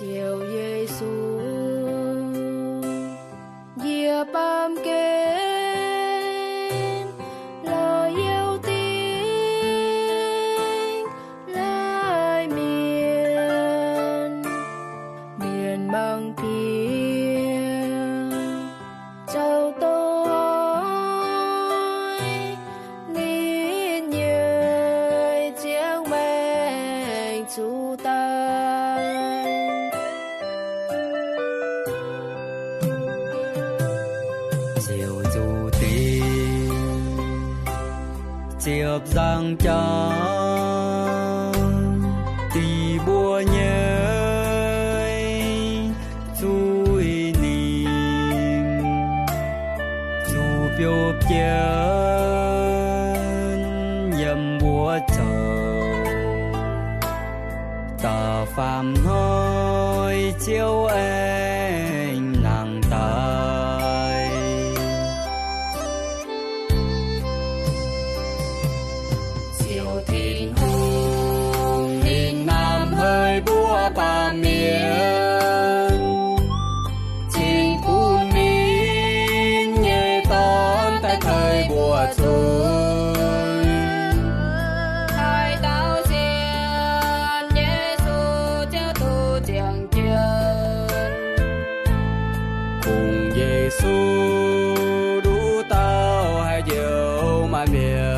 Ziouv Yesu, yie baamh gen lorz youh dingc laaih mienh, mienh mangc diex zoux doic, ninh nyei ziangh maengc zuqc daic. Ziouv zuqc dingc ziepc nzangc jauv, dingc mbuo nyei zuiz-nimc, zuqc biouv jienv yiem mbuo zoux. Da'faam hnoi Ziouv aengx nangc daaih. Ziouv Tin-Hungh ninh hnamv haic mbuo baamh mienh, cingx bun ninh nyei Dorn daaih tei mbuo zuiz. Haaix dauh sienx Yesu ziouc duqv ziangh jienv. Kungx Yesu nduqc dauh haih njoux maaih mienh.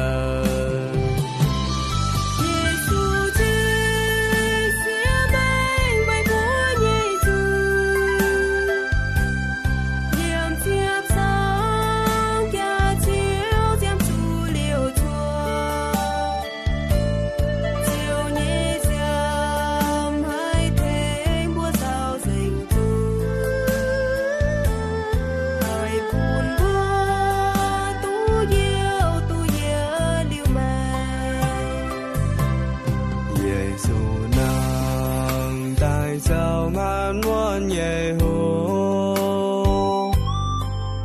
Yesu cingx siev maengc meih mbuo nyei zuiz. Yiem ziepc nzangc jaax Ziouv ziemx zuqc liouc cuotv. Ziouv nyei nziaamv haih tengx mbuo zaux nzengc zuqc, haih bun mbuo duqv youh duqv yietc liuz maengc. Yesu nangh daaih nzauh maanc muotv nyei hoc,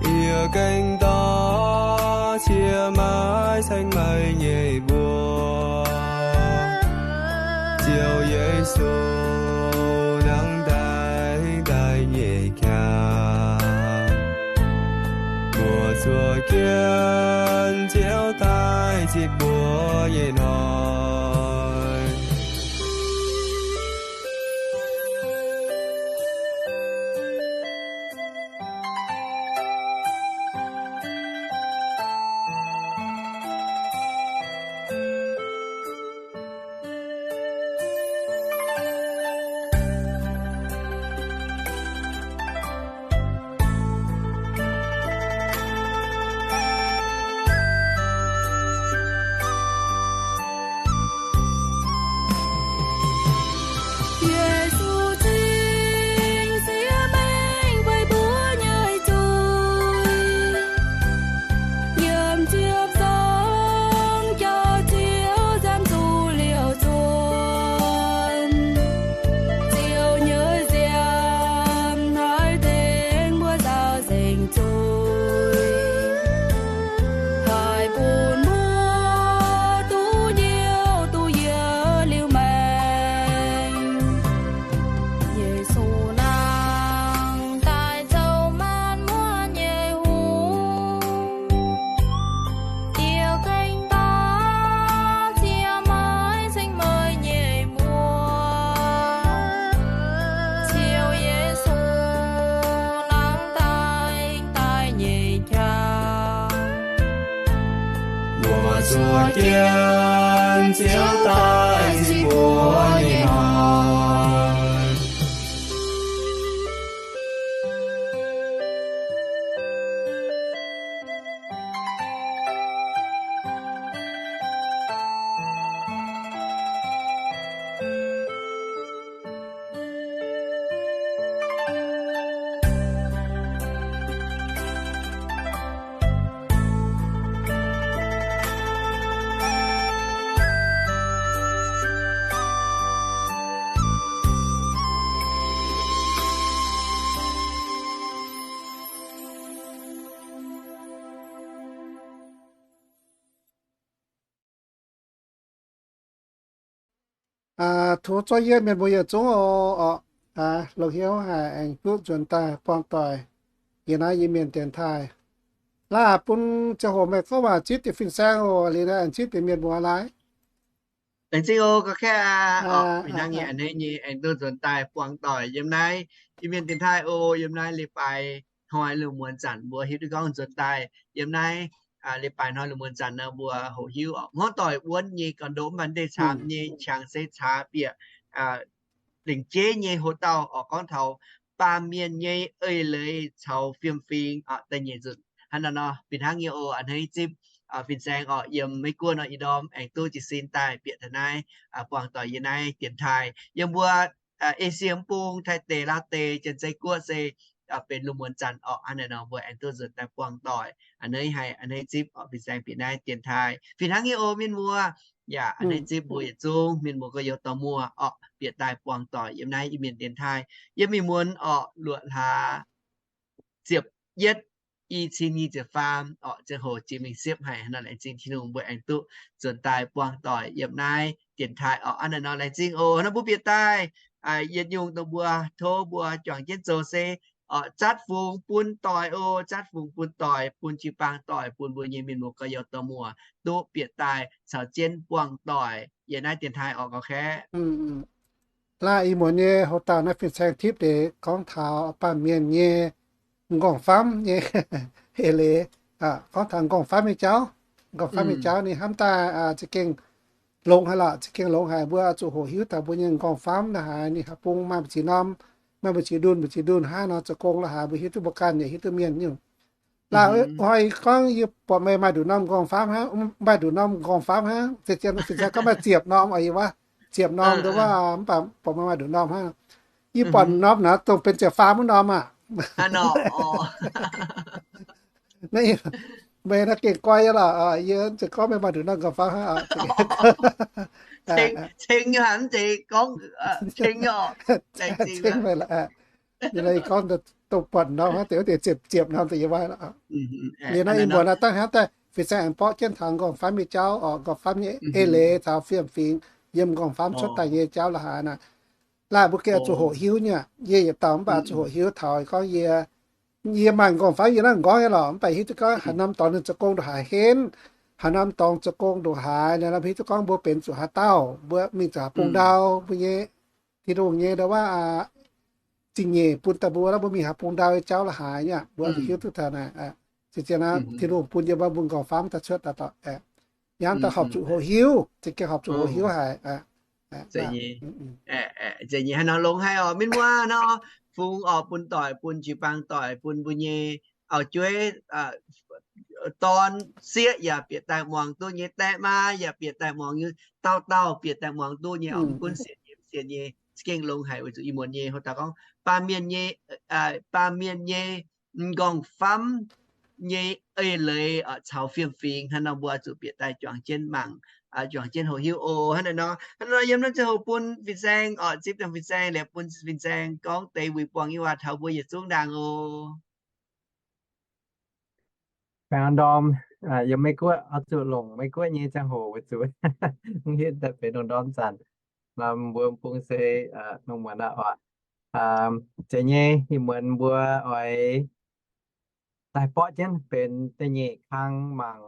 yie gengh dorh cie maiv saeng maih nyei mbuox. Ziouv Yesu nangh daaih daaih nyei qaqv. Zien Ziouv daaih zipv mbuo nyei hnoi. Yesu zingh siev mengh fai mbuo nyei zuiz, yiem ziepc nzangc jauv Ziouv nzamv zuqc liouc zuonx. Ziouv nyei nziaamv haih tengx mbuo nzaaux nzengc zuiz, haih bun mbuo duqv njoux duqv yietc liuz maengc. Yesu nangh daaih zoux maanc muotv nyei hungh, diex gaengh daaih ziec maiv ceng meih nyei mbuox. Ziouv Yesu nangh daaih daaih nyei qaqv. Mbuo zuov jienv Ziouv daaih zipv mbuo nyei hnoi. Tov zorqv yie mienh mbuo yietc zungv oc, longx hnyouv haic aengx duqv nzuonx daaih buangh doic yiem naaiv Iu-Mienh dienx taaih. Laaih bun ziangh hoc meih gorngv waac zipv deix fin-saeng oc, liuz naaiv aengx zipv deix mienh muoz laai. Laengz zingh oc, ga'kaeqv aac, fih hnangv nyei a'hneiv nyei aengx duqv nzuonx daaih buangh doic yiem naaiv Iu-Mienh dienx taaih oc. Yiem naaiv leiz-baaix hnoi lungh muonz zanc mbuo hiuv duqv gorngv nzuonx daaih yiem naaiv leiz-baaix hnoi lungh muonz zanc nor mbuo hoqc hiuv oc, hmuangv doic wuonv nyei ga'ndongx mv baac ndeic camx nyei qangx se caax bieqc lengc jeiv nyei hoc-dauh oc, gorngv taux baamh mienh nyei eix leiz caux fiem-fingx oc, da'nyeic nzunc hnangv naaiv nor. Fih hnangv nyei oc, a'hneiv zipv fin-saeng oc, yiem Meiv Guoqv nor ih ndorm aengx duqv jiez sin daaih bieqc taux naaiv buangh doic yiem naaiv dienx taaih. Yiem mbuo Esie mv bung, Taiv deic, Laauv deic, Janx-Zei Guoqv se benx lungh muonz zanc orqc. Hnangv naaiv nor mbuo aengx duqv nzuonx daaih buangh doic. A'hneiv haic, a'hneiv zipv oc, fin-saeng bieqc naaiv dienx taaih. Fih hnangv nyei oc mienh muoz. Yaac a'hneiv zipv mbuo yietc zungv mienh muoz gorx-youz dorh muoz orqc, bieqc daaih buangh doic yiem naaiv Iu-Mienh dienx taaih. Yiem ih muonz orqc, luoqc hlaax ziepc yietv, i cin nyic ziepc faam orqc, ziangh hoc jiex mingh siepv haic. Hnangv naaiv laengz zingh Tin-Hungh mbuo aengx duqv nzuonx daaih buangh doic yiem naaiv dienx taaih orqc. Hnangv naaiv nor laengz zingh oc. Hnangv mbuo bieqc daaih yietc nyungc dongh mbuo tov mbuo juangc jienv zoux se orqc, zatv fungx bun doic oc. Zatv fungx bun doic, bun jiu-baang doic, bun mbuo nyei mienh muoz gorx-youz dorh muoz duqv bieqc daaih caux jienv buangh doic yiem naaiv dienx taaih orqc, ga'kaeqv. Laaih ih muonz nyei hoc-dauh naaiv fin-saeng tipv deix gorngv taux baamh mienh nyei m'nqorngv-famv nyei eix leiz, gorngv taux m'nqorngv-famv nyei jauv. M'nqorngv-famv nyei jauv ninh hnamv daaih za'gengh longx haic lorqc, za'gengh longx haic. Mbuo zuqc hoqc hiuv taux mbuo nyei m'nqorngv-famv naaiv haaix, ninh haaix bung maaih mbu'ziex norm, maaih mbu'ziex ndunh, mbu'ziex ndunh hnangv nor zoux gong lorqc haaix, mbuo hiuv duqv mbuo ganh yaac hiuv duqv mienh nyungc. Laaih oix gorngv yie buatc meih maaih nduqc norm m'nqorngv-famv hnangv, maaih nduqc norm m'nqorngv-famv hnangv, ziex, fin-saeng gorngv maaih ziepc norm oc, yie wuov, ziepc norm nduov wuov, mv baac buatc meih maaih nduqc norm hnangv. Yie buatc norm naaiv dongh benx ziepc faam wuov norm aqv. Naaiv meih naaiv gengh goiv nyei lorqc, yie ziouc gorngv meih maaih nduqc norm m'nqorngv-famv hnangv. Ceng nyei, mv zeiz gorngv ceng nyei oc. Ceng meih lorqc. Liuz nor yie gorngv dongh buatc norm hnangv deix wuov deix ziepc, ziepc norm deix yie wuov lorqc. Liuz nor ih muonz naaiv dangh hnangv daaih fin-saeng aengx borqv jienv taux m'nqorngv-famv nyei jauv oc, m'nqorngv-famv nyei eix leiz caux fiem-fingx yiem m'nqorngv-famv cuotv daaih nyei jauv lorqc haaix naaic. Laaih mbuo gengh zuqc hoqc hiuv nyei aqv. Yie yietc dauh mv baac zuqc hoqc hiuv taux gorngv yie yie maaih nqorngv-famv yie naaiv nqorngv nyei lorqc, mv baac hiuv duqv gorngv haaix norm dorngx ninh zoux gong ndongc haaix henv, haaix norm dorngx zoux gong ndongc haaix, naaiv hiuv duqv gorngv mbuo benx zuqc haaix dauh, mbuo mingh zuqc haaix bung ndau, mbuo nyei Tin-Hungh nyei ndau wuov zingh nyeic bun daaih mbuo, mbuo mingh haaix bung ndau nyei jauv la'haaix nyei, mbuo hiuv duqv taux naaic. Zien-zien aqv, Tin-Hungh bun yiem mbuo nqorngv-famv daaih cuotv daaih dorh, hnamv daaih horpc zuqc hoqc hiuv, za'gengh horpc zuqc hoqc hiuv haic. Zeiz nyei, haaix nor longx haic oc, mienh muoz nor, fungx oc, bun doic, bun jiu-baang doic, bun mbuo nyei auv-jueiv, dorn sieqv yaac bieqc daaih muangx duqv nyei, die maa yaac bieqc daaih muangx, dauh dauh bieqc daaih muangx duqv nyei oc, mv gunv sienx nyei mv sienx nyei, za'gengh longx haic weic zuqc ih muonz nyei hoc daaih gorngv baamh mienh nyei, baamh mienh nyei nqorngv-famv nyei eix leiz caux fiem-fingx, hnangv nor mbuo zuqc bieqc daaih juangc jienv mangc, juangc jienv hoqc hiuv oc. Hnangv naaiv nor, hnangv nor yiem naaiv ziangh hoc bun fin-saeng oc, zipv dangh fin-saeng, liepc bun fin-saeng gorngv deix wuic buangh nyei waac taux mbuo yietc zungv ndaangc oc. Baengh orn ndorm, yiem Meiv Guoqv oix zuqc longc Meiv Guoqv nyei ziangh hoc weic zuqc mv hiuv daaih benx ndorm zanc, mbuo m'bung se nongh muonz aqv oc. Zeiz nyei, ih muonz mbuo oix daaih borqv jienv benx da'nyeic kang mangc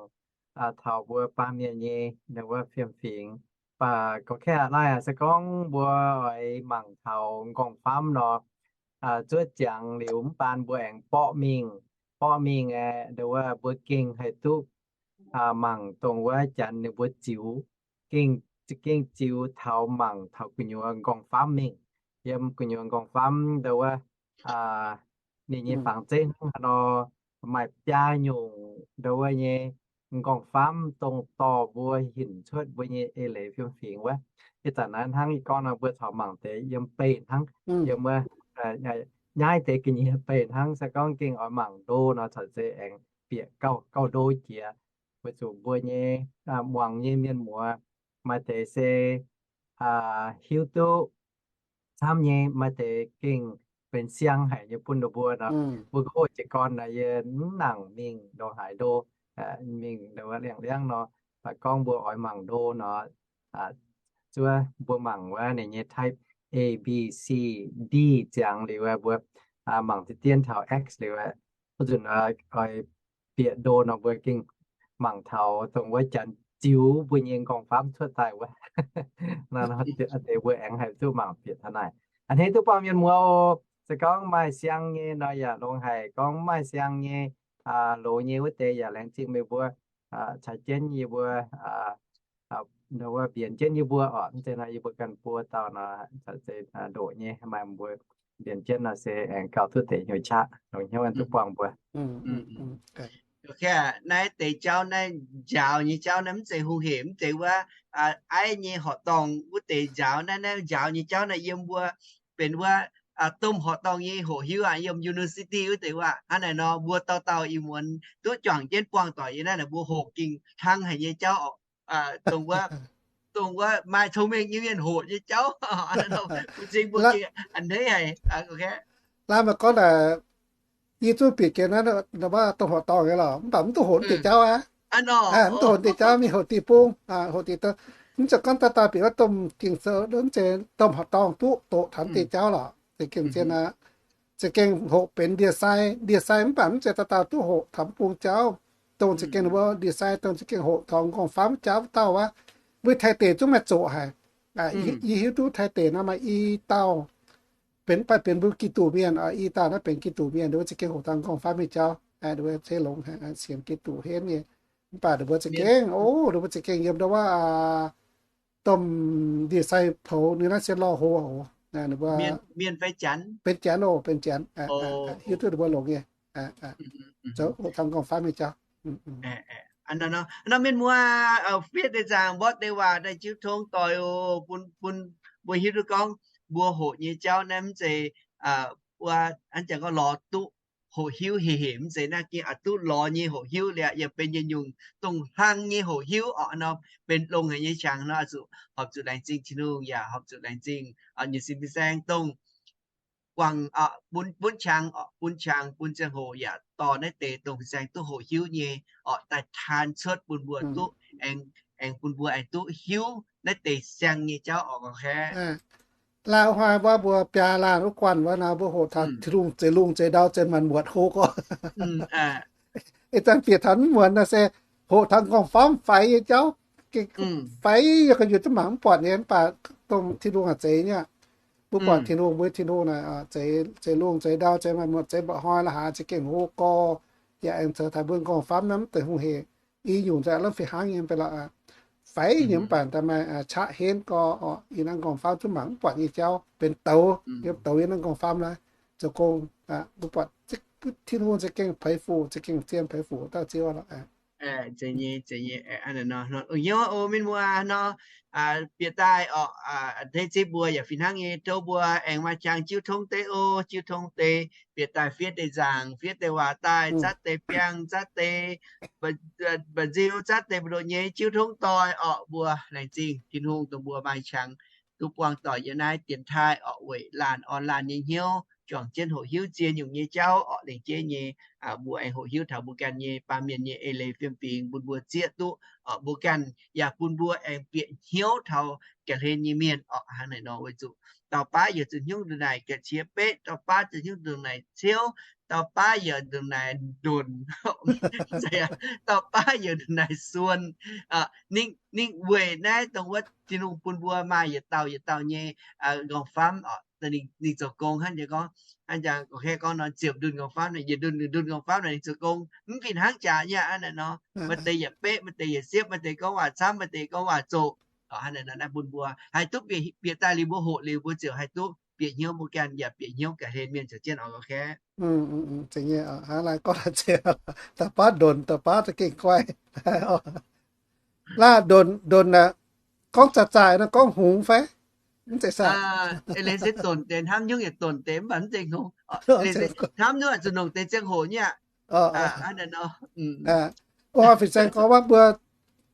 taux mbuo baamh mienh nyei wuov fiem-fingx. Mv baac gorqv-kaeqv laaic se gorngv mbuo oix mangc taux nqorngv-famv nor, zuov ziangx liuz mv baac mbuo aengx borqv mingh, borqv mingh aeqv, ndau wuov mbuo gengh haih duqv mangc dongh wuov janx ninh mbuo ziux, gengh, gengh ziux taux mangc taux gu'nyuoz nqorngv-famv mingh. Yiem gu'nyuoz nqorngv-famv ndau wuov ninh nyei fangx zeiv hnangv haaix nor, maaih biaa nyungc ndau wuov nyei nqorngv-famv dongh dorh mbuo hinc cuotv mbuo nyei eix leiz fiem-fingx wuov. Ih zanc naaiv hnangv ih gorngv nor mbuo caux mangc deix yiem beih hnangv, yiem wuov nyaiv deix ga'nyie beih hnangv. Se gorngv gengh oix mangc ndo nor caux se aengx bieqc gauh, gauh ndo jiex, weic zuqc mbuo nyei muangx nyei mienh muoz maaih deix se hiuv duqv camv nyei, maaih deix gengh benx siang haic nyei bun ninh mbuo nor. Mbuo gorngv jiez gorn naaic yie mv nangc mingh ndongc haaix ndo, mingh ndongc wuov liangx-liangx nor, mv baac gorngv mbuo oix mangc ndo nor, zuov mbuo mangc wuov ninh nyei type A, B, C, D ziangx liuz wuov, mbuo mangc deix dien taux X liuz wuov, wuov nzunc oix bieqc ndo nor mbuo gengh mangc taux dongh wuov janx ziux mbuo nyei nqorngv-famv cuotv daaih wuov. Deix mbuo aengx haih duqv mangc bieqc taux naaic. A'hneiv duqv buangh mienh muoz oc. Se gorngv maaih siang nyei nor yaac longx haic, gorngv mv maaih siang nyei, loz nyei wuov deix yaac laengz zingh meih mbuo caux jienv yie mbuo, wuov mbienx jienv yie mbuo oc. Mv zeiz nor yie mbuo ganh buo dauh nor, ndoqc nyei maaih mbuo mbienx jienv nor se aengx gauh duqv deix hnyouv qaqv, longx hnyouv duqv buangh mbuo. Naaiv deix jauv naaiv njaaux nyei jauv naaiv mv zeiz hungh hec, mv zeiz wuov aiv nyei horqc dorngh wuov deix njaaux naaiv, naaiv njaaux nyei jauv naaiv yiem mbuo benx wuov domh horqc dorngh nyei hoqc hiuv aqv, yiem university wuov deix wuov. Hnangv naaic nor mbuo dauh dauh ih muonz duqv juangc jienv buangh doic yiem naaiv naaic mbuo hoqc gengh hnangv haic nyei jauv oc. Dongh wuov, dongh wuov maaih cong-mengh nyei mienh hoqc nyei jauv, mbuo zingh mbuo gengh a'hneiv haic. Naaiv meih gorngv naaic, yie zungv bieqc gengh naaiv wuov domh horqc dorngh nyei lorqc, mv baac mv duqv hoqc deix jauv aqv. Mv duqv hoqc deix jauv, mingh hoqc diuh bung, hoqc diuh, mv zeiz gorngv dauh dauh bieqc wuov domh Ging-Sou, mv zeiz domh horqc dorngh duqv doqc taux deix jauv lorqc. Za'gengh zien aqv. Za'gengh hoqc benx ndie-sai, ndie-sai mv baac mv zeiz dauh dauh duqv hoqc taux mv bung jauv. Dongh za'gengh wuov ndie-sai dongh za'gengh hoqc taux nqorngv-famv jauv dauh wuov, mbuo Taiv deic zungv maaih zoqc haic. Yie hiuv duqv Taiv deic nor maaih i dauh benx, mv baac benx mbuo Giduc mienh, i dauh naaiv benx Giduc mienh, wuov za'gengh hoqc taux nqorngv-famv nyei jauv, wuov se longx sienx Giduc henv nyei. Mv baac ninh mbuo za'gengh, o, ninh mbuo za'gengh yiem ndau wuov domh ndie-sai poux ninh naaiv se lorh hoz oc. Ninh mbuo benx janx oc, benx janx. Hiuv duqv ninh mbuo longx nyei, zoux hoqc taux nqorngv-famv nyei jauv. Nor mienh muoz, fiev deix nzaangc mborqv deix waac daaih jiu tong doic oc, bun mbuo hiuv duqv gorngv mbuo hoqc nyei jauv naaiv mv zeiz wuov, hnangv jangx gorngv lorz duqv hoqc hiuv hec hec, mv zeiz naaiv gengh aqc duqv lorz nyei hoqc hiuv liuz, yaac benx yietc nyungc dongh hlang nyei hoqc hiuv oc. Nor benx longx haic nyei qangx nor, zuqc horpc zuqc laengz zingh Tin-Hungh yaac horpc zuqc laengz zingh nyei sin fin-saeng dongh guangc bun, bun qangx, bun qangx bun ziangh hoc yaac dorh naaiv deix dongh fin-saeng duqv hoqc hiuv nyei oc daaih taan cuotv bun mbuo duqv, aengx bun mbuo aengx duqv hiuv naaiv deix siang nyei jauv oc. Gorngv Laanh wuov hnoi wuov mbuo biaa laanh wuov guanh wuov nor, mbuo hoqc taux Tin-Hungh zeix lungh zeix ndau zeix maanc muotc hlo gorx. Ih zanc bieqc taux mv muonz nor se hoqc taux m'nqorngv-famv faix nyei jauv, faix yaac ga'nyuoz duqv mangc mv buatc nyei, mv baac dongh Tin-Hungh aac zeix nyei. Mbuo buatc Tin-Hungh, mbuo Tin-Hungh naaic zeix lungh zeix ndau zeix maanc muotc zeix mba'hnoi la'haaix za'gengh hlo gorx, yaac aengx zoux taux mbuo m'nqorngv-famv naaiv mv deix hungh hec, i nyungc nzengc lamh fih hnangv nyei mv baac lorqc. Faix nyei mv baac daaih maaih qaqv henv gorx orqc, yie naaiv m'nqorngv-famv zungv mangc mv buatc nyei jauv benx douz, yiem douz yiem naaiv m'nqorngv-famv naaiv zoux gong. Mbuo buatc Tin-Hungh za'gengh peix fuc, za'gengh zien peix fuc dauh Ziouv lorqc. Zeiz nyei, zeiz nyei. A'hneiv nor, o, mienh muoz nor, bieqc daaih orqc, a'hneiv zipv mbuo yaac fih hnangv nyei, tov mbuo aengx maaih qangx jiuv tongv deix o, jiuv tongv deix, bieqc daaih fiev deix nzaangc, fiev deix waac daaih, zatv deix biangh, zatv deix mba'nziu, zatv deix mbu'ndongx nyei jiuv tongv doic orqc. Mbuo laengz zingh Tin-Hungh dongh mbuo maaih qangx duqv buangh doic yiem naaiv dienx taaih orqc, weic laanh orn laanh nyei hnyouv juangc jienv hoqc hiuv ziex nyungc nyei jauv orqc, lengc jeiv nyei mbuo aengx hoqc hiuv taux mbuo ganh nyei baamh mienh nyei eix leiz fiem-fingx bun mbuo zieqv duqv orqc, mbuo ganh yaac bun mbuo aengx bieqc hnyouv taux ga'hlen nyei mienh orqc. Hnangv naaic nor weic zuqc dauh baav yaac zuqc hnyouv ndongc naaic ga'qiex beqv, dauh baav zuqc hnyouv ndongc naaic ciouv, dauh baav yaac ndongc naaic ndonc, dauh baav yaac ndongc naaic suon. Ninh weic naaiv dongh wuov Tin-Hungh bun mbuo maaih yietc dauh yietc dauh nyei m'nqorngv-famv orqc, ninh zoux gong hnangv jangx gorngv, hnangv jangx gorngv, gorngv nor ziepc ndunh m'nqorngv-famv, yietc ndunh ndunh m'nqorngv-famv naaic ninh zoux gong mv fih hnangv jaax nyei aqv. Naaiv nor maaih deix yaac beqv, maaih deix yaac siepv, maaih deix gorngv waac camv, maaih deix gorngv waac zoqc. Hnangv naaiv nor naaiv bun mbuo haih duqv bieqc daaih liuz mbuo hoqc liuz mbuo ziouc haih duqv bieqc hnyouv mbuo ganh yaac bieqc hnyouv ga'hlen mienh caux jienv orqc, ga'kengx. Hnangv naaiv gorngv daaih, da'baav ndonc, da'baav za'gengh guai. Laanh ndonc, ndonc aeqv, gorngv zaaih zaaih nor gorngv hungx fai? Mv zeiz saah? Eix leiz se donc deix, hnamv nyungc yaac donc deix mv baac mv zeiz hungx. Eix leiz se hnamv nyungc zuqc longc deix ziangh hoc nyei aqv. Ov, fin-saeng gorngv wuov mbuo,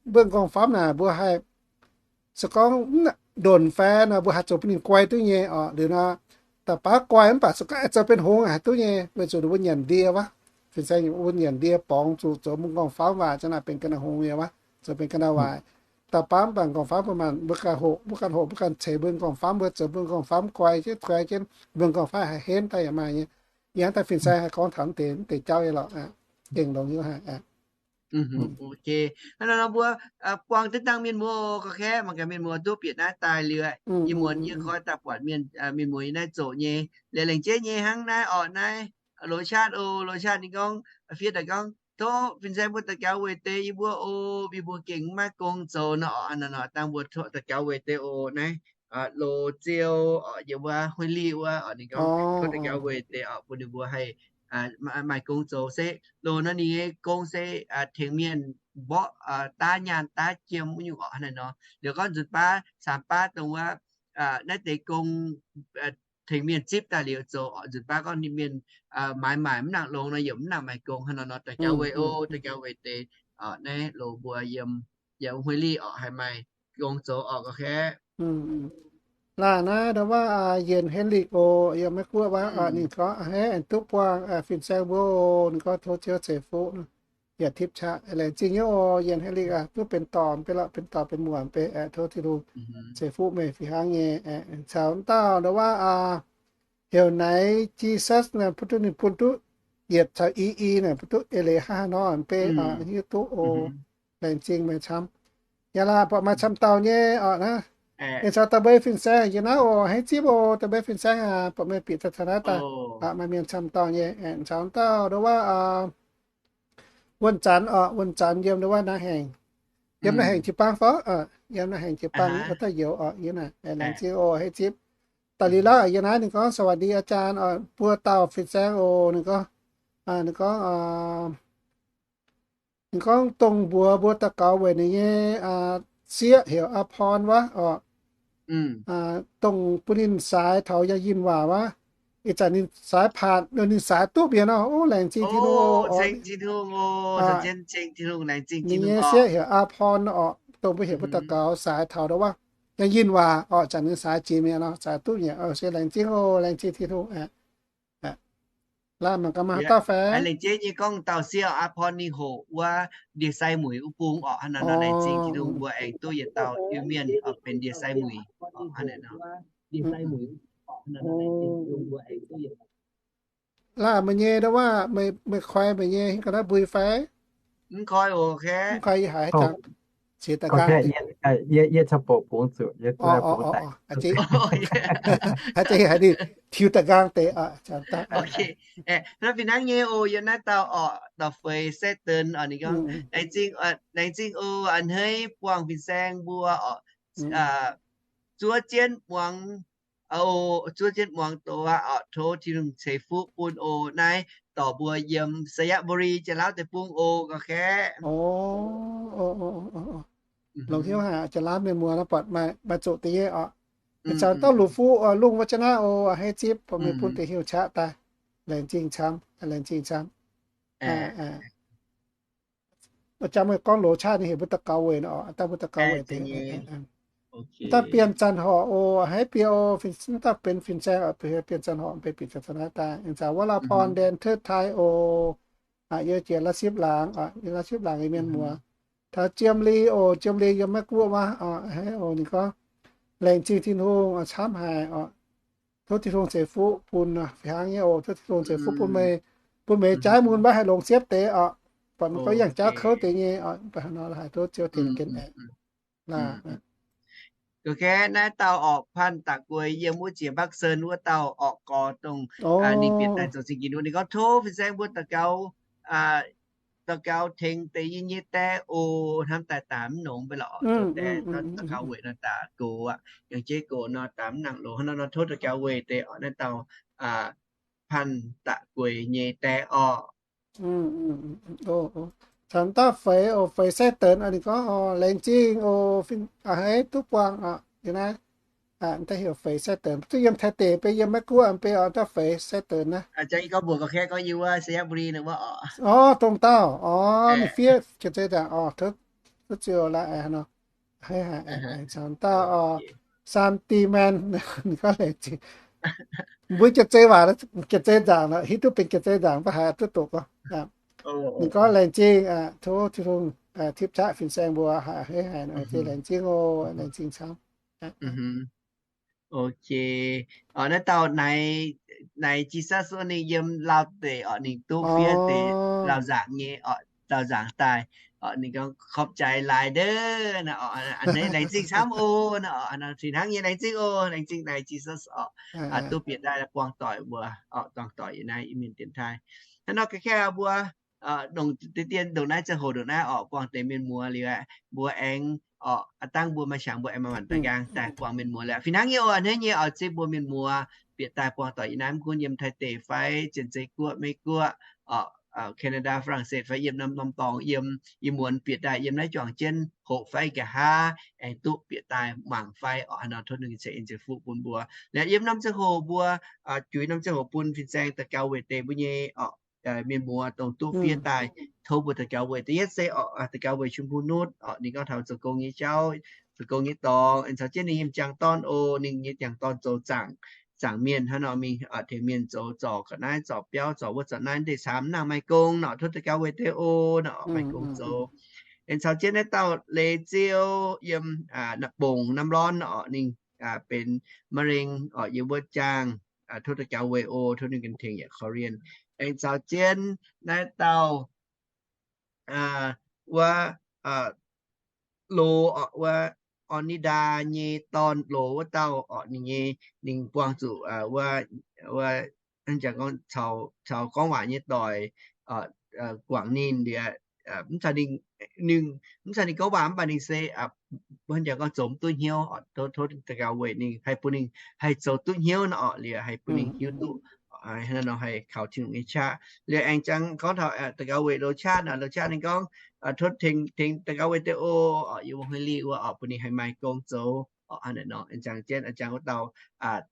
mbuo m'nqorngv-famv naaic mbuo haih se gorngv ndonc fai nor mbuo haih zoux bun ninh guai duqv nyei orqc. Liuz nor, da'baav guai mv baac se gorngv zoux benx hungx haih duqv nyei, weic zuqc ninh mbuo nyanc ndie wuov. Fin-saeng mbuo nyanc ndie borngz zuqc zoux mbuo m'nqorngv-famv waac, za'naaic benx ga'naaiv hungx nyei wuov, zoux benx ga'naaiv waaic. Da'baav mv baac m'nqorngv-famv mbuo maanc, mbuo ganh hoqc, mbuo ganh hoqc, mbuo ganh ceix mbuo m'nqorngv-famv, mbuo zoux mbuo m'nqorngv-famv guai jienv, guai jienv, mbuo m'nqorngv-famv haih henv daaih yaac maaih nyei. Yie hnamv daaih fin-saeng haih gorngv taux mv deix, mv deix jauv nyei lorqc. Gengh longx nyei. Ok, hnangv nor mbuo buangh duqv dangh mienh muoz gorx-kaeqv, mangc gaax mienh muoz duqv bieqc naaiv daaih liuz, yie muonz yie koi daaih buatc mienh, mienh muoz yie naaiv zoqc nyei, liuz laengz jeiv nyei hnangv naaiv orqc naaiv. Loz-chat o, Loz-chat ninh gorngv, fiev daaih gorngv, tov fin-saeng mbuo daux gaux weic deix yie mbuo o, yie mbuo gengh maiv gong zoux nor orqc. Hnangv nor dangh mbuo tov daux gaux weic deix o naaiv. Loz Ziou orqc, yiem wuov Huih Liqv wuov orqc, ninh gorngv tov daux gaux weic deix orqc, bun ninh mbuo haih maaih gong zoux se. Loz nor ninh nyei gong se tengx mienh mborqv daav nyaanh daav jiem wuov nyungc orqc. Hnangv naaiv nor liuz gorngv nzunc baav, saam baav dongh wuov naaiv deix gong tengx mienh zipv daaih liuz zoux orqc, nzunc baav gorngv ninh mienh maaiz maaic mv nangc longx nor yaac mv nangc maaih gong. Hnangv nor nor daux gaux weic o, daux gaux weic deix naaiv loz mbuo yiem, yiem Huih Liqv orqc haih maaih gong zoux orqc, gorx-kaeqv. Laanh naaiv ndau wuov Yienc Henrik oc, yiem Meiv Guoqv wuov, ninh gorngv a'hneiv aengx duqv buangh fin-saeng mbuo oc. Ninh gorngv tov Ziouv ceix fuqv, yaac tipv qaqv. Laengz zingh nyei oc, Yienc Henrik aac, duqv benx dorc benx lorqc, benx dorc benx muoc benx aeqv, tov Tin-Hungh ceix fuqv meih fih hnangv nyei. Caux wuov dauh ndau wuov heuc Naaiv Jesus naaic, bun duqv ninh bun duqv yietc caux i i naaic, bun duqv eix leiz hnangv haaix nor mv bei hiuv duqv oc. Laengz zingh meih camv. Yaac laaix buatc maaih camv dauh nyei orqc naaiv. Aengx caux dauh mbei fin-saeng yiem naaiv oc, a'hneiv zipv oc, dauh mbei fin-saeng aac, buatc meih bieqc taux taux naaiv daaih, maaih mienh camv dauh nyei. Aengx caux wuov dauh ndau wuov Wuonh Zanx orqc, Wuonh Zanx yiem ndau wuov Naaiv Haengc. Yiem Naaiv Haengc jiu-baang fai? Yiem Naaiv Haengc jiu-baang wuov dauh youz orqc, yiem naaic. Laengz zingh oc, a'hneiv zipv. Daaih liuz lauh yiem naaiv ninh gorngv สวัสดีอาจารย์ oc, buo dauh fin-saeng oc. Ninh gorngv, ninh gorngv, ninh gorngv dongh mbuox mbuo daux gaux weic ninh nyei sieqv heuc Aa Porn wuov orqc, dongh bun ninh saaix taux yangh yinh waac wuov. Ih zanc ninh saaix paatc, ninh saaix duqv mienh nor, o, laengz zingh Tin-Hungh oc. Ninh nyei sieqv heuc Aa Porn orqc, dongh mbuo heuc mbuo daux gaux saaix taux ndau wuov yangh yinh waac orqc, zanc ninh saaix jiex mienh nor, saaix duqv mienh, se laengz zingh oc, laengz zingh Tin-Hungh. Laaih mangc gaax maaih haaix dauh fai? Laengz zingh nyei gorngv dauh sieqv Aa Porn ninh hoqc wuov ndie-sai muic wuov bung orqc. Hnangv naaiv nor laengz zingh Tin-Hungh mbuo aengx duqv yietc dauh Iu-Mienh benx ndie-sai muic orqc. Hnangv naaiv nor. Laaih meih nyei ndo waac, meih koi meih nyei ga'naaiv mbui fai? Mv koi, yie haiz jangx qiex daaih nqaang deix. Haiz haiz ninh tiux daaih nqaang deix. Fih hnangv nyei oc, yiem naaiv dauh orqc, dauh feix Satan oc, ninh gorngv, laengz zingh oc, a'hneiv buangh fin-saeng mbuo oc, zuov jienv muangx, zuov jienv muangx doz aqv oc. Tov Tin-Hungh ceix fuqv bun oc. Naaiv dorc mbuo yiem Sainyabuli Janx-Laauv deic-bung oc, ga'kaeqv. Longx hnyouv haic, Janx-Laauv mienh muoz nor buatc maaih zuqc deix nyei oc. Ih zanc dauh Luqc Fuqv lungh wuov jienv naaiv oc, a'hneiv zipv bun meih bun deix heuc qaqv daaih. Laengz zingh camv, laengz zingh camv. Jangx meih gorngv loz qaqv nyei heuc mbuo daux gaux weic nor, daaih mbuo daux gaux weic deix. Daaih bienh zanc horc oc, a'hneiv bienh oc, daaih benx fin-saeng oc, bienh zanc horc, bienh zanc horc naaiv daaih. Ih zanc wuov Laa Porn, Ndanc, Tetv, Taiv oc. Yie jiex Laav Sipv Laangz, Laav Sipv Laangz nyei mienh muoz. Taux Jiem Li oc, Jiem Li yiem Meiv Guoqv wuov, a'hneiv oc, ninh gorngv, laengz zingh Tin-Hungh camv haic oc. Tov Tin-Hungh ceix fuqv bun, fih hnangv nyei oc. Tov Tin-Hungh ceix fuqv bun meih, bun meih jaaix mun maiv haih longx siepv deix oc. Buatc meih gorngv yangh jauv kouv deix nyei oc, baac hnangv nor haiz tov Ziouv tengx jienv aeqv. Ga'kaeqv, naaiv dauh orqc, Panh Da'gueix yiem wuov jiex Bắc Sơn wuov dauh orqc, gorx dongh ninh bieqc daaih zoux zingh ginx wuov, ninh gorngv tov fin-saeng mbuo daux gaux, daux gaux tengx deix yie nyei dae oc, hnamv daaih daaih mv nongx mv baac lorqc, daux gaux weic nor daaih gox aqv, yangh jeiv gox nor daaih mv nangc loz, hnangv nor nor tov daux gaux weic deix orqc, naaiv dauh Panh Da'gueix nyei dae orqc. Caux dauh feix oc, feix Satan oc, ninh gorngv, laengz zingh oc, a'hneiv duqv buangh oc, yie naaiv, daaih heuc feix Satan, duqv yiem Taiv deic, beiv yiem Meiv Guoqv beiv oc, dauh feix Satan naaiv. Orv, dongh dauh, orv, ninh fiev jiex zei nzaangc oc, tov ziouc laaix nor, caux dauh oc, Santi Man, ninh gorngv laengz zingh. Mbuo jiex zei waac, jiex zei nzaangc, hiuv duqv benx jiex zei nzaangc mv baac haiz duqv doqc gorngv. Ninh gorngv laengz zingh, tov Tin-Hungh tipv qaqv fin-saeng mbuo, haiz haiz laengz zingh oc, laengz zingh camv. Ok. Naaiv dauh naaic Jesus wuov ninh yiem Laauv deic orqc, ninh duqv fiev deix Laauv nzaangc nyei, Laauv nzaangc daaih. Ninh gorngv ขอบใจหลายเด้อ naaic, a'hneiv laengz zingh camv oc, naaic, fih hnangv nyei laengz zingh oc, laengz zingh naaic Jesus orqc, duqv bieqc daaih buangh doic mbuo orqc, buangh doic yiem naaiv Iu-Mienh dienx taaih. Hnangv nor ga'kaeqv mbuo dongh deix dien ndongc naaiv ziangh hoc ndongc naaiv orqc, buangh deix mienh muoz liuz aqv, mbuo aengx orqc, a'dangh mbuo maaih qangx mbuo aengx manc-manc daaih nqaang daaih buangh mienh muoz liuz. Fih hnangv nyei oc, a'hneiv nyei oc, zipv mbuo mienh muoz bieqc daaih buangh doic yiem naaiv, mv gunv yiem Taiv deic fai Janx-Zei Guoqv, Meiv Guoqv, Canada, ฝรั่งเศส fai yiem norm norm dorngx yiem, yiem muonz bieqc daaih yiem naaiv juangc jienv hoqc fai nqa'haav aengx duqv bieqc daaih mangc fai orqc, haaix nor tov ninh ceix en ceix fuqv bun mbuo. Liuz yiem norm ziangh hoc mbuo juix norm ziangh hoc bun fin-saeng daux gaux weic deix mbuo nyei orqc, mienh muoz dongh duqv fiev daaih, tov mbuo daux gaux weic. Da'yietv se orqc, daux gaux weic Chim Hu Nutv orqc, ninh gorngv taux zoux gong nyei jauv, zoux gong nyei dorngx, aengx caux jienv ninh nyei m'jangc dorn oc, ninh nyei m'jangc dorn zoux zaangc, zaangc mienh hnangv nor mingh tengx mienh zoux zorc ga'naaiv, zorc biauv, zorc wuov zorc naaiv, deix camv mv nangc maaih gong nor, tov daux gaux weic deix oc, nor maaih gong zoux. Aengx caux jienv naaiv dauh Leiz Ziou yiem Nam Bongc, Nam Lorn orqc, ninh benx มะเร็ง orqc, yiem wuov jaang, tov daux gaux weic oc, tov ninh ganh tengx yaac Korean. Aengx caux jienv naaiv dauh wuov Loz orqc, wuov Orn Nitv Ndaa nyei dorn Loz wuov dauh orqc, ninh nyei, ninh buangh zuqc wuov, wuov, hnangv jangx gorngv caux gorngv waac nyei doic guangc ninh liuz, mv caux ninh, mv caux ninh gorngv waac mv baac ninh se, hnangv jangx gorngv zoux mv duqv hnyouv, tov daux gaux weic ninh haih bun ninh haih zoux duqv hnyouv nor orqc, liuz haih bun ninh hiuv duqv hnangv nor haih kaux Tin-Hungh nyei qaqv. Liuz aengx jangx gorngv taux daux gaux weic Loz Qaqv nor, Loz Qaqv ninh gorngv tov tengx daux gaux weic deix oc, yiem wuov hmei liuh wuov orqc, bun ninh haih maaih gong zoux orqc, hnangv nor. Aengx jangx jienv jangx wuov dauh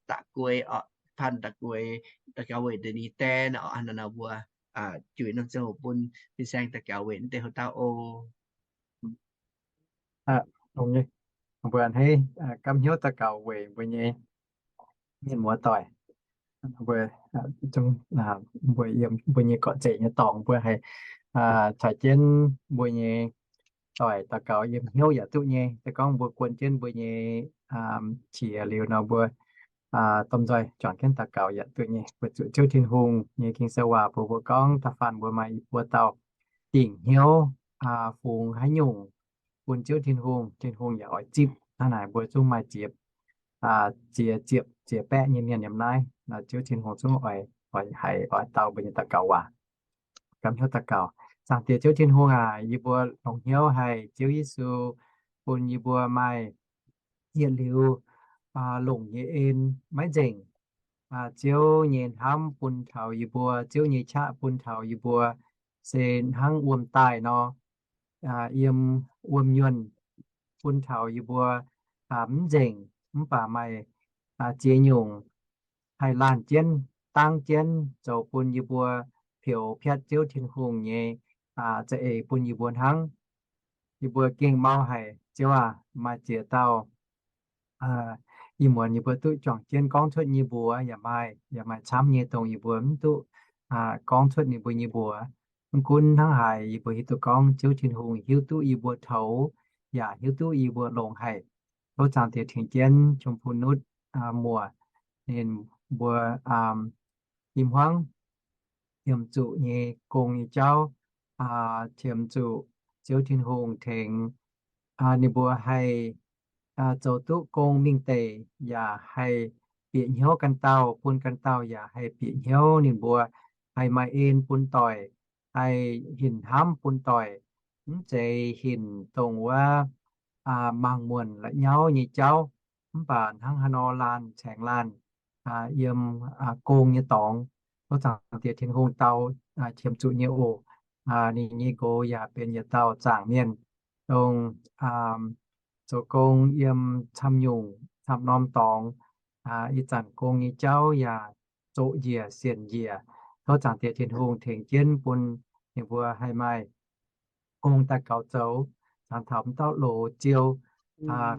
Da'gueix orqc, Panh Da'gueix, daux gaux weic deix ninh die nor orqc, hnangv nor mbuo juix norm ziangh hoc bun fin-saeng daux gaux weic naaiv deix hoc dauh oc. Mbuo a'hneiv gamh hnyouv daux gaux weic mbuo nyei mienh muoz doic, mbuo, mbuo yiem mbuo nyei gorqv-zeic nyei dorngx mbuo haih caux jienv mbuo nyei doic daux gaux yiem hnyouv yaac duqv nyei. Se gorngv mbuo guon jienv mbuo nyei qiex liuz nor, mbuo Domh nzoih juangc jienv daux gaux yaac duqv nyei. Weic zuqc Ziouv Tin-Hungh nyei Ging-Sou waac mbuox mbuo gorngv, da'faanh mbuo maaih i buo dauh dingc hnyouv fungx haaix nyungc bun Ziouv Tin-Hungh, Tin-Hungh yaac oix zipv. Hnangv naaic mbuo zungv maaih ziex, ziex ziepc, ziex baeqv nyei mienh yiem naaiv, Ziouv Tin-Hungh zungv oix, oix haiz, oix dau mbuo nyei daux gaux waac. Gapv hnyouv daux gaux. Zaangc Diex Ziouv Tin-Hungh aac, yie mbuo longx hnyouv haih Ziouv Yesu bun yie mbuo maaih yietc liuz longc nyei en maiv nzengc. Ziouv nyei hnamv bun taux yie mbuo, Ziouv nyei qaqv bun taux yie mbuo se hnangv wuom daaih nor, yiem wuom nyuonh bun taux yie mbuo mv nzengc, mv baac maaih ziex nyungc haih laanh jienv, dangv jienv zoux bun yie mbuo peux piatv Ziouv Tin-Hungh nyei za'eix bun yie mbuo hnangv. Yie mbuo gengh mau haic, Ziouv aac, maaih ziex dauh ih muonz yie mbuo duqv juangc jienv gorngv cuotv nyei mbuox yaac maaih, yaac maaih camv nyei dongh yie mbuo mv duqv gorngv cuotv ninh mbuo nyei mbuox. Mv gunv hnangv haaix, yie mbuo hiuv duqv gorngv Ziouv Tin-Hungh hiuv duqv yie mbuo toux, yaac hiuv duqv yie mbuo longx haic. Tov Zaangc Diex tengx jienv Jong Pun Nutv muoc ninh mbuo i hmuangv qiemx zuqc nyei gong nyei jauv, qiemx zuqc Ziouv Tin-Hungh tengx ninh mbuo haih zoux duqv gong mingh deic, yaac haih bieqc hnyouv ganh dauh, bun ganh dauh yaac haih bieqc hnyouv ninh mbuo, haih maaih en bun doic, haih hinc hnamv bun doic, mv zeiz hinc dongh wuov mangc muonc la'nyauv nyei jauv, mv baac hnangv haaix nor laanh caengx laanh yiem gong nyei dorngx. Tov Zaangc Diex Tin-Hungh dau qiemx zuqc nyei oc. Ninh nyei nqox yaac benx yietc dauh zaangc mienh, dongh zoux gong yiem camv nyungc camv norm dorngx, ih zanc gong nyei jauv yaac zoqc njiec sienc njiec. Tov Zaangc Diex Tin-Hungh tengx jienv bun ninh mbuo haih maaih gong daaih gaux zoux, cangx taux mv dauh loz-ziou.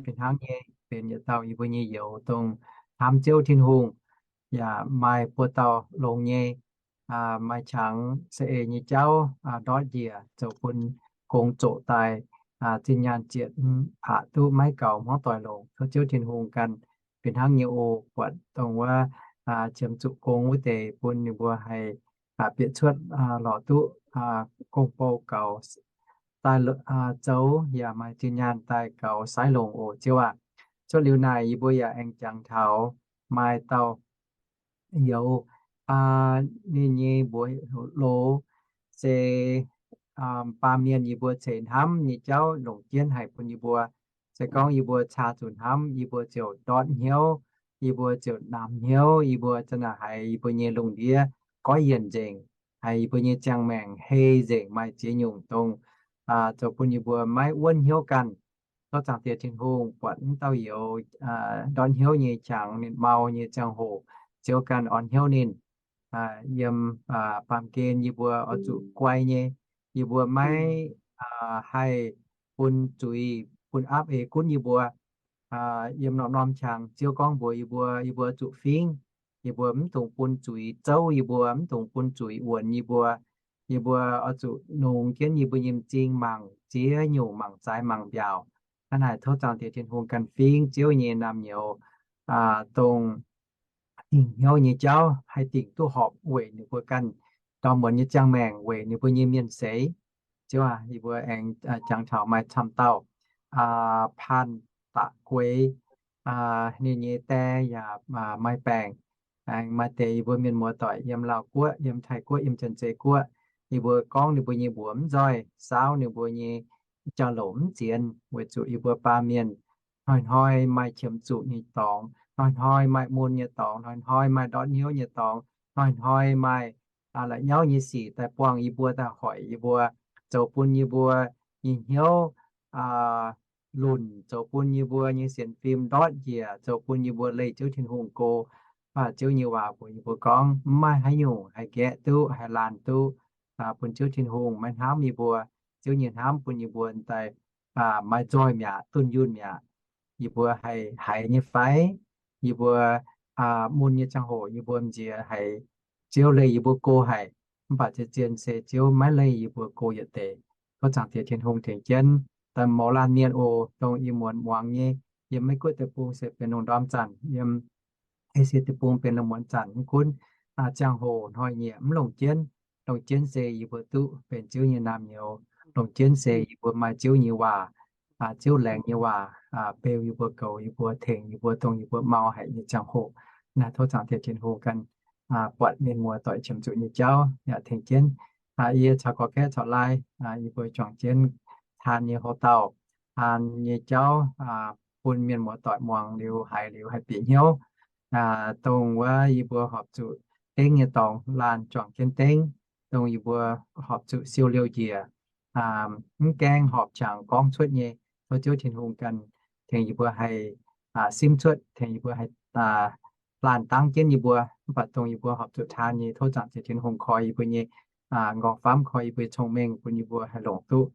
Fih hnangv nyei, benx yietc dauh yie mbuo nyei youz dongh hnamv Ziouv Tin-Hungh, yaac maaih buo dauh longx nyei, maaih qangx saeng-eix nyei jauv ndortv njiec zoux bun gong zoqc daaih, zinh nyaanh zietc aqc duqv maiv gaux hmuangv doic longx. Tov Ziouv Tin-Hungh ganh fih hnangv nyei oc. Buatc dongh wuov qiemx zuqc gong wuov deix bun ninh mbuo haih bieqc cuotv lorz duqv gong-bou gaux daaih zoux, yaac maaih zinh nyaanh daaih gaux sai longx oc, Ziouv aac. Cuotv liuz naaic yie mbuo yaac aengx jangx taux maaih dauh youz, ninh nyei mbuox loz se baamh mienh yie mbuo ceix hnamv nyei jauv longc jienv haic bun yie mbuo. Se gorngv yie mbuo caa zuqc hnamv, yie mbuo ziouc ndortv hnyouv, yie mbuo ziouc namx hnyouv, yie mbuo zanc naaic haiz yie mbuo nyei lungh ndiev goiv yienc nzengc, haiz yie mbuo nyei ziangh maengc hei nzengc, maaih ziex nyungc dongh zoux bun yie mbuo maiv wuonv hnyouv ganh. Tov Zaangc Diex Tin-Hungh buatc mv dauh youz ndortv hnyouv nyei qangx, ninh mau nyei ziangh hoc, Ziouv ganh orn hnyouv ninh. Yiem baamh gen yie mbuo oix zuqc guai nyei, yie mbuo maiv haih bun zuiz bun aapv eix gunv yie mbuo. Yiem norm-norm qangx Ziouv gorngv mbuox yie mbuo, yie mbuo zuqc fingv. Yie mbuo mv dungx bun zuiz zouv yie mbuo, mv dungx bun zuiz wuonx yie mbuo. Yie mbuo oix zuqc nongx jienv yie mbuo nyei m'zing mangc ziex nyungc, mangc zaaix mangc mbiaauc. Hnangv naaic tov Zaangc Diex Tin-Hungh ganh fingv Ziouv nyei naamh nyouz, dongh dingc hnyouv nyei jauv haih dingc duqv horpc weic ninh mbuo ganh ndau muonz nyei ziangh maengc, weic ninh mbuo nyei mienh seix. Ziouv aac, yie mbuo aengx jangx taux maaih camv dauh Paan Daqc Gueix, ninh nyei die yaac maaih baengc. Aengx maaih deix yie mbuo mienh muoz doic yiem Laauh Guoqv, yiem Taiv Guoqv, yiem Janx-Zei Guoqv, yie mbuo gorngv ninh mbuo nyei mbuox mv nzoih, saauv ninh mbuo nyei jauv-louc mv zienx, weic zuqc yie mbuo baamh mienh hnoi-hnoi maaih qiemx zuqc nyei dorngx, hnoi-hnoi maaih mun nyei dorngx, hnoi-hnoi maaih ndortv hnyouv nyei dorngx, hnoi-hnoi maaih la'nyauv nyei sic daaih buangh yie mbuo, daaih hoic yie mbuo, zoux bun yie mbuo nyei hnyouv lunc, zoux bun yie mbuo nyei sienx fim ndortv njiec, zoux bun yie mbuo leih Ziouv Tin-Hungh go. Ziouv nyei waac mbuox yie mbuo gorngv, mv maaih haaix nyungc haih nqaeqv duqv, haih laanh duqv, bun Ziouv Tin-Hungh maiv hnamv yie mbuo. Ziouv nyei hnamv bun yie mbuo daaih maaih nzoih mi'aqv, dunh yunh mi'aqv. Yie mbuo haih haiz nyei fai? Yie mbuo mun nyei ziangh hoc yie mbuo m'nziex haiz Ziouv leih yie mbuo go haic, mv baac zien-zien se Ziouv maiv leih yie mbuo go yietc deix. Tov Zaangc Diex Tin-Hungh tengx jienv daaih mouz laanh mienh oc, dongh ih muonz muangx nyei, yiem Meiv Guoqv deic-bung se benx lungh ndorm zanc, yiem Esie Deic-Bung benx lungh muonz zanc mv gunv ziangh hoc hnoi-nyieqc mv longc jienv. Longc jienv se yie mbuo duqv benx Ziouv nyei naamh nyouz. Longc jienv se yie mbuo maaih Ziouv nyei waac, Ziouv laengz nyei waac beu yie mbuo, goux yie mbuo, tengx yie mbuo, dongh yie mbuo mau haic nyei ziangh hoc. Naaiv tov Zaangc Diex Tin-Hungh ganh buatc mienh muoz-doic qiemx zuqc nyei jauv yaac tengx jienv. Yie caux gorx-gaeqv caux laai, yie mbuo juangc jienv taan nyei hoc-dauh, taan nyei jauv bun mienh muoz-doic muangx liuz haiz liuz haih bieqc hnyouv, dongh wuov yie mbuo horpc zuqc dengv nyei dorngx laanh juangc jienv dengv, dongh yie mbuo horpc zuqc siou liouh njiec, mv gaengh horpc qangx gorngv cuotv nyei. Tov Ziouv Tin-Hungh ganh tengx yie mbuo haih simv cuotv, tengx yie mbuo haih laanh dangv jienv yie mbuo. Mv baac dongh yie mbuo horpc zuqc taan nyei, tov Zaangc Diex Tin-Hungh koi yie mbuo nyei nqorngv-famv, koi yie mbuo nyei cong-mengh, bun yie mbuo haih longc duqv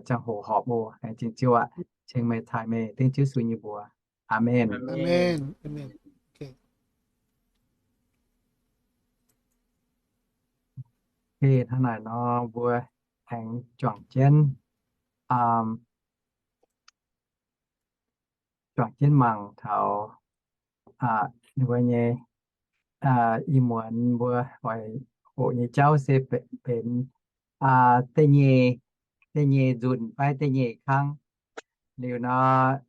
ziangh hoc horpc oc. Aengx zingh Ziouv aqv. Ceng meih, taaih meih, dengv Ziouv Yesu nyei mbuox. Aamen. Hnangv naaic nor mbuo aengx juangc jienv, juangc jienv mangc taux mbuo nyei ih muonz mbuo oix hoqc nyei jauv se benx da'nyeic, da'nyeic nzunc fai da'nyeic kang. Liuz nor,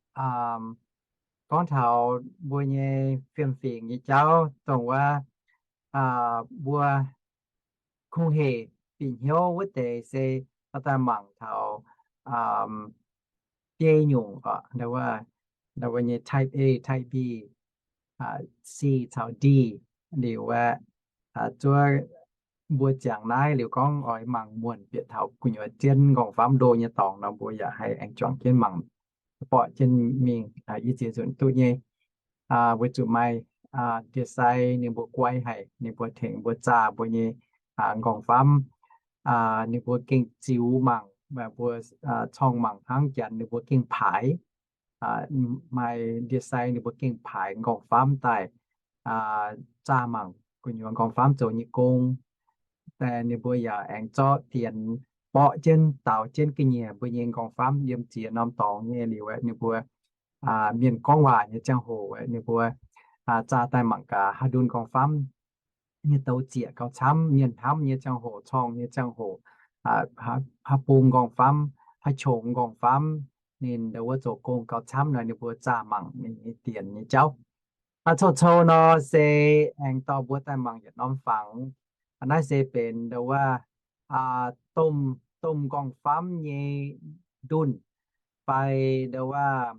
gorngv taux mbuo nyei fiem-fingx nyei jauv, dongh wuov mbuo kungx-hec bieqc hnyouv wuov deix se daaih mangc taux biei nyungc, nyei type A, type B, C caux D. Liuz aeqv, zuov mbuo ziangx naaiv liuz gorngv oix mangc muonc bieqc taux gu'nyuoz zien nqorngv-famv ndo nyei dorngx nor, mbuo yaac haih aengx juangc jienv mangc, borqv jienv mingh, i ziex nzunc duqv nyei. Weic zuqc maaih ndie-sai ninh mbuo guai haic, ninh mbuo tengx mbuo zaah mbuo nyei nqorngv-famv. Ninh mbuo gengh ziux mangc, mbuo corng mangc hnangv janx ninh mbuo gengh paaix. Maaih ndie-sai ninh mbuo gengh paaix nqorngv-famv daaih zaah mangc gu'nyuoz nqorngv-famv zoux nyei gong. Ninh mbuo yaac aengx zorqv dienx borqv jienv, daaux jienv ga'nyiec mbuo nyei nqorngv-famv yiem ziex norm dorngx nyei. Liuz aeqv, ninh mbuo mienh gorngv waac nyei ziangh hoc aeqv, ninh mbuo zaah daaih mangc gaax haaix ndunh nqorngv-famv nyei douz zieqc gauh camv, mienh hnamv nyei ziangh hoc, corng nyei ziangh hoc, haaix bung nqorngv-famv, haaix qongx nqorngv-famv, ninh ndau wuov zoux gong gauh camv nor, ninh mbuo zaah mangc ninh nyei dienx nyei jauv. Cou-cou nor se aengx dorh mbuo daaih mangc yietc norm fangx. Naaiv se benx ndau wuov domh, domh nqorngv-famv nyei ndunh, fai ndau wuov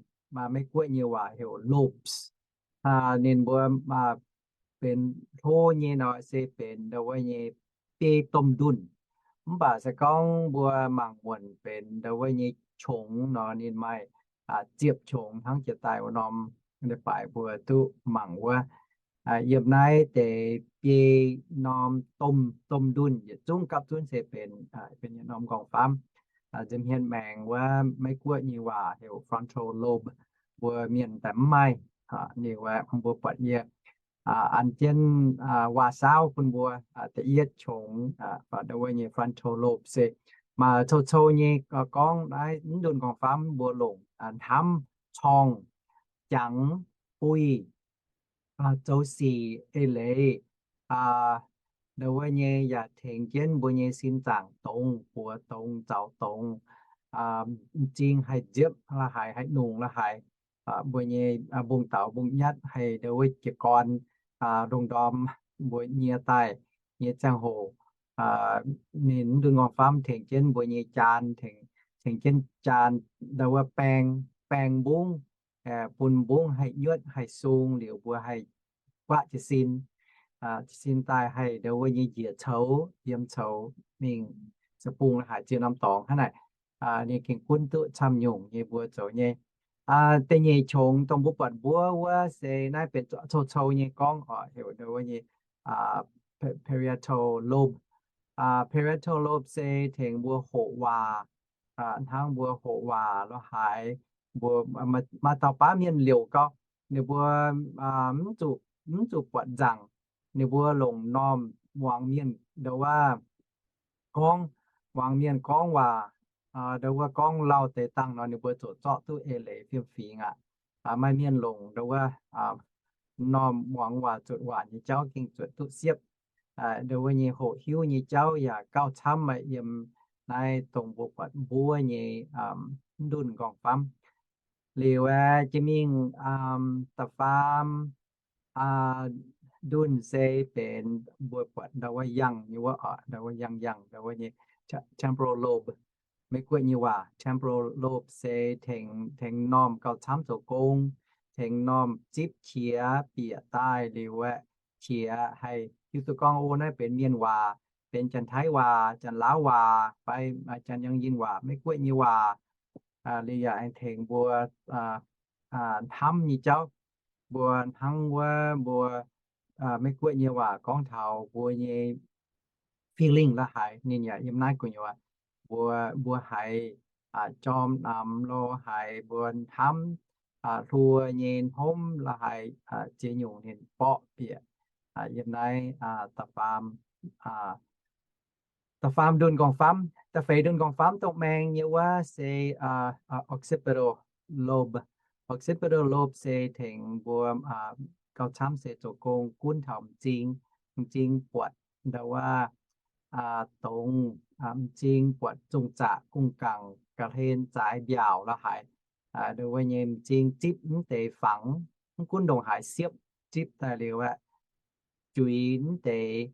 Meiv-Guoqv nyei waac heuc lobes. Ninh mbuo benx hlo nyei nor se benx ndau wuov nyei biei domh ndunh. Mv baac se gorngv mbuo mangc muonc benx ndau wuov nyei qongx nor, ninh maaih ziepc qongx hnangv jiex daaih wuov norm leiz-baaix mbuo duqv mangc wuov. Yiem naaiv deix biei norm domh, domh ndunh yietc zungv gapv zunv se benx, benx yietc norm nqorngv-famv. Nza'hmien maengx wuov Meiv-Guoqv nyei waac heuc frontal lobe, mbuo mienh daaih mv maaih. Ninh mbuo buatc yie an jienv waac-saauv bun mbuo. Da'yietv qongx, ndau wuov nyei frontal lobe se maaih cou-cou nyei gorngv naaiv mv ndunh nqorngv-famv mbuo longc hnamv, corng, jangx, buih, zoux sic, eix leiz, ndau wuov nyei yaac tengx jienv mbuo nyei sin zaangc dongz, buoz dongz, zaux dongz, m'zing haih nziepv la'haic, haih nungx la'haic, mbuo nyei mbungv-daux mbungv-nyatv haih ndau wuov jiez gorn, ndongh ndorm mbuo nyie daaih nyei ziangh hoc, ninh mv ndunh nqorngv-famv tengx jienv mbuo nyei jaan, tengx jienv jaan ndau wuov baeng, baeng mbungv, bun mbungv haih nyuotv haih sung liuz mbuo haih guaatv jiez sin. Jiez sin daaih haih ndau wuov nyei njiec coux, yiem coux mingh, se bung la'haic ziex norm dorngx hnangv naaic. Ninh gengh gunv duqv camv nyungc nyei mbuo zoux nyei. Da'nyeic qongx dongh mbuo buatc mbuov wuov se naaiv benx cou-cou nyei gorngv oc, heuc ndau wuov nyei parietal lobe. Parietal lobe se tengx mbuo hoqc waac, hnangv mbuo hoqc waac la'haic, mbuo maaih dauh baav mienh liouc gau, ninh mbuo mv zuqc, mv zuqc buatc nzaangc, ninh mbuo longc normh muangx mienh ndau wuov gorngv, muangx mienh gorngv waac, ndau wuov gorngv lauh deix dangh nor, ninh mbuo ziouc zorqv duqv eix leiz fiem-fingx aqv. Maaih mienh longc ndau wuov m'normh muangx waac zuotc waac nyei jauv gengh zuotc duqv siepv. Ndo wuov nyei hoqc hiuv nyei jauv yaac gauh camv maaih yiem naaiv dongh mbuo buatc mbuov nyei ndunh nqorngv-famv. Liuz aeqv, jiex mingh da'faam ndunh se benx mbuo buatc ndau wuov yangh nyei wuov oc, ndau wuov yangh yangh ndau wuov nyei temporal lobe. Meiv Guoqv nyei waac temporal lobe se tengx, tengx m'normh gauh camv zoux gong, tengx m'normh zipv qiex bieqc daaih liuz aeqv, qiex haih hiuv duqv gorngv o naaiv benx mienh waac, benx Janx-Taiv waac, Janx-Laauv waac, fai Janx-Yangh Yinh waac, Meiv Guoqv nyei waac. Liuz yaac aengx tengx mbuo hnamv nyei jauv, mbuo hnangv wuov mbuo Meiv Guoqv nyei waac gorngv taux mbuo nyei feeling la'haaix, ninh yaac yiem naaiv gu'nyuoz. Mbuo, mbuo haiz jorm namx lo haiz mbuo hnamv hluo nyei hnomv la'haaix ziex nyungc ninh mborqv bieqc yiem naaiv da'faam da'faam ndunh nqorngv-famv. Da'feix ndunh nqorngv-famv dongh maeng nyei wuov se occipital lobe. Occipital lobe se tengx mbuo gauh camv se zoux gong gunv taux m'zing, m'zing buatc ndau wuov dongz, m'zing buatc zungh zaqc, gong-gaangc, ga'hlen, zaaix, mbiaauc la'haaix. Ndau wuov nyei m'zing zipv mv deix fangx, mv gunv ndongc haaix siepv, zipv daaih liuz aeqv, juix mv deix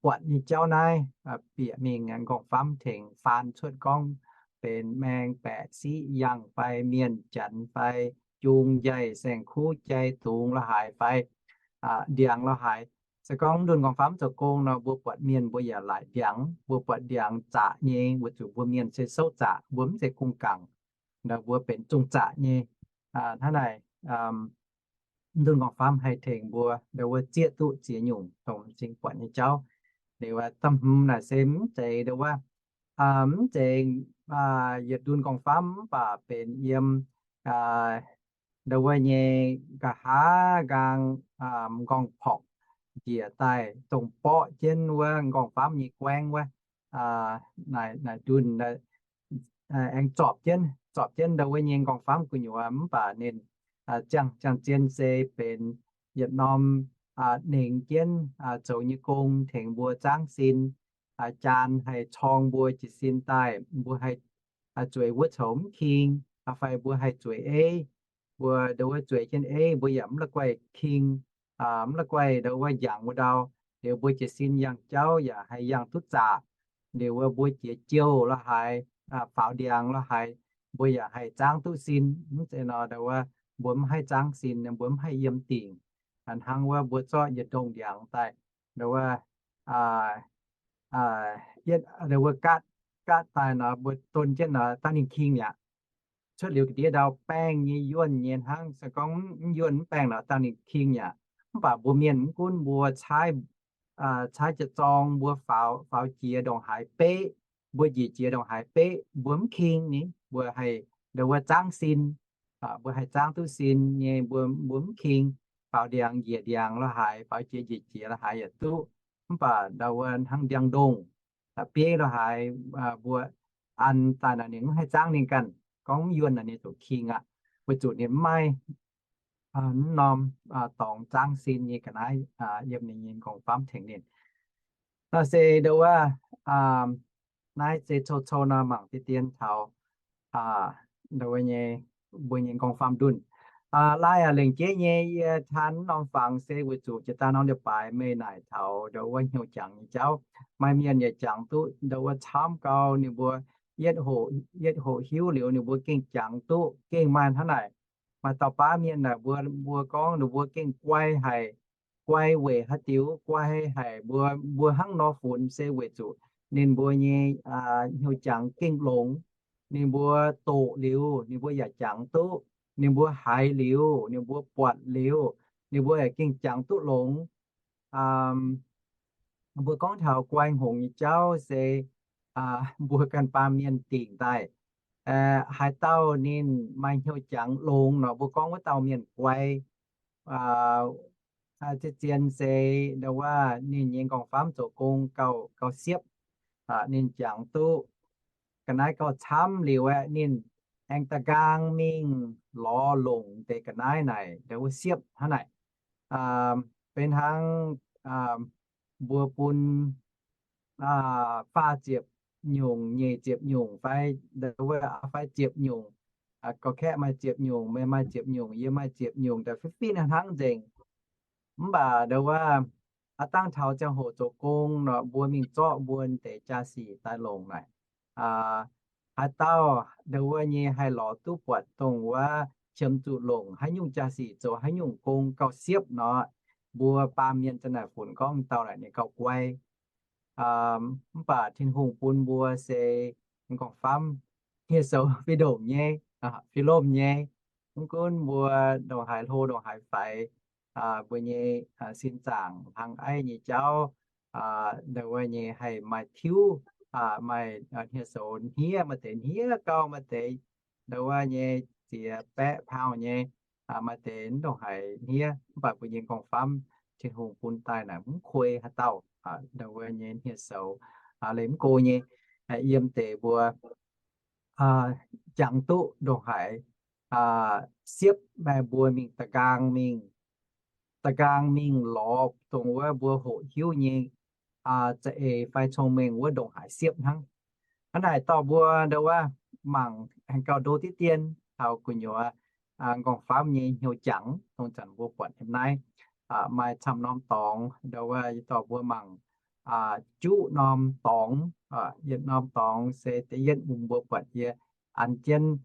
buatc nyei jauv naaiv bieqc mingh nqorngv-famv tengx faan cuotv gorngv benx maeng, baeqc, siqv, yangh fai mienh, Janx fai jung, njaih, saeng-kuv, jai, dungz la'haaix fai ndiangx la'haaix. Se gorngv ndunh nqorngv-famv zoux gong nor, mbuo buatc mienh mbuo yaac laaic ndiangx, mbuo buatc ndiangx zaqc nyei weic zuqc mbuo mienh se souv zaqc, mbuo mv zeiz gong-gaangc, ndau mbuo benx zungh zaqc nyei. Hnangv naaic, ndunh nqorngv-famv haih tengx mbuo ndau wuov zieqv duqv ziex nyungc dongh m'zing buatc nyei jauv. Liuz da'hmz naaic se mv zeiz ndau wuov, mv zeiz yietc ndunh nqorngv-famv mv baac benx yiem ndau wuov nyei nqa'haav nqaang m'nqorngv-porqc njiec daaih dongh borqv jienv wuov nqorngv-famv nyei guaengv wuov, naaic ndunh aengx zorpc jienv, zorpc jienv ndau wuov nyei nqorngv-famv gu'nyuoz mv baac ninh ziangh, ziangh zien se benx yietc norm nengx jienv zoux nyei gong tengx mbuo zaangv sin, jaan haih corng mbuo jiez sin daaih, mbuo haih zueiz wuov coux mv king, fai mbuo haih zueiz eiv, mbuo ndau wuov zueiz jienv eiv, mbuo yaac mv la'guaih king, mv la'guaih ndau wuov njangc wuov ndau. Liuz mbuo jiez sin yangh jauv yaac haih yangh duqv zaqc. Liuz wuov mbuo jiex jouh la'haaix, faaux ndiangx la'haaix, mbuo yaac haih zaangv duqv sin. Mv zeiz nor ndau wuov mbuo mv haih zaangv sin, mbuo mv haih yiem dingc. Hnangv wuov mbuo zorqv yietc ndongh ndiangx daaih, ndau wuov, yietv ndau wuov gaatv, gaatv daaih nor mbuo don jienv nor dangh ninh king mi'aqv. Cuotv liuz ga'ndiev ndau baengh nyei yuonh nyei hnangv. Se gorngv mv yuonh mv baengh nor dangh ninh king mi'aqv. Mv baac mbuo mienh mv gunv mbuo caaiv, caaiv jiex zorng mbuo faaux, faaux jiex ndongc haaix beqv, mbuo njiec jiex ndongc haaix beqv, mbuo mv king ni, mbuo haih ndau wuov zaangv sin, mbuo haih zaangv duqv sin nyei, mbuo, mbuo mv king. Faaux ndiangx njiec ndiangx la'haaix, faaux jiex njiec jiex la'haaix yaac duqv. Mv baac ndau wuov hnangv ndiangx-ndongh, bieiv la'haaix, mbuo an daaih naaic ninh mv haih zaangv ninh ganh. Gorngv mv yuonh naaic ninh zuqc king aqv, weic zuqc ninh mv maaih mv norm dorngx zaangv sin nyei ga'naaiv yiem ninh nyei nqorngv-famv tengx ninh. Naaiv se ndau wuov, naaiv se cou-cou nor mangc deix dien taux ndau wuov nyei, mbuo nyei nqorngv-famv ndunh. Laai aac, lengc jeiv nyei yie taan norm fangx se weic zuqc jiex daaih norm leiz-baaix meih naaic taux ndau wuov hnyouv jangx nyei jauv. Maaih mienh yaac jangx duqv ndau wuov camv gau, ninh mbuo yietv hoqc, yietv hoqc hiuv liuz ninh mbuo gengh jangx duqv, gengh maaih hnangv naaic. Maaih dauh baav mienh naaic mbuo, mbuo gorngv ninh mbuo gengh guai haic, guai weic haaix diuc guai haic, mbuo, mbuo hnangv nor funx se weic zuqc ninh mbuo nyei hnyouv jangx gengh longx. Ninh mbuo doqc liuz ninh mbuo yaac jangx duqv, ninh mbuo haiz liuz, ninh mbuo buatc liuz, ninh mbuo yaac gengh jangx duqv longx. Mbuo gorngv taux guai hngongx nyei jauv se mbuo ganh baamh mienh dingc daaih. Haaix dauh ninh maaih hnyouv jangx longx nor mbuo gorngv wuov dauh mienh guai. Zien-zien se ndau wuov ninh nyei nqorngv-famv zoux gong gauh, gauh siepv. Ninh jangx duqv ga'naaiv gauh camv liuz aeqv, ninh aengx da'nqaang mingh lorz longc deix ga'naaiv naaic ndau wuov siepv hnangv naaic. benx hnangv mbuo bun faah ziepc nyungc, nyic ziepc nyungc fai, fai ziepc nyungc, ga'kaeqv maaih ziepc nyungc, meih maaih ziepc nyungc, yie maaih ziepc nyungc, da'feix fingx hnangv nzengc. Mv baac ndo wuov, aav dangh taux ziangh hoc zoux gong nor, mbuo mingh zorqv mbuo deix jaa-sic daaih longc naaic, haaix dauh ndo wuov nyei haih lorz duqv buatc dongh wuov qiemx zuqc longc haaix nyungc jaa-sic zoux haaix nyungc gong gauh siepv nor, mbuo baamh mienh za'naaic funx gorngv dauh naaic ninh gauh guai. Mv baac Tin-Hungh bun mbuo se m'nqorngv-famv hniev-soux fih ndongc nyei, fih lomh nyei. Mv gunv mbuo ndongc haaix hlo ndongc haaix faix, mbuo nyei sin zaangc hlang aiv nyei jauv, ndo wuov nyei haih maaih tiuv, maaih hniev-soux hniev, maaih deix hniev gauh, maaih deix ndo wuov nyei ziex baeqv pound nyei, maaih deix mv ndongc haaix hniev. Mv baac mbuo nyei m'nqorngv-famv Tin-Hungh bun daaih naaic mv kuei haaix dauh ndo wuov nyei hniev-soux, leih mv go nyei, yiem deix mbuo jangx duqv ndongc haaix siepv, maaih mbuo mingh da'nqaang mingh, da'nqaang mingh lorz dongh wuov mbuo hoqc hiuv nyei za'eix fai cong-mengh wuov ndongc haaix siepv hnangv. Hnangv naaic dorh mbuo ndo wuov mangc aengx gauh ndo diqv dien taux gu'nyuoz m'nqorngv-famv nyei hnyouv jangx, dongh zanc mbuo buatc yiem naaiv maaih camv norm dorngx, ndo wuov yie dorh mbuo mangc juqv norm dorngx. Yietc norm dorngx se da'yietv mbuo buatc yie an jienv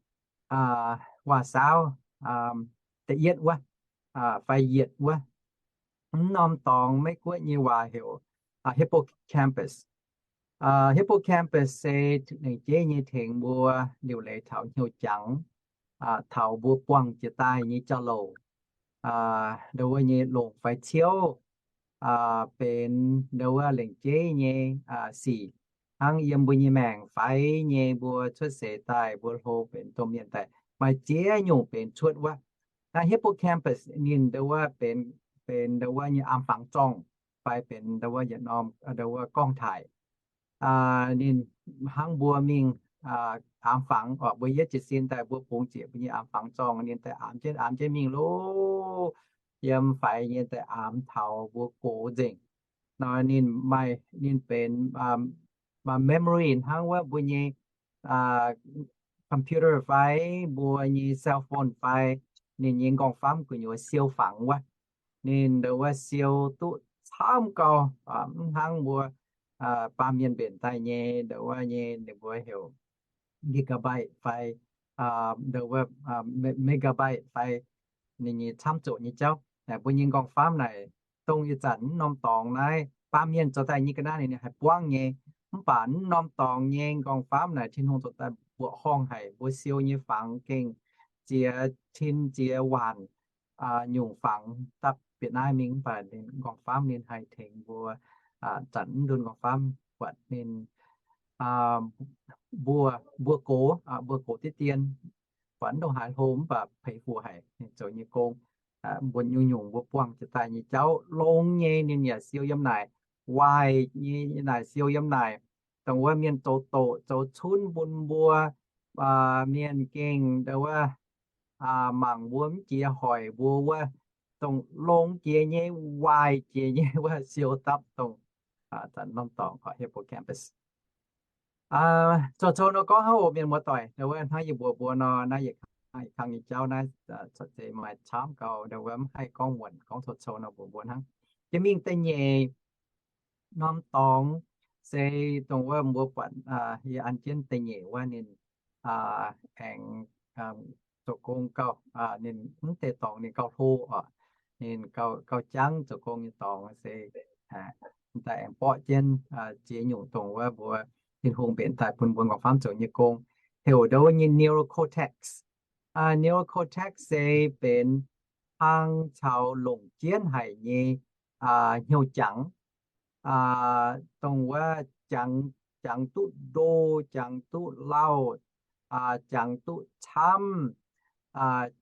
waac-saauv da'yietv wuov, fai yietc wuov. Mv norm dorngx Meiv-Guoqv nyei waac heuc hippocampus. Hippocampus se lengc jeiv nyei tengx mbuo liuc leiz taux hnyouv jangx, taux mbuo buangh jiex daaih nyei jauv-louc, ndo wuov nyei longc fai ciouv, benx ndo wuov lengc jeiv nyei sic, hnangv yiem mbuo nyei maengc faix nyei mbuo cuotv seix daaih mbuo hlo benx domh mienh daaih maaih ziex nyungc benx cuotv wuov. Naaiv hippocampus ninh ndo wuov benx, benx ndo wuov nyei aamx fangx zorngh, fai benx ndo wuov yietc norm ndo wuov gorngv-taaix. Ninh hnangv mbuo mingh aamx fangx oc, mbuo yietv jiez sin daaih mbuo bungx ziec mbuo nyei aamx fangx zorngh, ninh daaih aamx jienv aamx jienv mingh lov, yiem faix nyei daaih aamx taux mbuo gox nzengc. Nor ninh maaih, ninh benx memory hnangv wuov mbuo nyei computer fai mbuo nyei cell phone fai ninh nyei m'nqorngv-famv gu'nyuoz siou fangx wuov. Ninh ndo wuov siou duqv camv gau, mv hnangv mbuo baamh mienh mbenc daaih nyei ndo wuov nyei ninh mbuo heuc gigabyte fai ndo wuov megabyte fai ninh nyei camv zoqc nyei jauv. Mbuo nyei m'nqorngv-famv naaic dongh ih zanc mv norm dorngx naaiv baamh mienh zoux daaih nyei ga'naaiv ninh haih buangv nyei. Mv baac mv norm dorngx nyei m'nqorngv-famv naaic Tin-Hungh zoux daaih mbuoqc horngh haic, mbuo siou nyei fangx gengh ziex tin ziex waanc nyungc fangx dapv bieqc naaiv mingh. Mv baac m'nqorngv-famv ninh haih tengx mbuo zanc mv ndunh m'nqorngv-famv buatc ninh mbuo, mbuo gox, mbuo gox diqv dien, buatc mv ndongc haaix hlo mv baac peix fuc haic ninh zoux nyei gong. Mbuo nyungc-nyungc mbuo buangh jiex daaih nyei jauv longx nyei ninh yaac siou yiem naaic, waaic nyei naaic siou yiem naaic. Dongh wuov mienh zoux doqc zoux cunv bun mbuo, mienh gengh ndo wuov mangc mbuo mv jiex hoic mbuo wuov, dongh longx jiex nyei, waaic jiex nyei wuov siou dapv dongh zanc norm dorngx hippocampus. Coux-coux nor gorngv hnangv oc mienh muoz-doic, ndo wuov hnangv yie mbuox mbuo nor, naaiv yietc kang nyei jauv naaiv, cuotv seix maaih camv gau, ndo wuov mv haih gorngv muonc gorngv coux-coux nor mbuox mbuo hnangv. Jiex mingh da'nyeic norm dorngx se dongh wuov mbuo buatc yie an jienv da'nyeic wuov ninh aengx zoux gong gauh, ninh mv deix dorngx ninh gauh hlo oc. Ninh gauh jangv zoux gong nyei dorngx se daaih aengx borqv jienv ziex nyungc dongh wuov mbuo Tin-Hungh mbenc daaih bun mbuo m'nqorngv-famv zoux nyei gong, heuc ndo wuov nyei neocortex. Neocortex se benx hlang caux longc jienv haic nyei hnyouv jangx, dongh wuov jangx duqv ndo, jangx duqv lauh, jangx duqv camv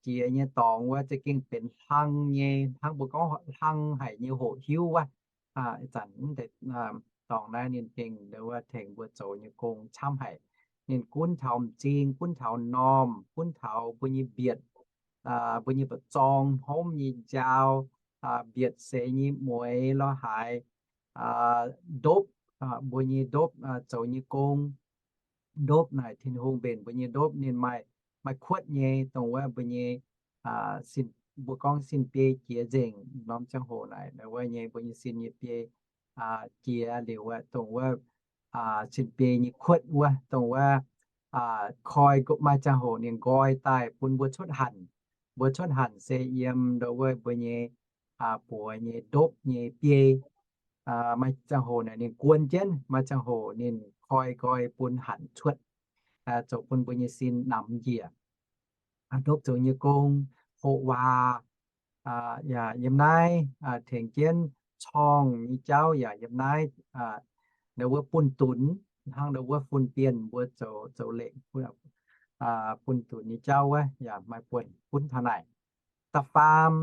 jiex nyei dorngx wuov za'gengh benx hlang nyei, hnangv mbuo gorngv hlang haic nyei hoqc hiuv wuov. Ih zanc mv deix dorngx naaiv ninh gengh ndo wuov tengx mbuo zoux nyei gong camv haic. Ninh gunv taux m'zing, gunv taux m'normh, gunv taux mbuo nyei mbietc, mbuo nyei mba'zorng, hnomv nyei njaaux, mbietc seix nyei mueix lorz haaix, ndopv, mbuo nyei ndopv, zoux nyei gong, ndopv naaic Tin-Hungh mbenc mbuo nyei ndopv, ninh maaih, maaih kuotv nyei, dongh wuov mbuo nyei, mbuo gorngv sin biei jiex nzengc norm ziangh hoc naaic, wuov nyei mbuo nyei sin nyei biei jiex liuz, dongh wuov sin biei nyei kuotv wuov, dongh wuov koi maaih ziangh hoc ninh nqoi daaih bun mbuo cuotv hanc. Mbuo cuotv hanc se yiem ndo wuov mbuo nyei buoz nyei ndopv nyei biei. Maaih ziangh hoc naaic ninh guon jienv, maaih ziangh hoc ninh koi nqoi bun hanc cuotv, zoux bun mbuo nyei sin namx njiec. Ndopv zoux nyei gong, hoqc waac, yaac yiem naaiv tengx jienv corngh nyei jauv yaac yiem naaiv, ndo wuov bunh dunx, hnangv ndo wuov fun bienh mbuo zoux, zoux lengc, bunh dunx nyei jauv wuov yaac maaih buonc gunv taux naaic. Da'faam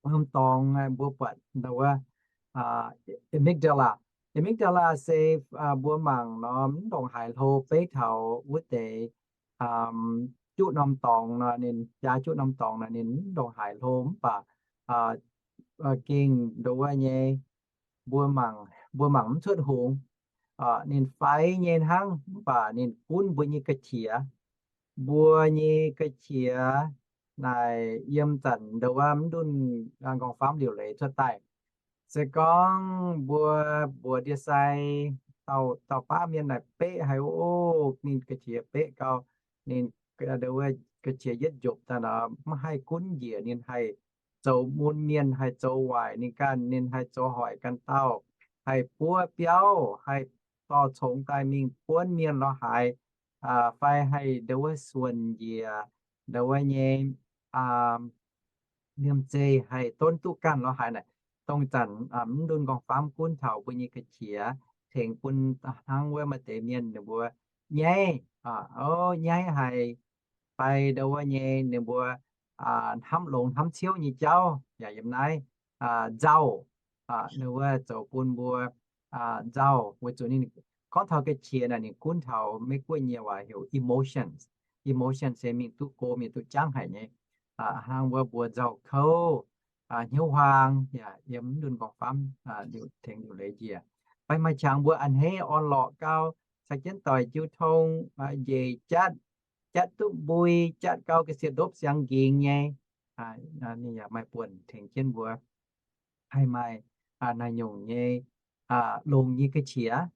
norm dorngx mbuo buatc ndo wuov amygdala. Amygdala se mbuo mangc nor mv ndongc haaix hlo beiv taux wuov deix juqv norm dorngx nor, ninh jaa juqv norm dorngx nor ninh mv ndongc haaix hlo mv baac gengh ndo wuov nyei mbuo mangc, mbuo mangc mv cuotv hungx. Ninh faix nyei hnangv mv baac ninh gunv mbuo nyei ga'qiex. Mbuo nyei ga'qiex naaic yiem zanc ndo wuov mv ndunh nqorngv-famv liuc leiz cuotv daaih. Se gorngv mbuo mbuox ndie-sai dauh baav mienh naaic beqv haic, o, ninh ga'qiex beqv gau, ninh ndo wuov ga'qiex yietv njopc daaih nor mv haih gunv njiec, ninh haih zoux mun mienh, haih zoux waaic ninh ganh, ninh haih zoux hoic ganh dauh, haih buov biauv, haih dorh congx daaih mingh buonv mienh lorz haaix, fai haih ndo wuov suonc njiec ndo wuov nyei liemh zeih haih donv duqv ganh lorz haaix naaic. Dongh zanc mv ndunh nqorngv-famv gunv taux mbuo nyei ga'qiex, tengx bun hnangv wuov maaih deix mienh ninh mbuo nyaiv, o, nyaiv haic, fai ndo wuov nyei ninh mbuo hnamv longx hnamv ciouv nyei jauv yaac yiem naaiv. Nzauh, ninh wuov zoux bun mbuo nzauh weic zuqc ninh gorngv taux ga'qiex naaic ninh gunv taux Meiv Guoqv nyei waac heuc emotions. Emotions se mingh duqv go mingh duqv jangv haic nyei. Hnangv wuov mbuo nzauh kouv, hnyouv huaang, yaac yiem mv ndunh nqorngv-famv liuc tengx liuc leiz njiec. Fai maaih qangx mbuo a'hneiv orn-lorqc gau, caux jienv doic jiu tong, njiec jatv, jatv duqv mbui, jatv gau ga'sie ndopv siang nqingx nyei. Ninh yaac maaih buonc tengx jienv mbuo haih maaih naaiv nyungc nyei longx nyei ga'qiex,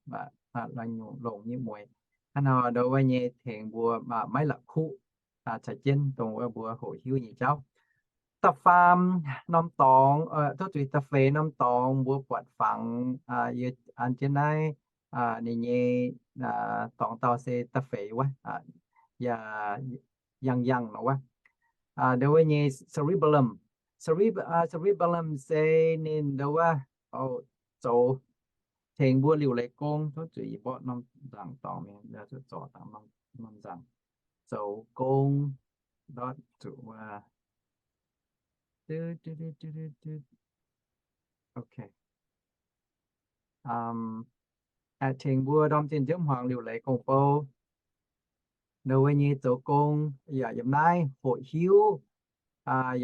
naaiv nyungc longx nyei mueix. Hnangv nor ndo wuov nyei tengx mbuo maiv la'kuqv caux jienv dongh wuov mbuo hoqc hiuv nyei jauv. Da'faam norm dorngx, tov zuiz, da'feix norm dorngx mbuo buatc fangx, yie an jienv naaiv ninh nyei dorngx dauh se da'feix wuov, yaac yangh yangh nor wuov. Ndo wuov nyei cerebellum. Cere-, cerebellum se ninh ndo wuov zoux tengx mbuo liuc leiz gong. Tov zuiz yie mborqv norm nzaangc dorngx mingh, zuqc zorc dangh norm nzaangc zoux gong ndortv zuqc wuov. Ok. Aengx tengx mbuo ndorm zinh nziouv hmuangx liuc leiz gong-bou, ndo wuov nyei zoux gong yaac yiem naaiv, hoqc hiuv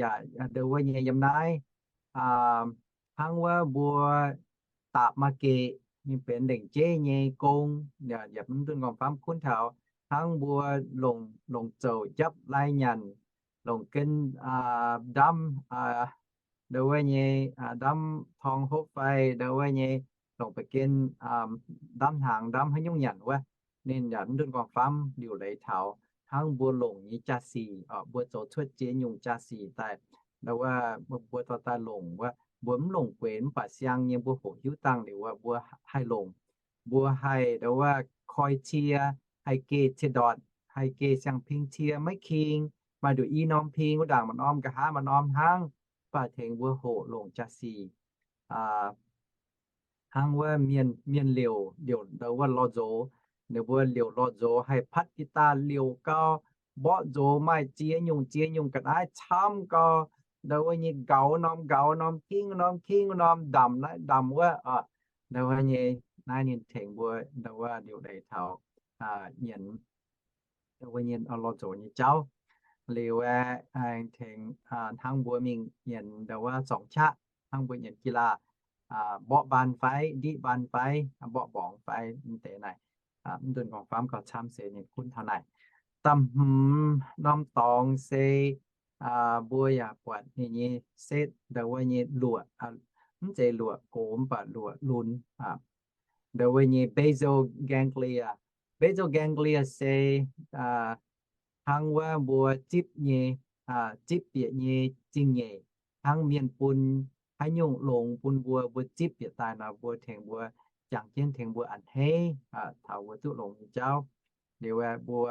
yaac ndo wuov nyei yiem naaiv. Hnangv wuov mbuo dapc maaih geqc, ninh benx lengc jeiv nyei gong, yaac mv ndunh nqorngv-famv gunv taux. Hnangv mbuo longc, longc zouc japv lai nyanc, longc gen ndamv, ndo wuov nyei ndamv torng hopv fai ndo wuov nyei longc ba'gen ndamv hnaangx, ndamv haaix nyungc nyanc wuov, ninh yaac mv ndunh nqorngv-famv liuc leiz taux. Hnangv mbuo longc nyei jaa-sic, mbuo zoux cuotv ziex nyungc jaa-sic daaih, ndo wuov mbuo dorh daaih longc wuov, mbuo mv longc gueix mv baac siang nyei mbuo hoqc hiuv dangh liuz wuov mbuo haih longc. Mbuo haih ndo wuov koi cie, haih geh cie ndortc, haih geh siang-ping cie maiv king, maaih nduqc i norm ping wuov ndaangc maaih norm, nqa'haav maaih norm hnangv, mv baac tengx mbuo hoqc longc jaa-sic. Hnangv wuov mienh, mienh liouc, liouc ndo wuov lorh nzox, ninh mbuo liouc lorh nzox haih patv guitar liouc gau, mborqv nzox maaih ziex nyungc ziex nyungc ga'naaiv camv gau, ndo wuov nyei nqauz norm nqauz norm, kingv norm kingv norm, ndamc naaiv ndamc wuov. Ndo wuov nyei naaiv ninh tengx mbuo ndo wuov liuc leiz taux nyienz ndo wuov nyei lorh nzox nyei jauv. Liuz aengx tengx hnangv mbuo mingh nyienz ndo wuov sorngx qaqv. hnangv mbuo nyienx กีฬา, mborqv mbaan fai, ndiqv mbaan fai, mborqv mborngx fai, mv deix naaic. Mv ndunh gorngv faam gauh camv se ninh gunv taux naaic. Da'hmz norm dorngx se mbuo yaac buatc ninh nyei setv ndau wuov nyei luoqc, mv zeiz luoqc gox mv baac luoqc lunx, ndau wuov nyei basal ganglia. Basal ganglia se hnangv wuov mbuo zipv nyei, zipv bieqc nyei zingh nyeic, hnangv mienh bun haaix nyungc longx bun mbuo, mbuo zipv bieqc daaih nor, mbuo tengx mbuo jangx jienv tengx mbuo a'hneiv taux mbuo duqv longx nyei jauv. Liuz mbuo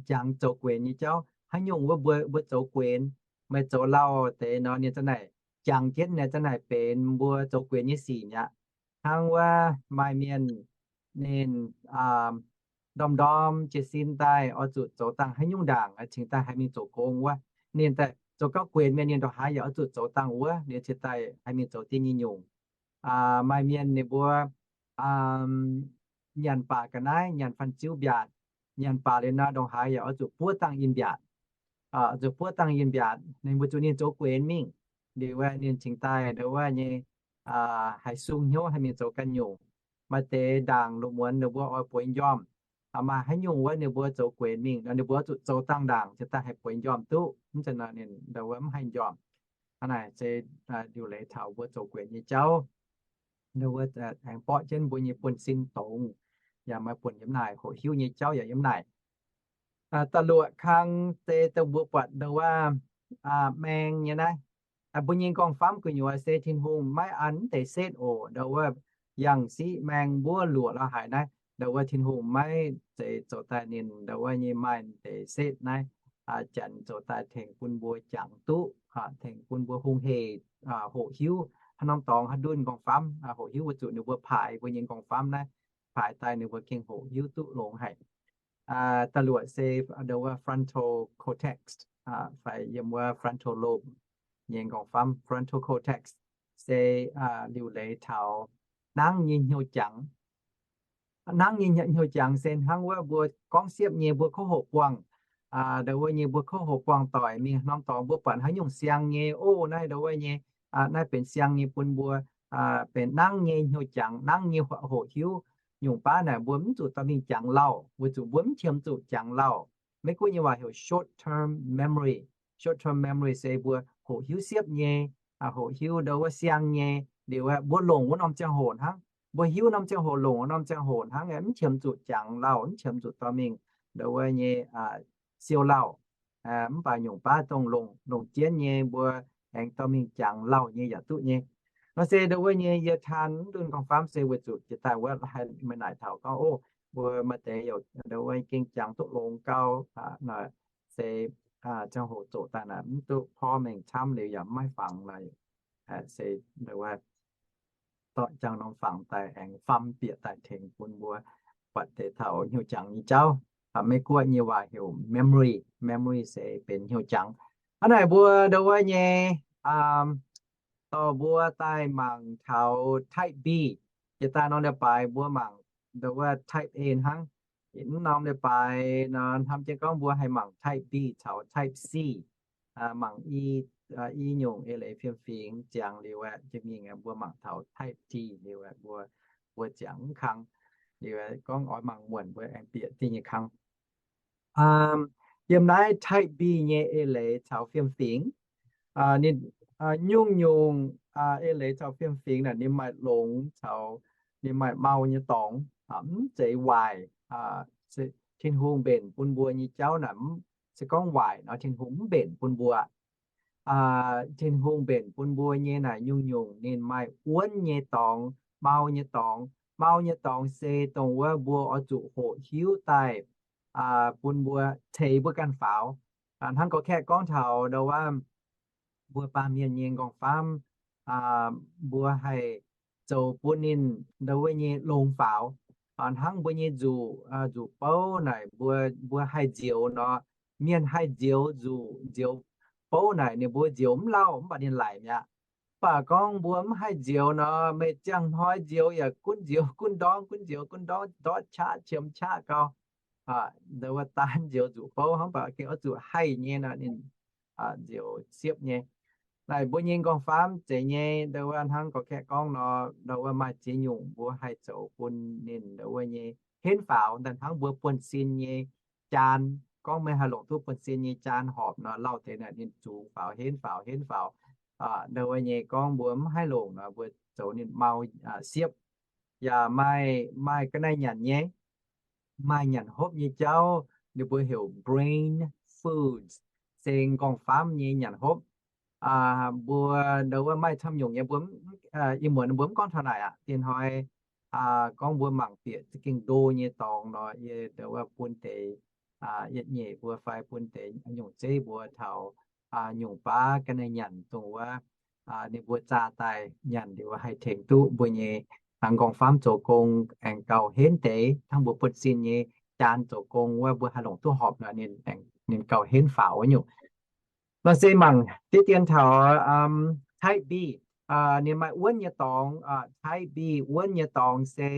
jangx zoux guenx nyei jauv, haaix nyungc wuov mbuo, mbuo zoux guenx, meih zoux lauh deix nor, ninh za'naaic jangx jienv naaic za'naaic benx mbuo zoux guenx nyei sic mi'aqv. Hnangv wuov maaih mienh ninh ndorm-ndorm jiez sin daaih oix zuqc zoux dangh haaix nyungc ndaangc cingx daaih haih mingh zoux gong wuov. Ninh daaih zoux gauh guenx mienh, ninh ndongc haaix yaac oix zuqc zoux dangh wuov, ninh cingx daaih haih mingh zoux dien nyei nyungc. Maaih mienh ninh mbuo nyanc baac ga'naaiv, nyanc fan-ziu mbiaatc, nyanc baac liuz nor ndongc haaix yaac oix zuqc buov dangh in mbiaatc. Zuqc buov dangh in mbiaatc, ninh mbuo zuqc ninh zoux guenx mingh. Liuz ninh cingx daaih ndau wuov nyei haih sung hnyouv haih mingh zoux ganh nyungc. Maaih deix ndaangc lungh muonz ninh mbuo oix bueix njormh, maaih haaix nyungc wuov ninh mbuo zoux guenx mingh nor, ninh mbuo zuqc zoux dangh ndaangc cingx daaih haih bueix njormh duqv. Mv zeiz nor ninh ndau wuov mv haih njormh. Hnangv naaic se liuc leiz taux mbuo zoux guenx nyei jauv. Ndau wuov aengx borqv jienv mbuo nyei buonv-sin dongz, yaac maaih buonc yiem naaic, hoqc hiuv nyei jauv yaac yiem naaic. Da'luoqc kang se dongh mbuo buatc ndau wuov maeng nyei naaiv. Mbuo nyei nqorngv-famv gu'nyuoz se Tin-Hungh maiv an mv deix setv oc. Ndau wuov yangh siqv maeng mbuov luoqc la'haic naaiv, ndau wuov Tin-Hungh maiv zeiz zoux daaih ninh ndau wuov nyei maaih deix setv naaiv janx zoux daaih tengx bun mbuo jangx duqv, tengx bun mbuo hungh hec, hoqc hiuv haaix norm dorngx haaix ndunh nqorngv-famv, hoqc hiuv weic zuqc ninh mbuo paaix mbuo nyei nqorngv-famv naaiv, paaix daaih ninh mbuo gengh hoqc hiuv duqv longx haic. Da'luoqc se ndau wuov frontal cortex fai yiem wuov frontal lobe nyei nqorngv-famv. Frontal cortex se liuc leiz taux nangv nyei hnyouv jangx. Nangv nyei hnyouv jangx se hnangv wuov mbuo gorngv siepv nyei mbuo kouv hoqc buangh, ndau wuov nyei mbuo kouv hoqc buangh doic mingh norm dorngx mbuo buatc haaix nyungc siang nyei, o, naaiv ndau wuov nyei, naaiv benx siang nyei bun mbuo, benx nangv nyei hnyouv jangx, nangv nyei hoqc hiuv. Nyungc baav naaic mbuo mv zuqc dorh mingh jangx lauh, weic zuqc mbuo mv qiemx zuqc jangx lauh. Maiv gunv nyei waac heuc short term memory. Short term memory se mbuo hoqc hiuv siepv nyei, hoqc hiuv ndau wuov siang nyei, liuz mbuo longc wuov norm ziangh hoc hnangv. Mbuo hiuv norm ziangh hoc, longc wuov norm ziangh hoc hnangv, mv qiemx zuqc jangx lauh, mv qiemx zuqc dorh mingh ndau wuov nyei siou lauh. Mv baac nyungc baav dongh longc, longc jienv nyei mbuo aengx dorh mingh jangx lauh nyei yaac duqv nyei. Nor se ndau wuov nyei yie taan mv ndunh nqorngv-famv se weic zuqc jiex daaih wuov haih meih naaic taux gorngv, o, mbuo maaih deix youc ndau wuov gengh jangx duqv longx gau, se ziangh hoc zoqc daaih naaic mv duqv porv mengh camv liuz yaac maiv fangx naaic, se ndau wuov dorh jangx norm fangx daaih aengx famv bieqc daaih tengx bun mbuo buatc deix taux hnyouv jangx nyei jauv. Maiv gunv nyei waac heuc memory. Memory se benx hnyouv jangx. Hnangv naaic mbuo ndau wuov nyei dorh mbuo daaih mangc taux type B. Jiex daaih norm leiz-baaix mbuo mangc ndau wuov type A hnangv. Mv norm leiz-baaix nor hnamv jienv gorngv mbuo haih mangc type B caux type C. Mangc i, i nyungc eix leiz fiem-fingx ziangx liuz aeqv, jiex mingh aeqv, mbuo mangc taux type D liuz aeqv, mbuo, mbuo ziangx mv kang. Liuz aeqv, gorngv oix mangc muonc mbuo aengx bieqc diuh nyei kang. Yiem naaiv type B nyei eix leiz caux fiem-fingx, ninh, nyungc nyungc eix leiz caux fiem-fingx naaic ninh maaih longx caux ninh maaih mau nyei dorngx, mv zeiz waaic. Tin-Hungh mbenc bun mbuo nyei jauv naaic, se gorngv waaic nor Tin-Hungh mv mbenc bun mbuo. Tin-Hungh mbenc bun mbuo nyei naaic nyungc-nyungc ninh maaih wuonv nyei dorngx, mau nyei dorngx. Mau nyei dorngx se dongh wuov mbuo oix zuqc hoqc hiuv daaih bun mbuo ceix mbuo ganh faaux. Hnangv gorx-kaeqv gorngv taux ndau wuov mbuo baamh mienh nyei nqorngv-famv, mbuo haih zoux bun ninh ndau wuov nyei longx faaux. Hnangv mbuo nyei nzuqc, nzuqc bouv naaic mbuo, mbuo haih nzioux nor, mienh haih nzioux nzuqc nzioux bouv naaic ninh mbuo nzioux mv lauh mv baac ninh laic mi'aqv. Mv baac gorngv mbuo mv haih nzioux nor, meih ziangh hnoi nzioux yaac gunv nzioux gunv ndorngv, gunv nzioux gunv ndorngv, ndortv qaqv qiemx qaqv gau. Ndau wuov daan nzioux nzuqc bouv hnangv, mv baac gengh oix zuqc haih nyei nor ninh nzioux siepv nyei. Naaic mbuo nyei nqorngv-famv zeiz nyei, ndau wuov hnangv gorqv-kaeqv gorngv nor, ndau wuov maaih ziex nyungc mbuo haih zoux bun ninh ndau wuov nyei henv faaux, ndau hnangv mbuo buonv-sin nyei jaan. Gorngv meih haih longc duqv buonv-sin nyei jaan horpc nor, lauh deix naaic ninh zungx faaux, henv faaux, henv faaux. Ndau wuov nyei gorngv mbuo mv haih longc nor, mbuo zoux ninh mau siepv. Yaac maaih, maaih ga'naaiv nyanc nyei, maaih nyanc hopv nyei jauv, ninh mbuo heuc brain foods, se nqorngv-famv nyei nyanc hopv. Mbuo ndau wuov maaih camv nyungc nyei, mbuo, ih muonz mbuo mv gorngv taux naaic aqv. Diex hnoi gorngv mbuo mangc bieqc za'gengh ndo nyei dorngx nor, yie ndau wuov bun deix yietc nyeic mbuo fai bun deix nyungc zeiv mbuo taux nyungc baav ga'naaiv nyanc dongh wuov ninh mbuo zaah daaih nyanc liuz haih tengx duqv mbuo nyei nqorngv-famv zoux gong aengx gauh henv deix hnangv mbuo buonv-sin nyei jaan zoux gong wuov mbuo haih longc duqv horpc nor, ninh gauh henv faaux wuov nyungc. Nor se mangc deix dien taux type B, ninh maaih wuonv nyei dorngx. Type B wuonv nyei dorngx se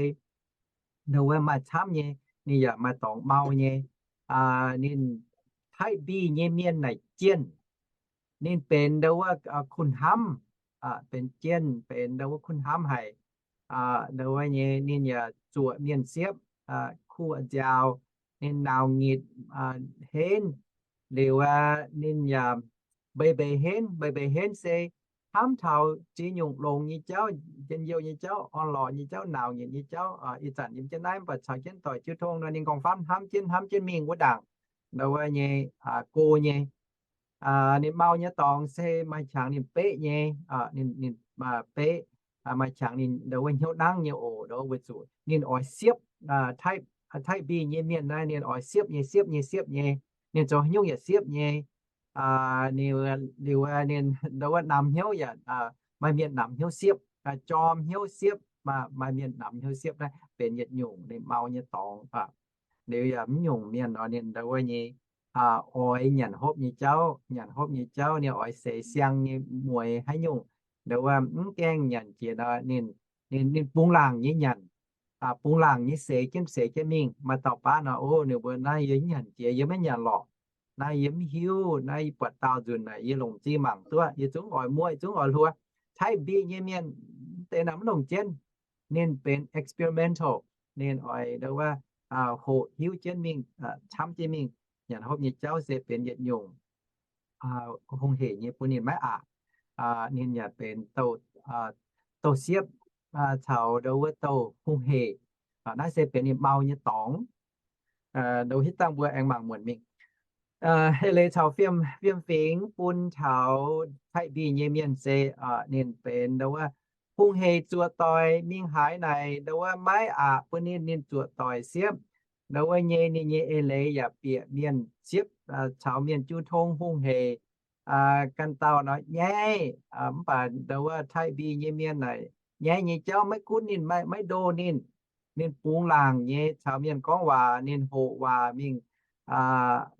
ndau wuov maaih camv nyei, ninh yaac maaih dorngx mau nyei. Ninh type B nyei mienh naaic jienh, ninh benx ndau wuov kuh hnamv, benx jienh, benx ndau wuov kuh hnamv haic. Ndau wuov nyei ninh yaac zuoqc mienh siepv, kuh nziaaux, ninh nauc nyitc, henv, liuz ninh yaac mbeix mbeix henv, mbeix mbeix henv se hnamv taux ziex nyungc longx nyei jauv, njien-youh nyei jauv, orn-lorqc nyei jauv, nauc nyitc nyei jauv. Ih zanc yiem jienv naaiv mv baac caux jienv doic jiu tong nor ninh nqorngv-famv hnamv jienv hnamv jienv mingh wuov ndaangc, ndau wuov nyei go nyei. Ninh mau nyei dorngx se maaih qangx ninh beqv nyei, ninh beqv, maaih qangx ninh ndau wuov hnyouv nangv nyei oc, ndau wuov weic zuqc ninh oix siepv. Type B nyei mienh naaiv ninh oix siepv nyei, siepv nyei, siepv nyei. Ninh zoux haaix nyungc yaac siepv nyei. Liuz ninh ndau wuov namx hnyouv yaac, maaih mienh namx hnyouv siepv, jorm hnyouv siepv, maaih mienh namx hnyouv siepv naaiv benx yietc nyungc ninh mau nyei dorngx. Liuz yaac mv nyungc mienh nor ninh ndau wuov nyei oix nyanc hopv nyei jauv, nyanc hopv nyei jauv ninh oix seix siang nyei mueix haaix nyungc, ndau wuov mv gaengh nyanc jiex nor ninh, ninh bungx laangc nyei nyanc, bungx laangc nyei seix jienv seix jienv mingh. Maaih dauh baav nor, o, ninh mbuo naaiv yie mv nyanc jiex, yie maiv nyanc lorqc. Naaiv yie mv hiuv, naaiv yie buatc daauh nzunc naaic yie longc zinh mangc duqv, yie zungv oix muoqv, yie zungv oix hluo. Type B nyei mienh deix naaic mv longc jienv. Ninh benx experimental, ninh oix ndau wuov hoqc hiuv jienv mingh, camv jienv mingh. Nyanc hopv nyei jauv se benx yietc nyungc hungh hec nyei bun ninh maiv aqc. Ninh yaac benx douh siepv caux ndau wuov douh hungh hec. Naaiv se benx ninh mau nyei dorngx. Ndau hitv dangh mbuo aengx mangc muonc mingh. Eix leiz caux fiem, fiem fingx bun taux Type B nyei mienh se ninh benx ndau wuov hungh hec zuoqc doic mingh haaix naaic ndau wuov maiv aqc bun ninh, ninh zuoqc doic siepv. Ndau wuov nyei ninh nyei eix leiz yaac bieqc mienh siepv caux mienh jiu tong hungh hec ganh dauh nor nyaiv. Mv baac ndau wuov Type B nyei mienh naaic nyaiv nyei jauv maiv gunv ninh, maiv ndo ninh. Ninh bungx laangc nyei caux mienh gorngv waac, ninh hoqc waac mingh,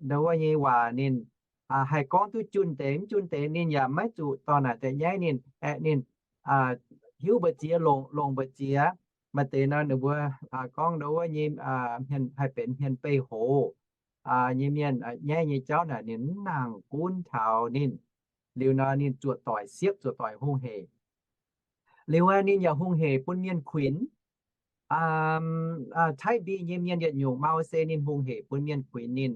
ndau wuov nyei waac ninh haih gorngv duqv jun deix mv jun deix ninh yaac maiv zuqc dorh naaic daaih nyaiv ninh, aeqv, ninh hiuv mbu'ziex, longc, longc mbu'ziex. Maaih deix nor ninh mbuo gorngv ndau wuov nyei haih benx hmien beih hoz nyei mienh nyaiv nyei jauv naaic ninh mv nangc gunv taux ninh. Liuz nor ninh zuoqc doic siepv, zuoqc doic hungh hec. Liuz ninh yaac hungh hec bun mienh kuinx. Type B nyei mienh yietc nyungc mau se ninh hungh hec bun mienh kuinx ninh,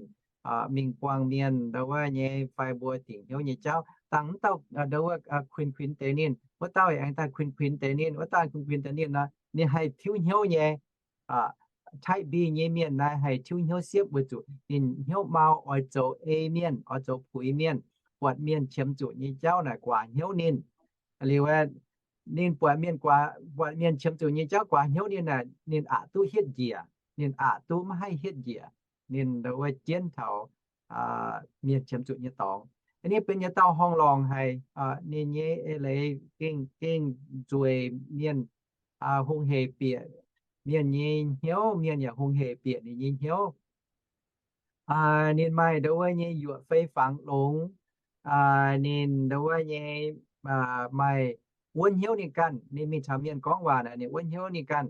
mingh buangh mienh ndau wuov nyei fai mbuo dingc hnyouv nyei jauv. Dangh mv dauh ndau wuov kuinx kuinx deix ninh, wuov dauh aengx daaih kuinx kuinx deix ninh, wuov dauh kuinx kuinx deix ninh nor, ninh haih tiuv hnyouv nyei. Type B nyei mienh naaiv haih tiuv hnyouv siepv weic zuqc ninh hnyouv mau, oix zoux ei mienh, oix zoux puix mienh, buatc mienh qiemx zuqc nyei jauv naaic guaax hnyouv ninh. Liuz ninh buatc mienh, buatc mienh qiemx zuqc nyei jauv guaax hnyouv ninh naaic, ninh aqc duqv hietv njiec, ninh aqc duqv maiv haih hietv njiec. Ninh ndau wuov jienv taux mienh qiemx zuqc nyei dorngx. Ninh benx yietc dauh horngh lorngc haic. Ninh nyei eix leiz gengh, gengh nzueic mienh, hungh hec bieqc mienh nyei hnyouv, mienh yaac hungh hec bieqc ninh nyei hnyouv. Ninh maaih ndau wuov nyei yuoqc fei fangx longx. Ninh ndau wuov nyei maaih wuonv hnyouv ninh ganh. Ninh mingh caux mienh gorngv waac naaic ninh wuonv hnyouv ninh ganh.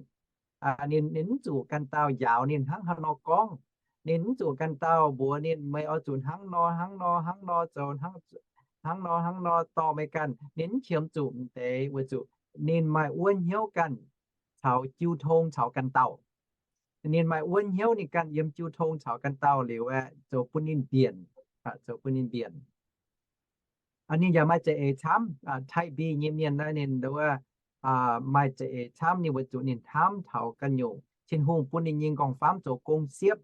Ninh, ninh mv zuqc ganh dauh njaaux ninh hnangv haaix nor gorngv. Ninh mv zuqc ganh dauh mbuox ninh meih oix zuqc hnangv nor hnangv nor hnangv nor zoux hnangv. hnangv nor hnangv nor dorh meih ganh. Ninh mv qiemx zuqc m'deix weic zuqc ninh maaih wuov hnyouv ganh caux jiu tong caux ganh dauh. Ninh maaih wuov hnyouv ninh ganh yiem jiu tong caux ganh dauh liuz aeqv, zoux bun ninh mbienc, zoux bun ninh mbienc. Ninh yaac maaih za'eix camv. Type B nyei mienh naaiv ninh nduov maaih za'eix camv ninh weic zuqc ninh hnamv taux ganh nyungc. Tin-Hungh bun ninh nyei nqorngv-famv zoux gong siepv.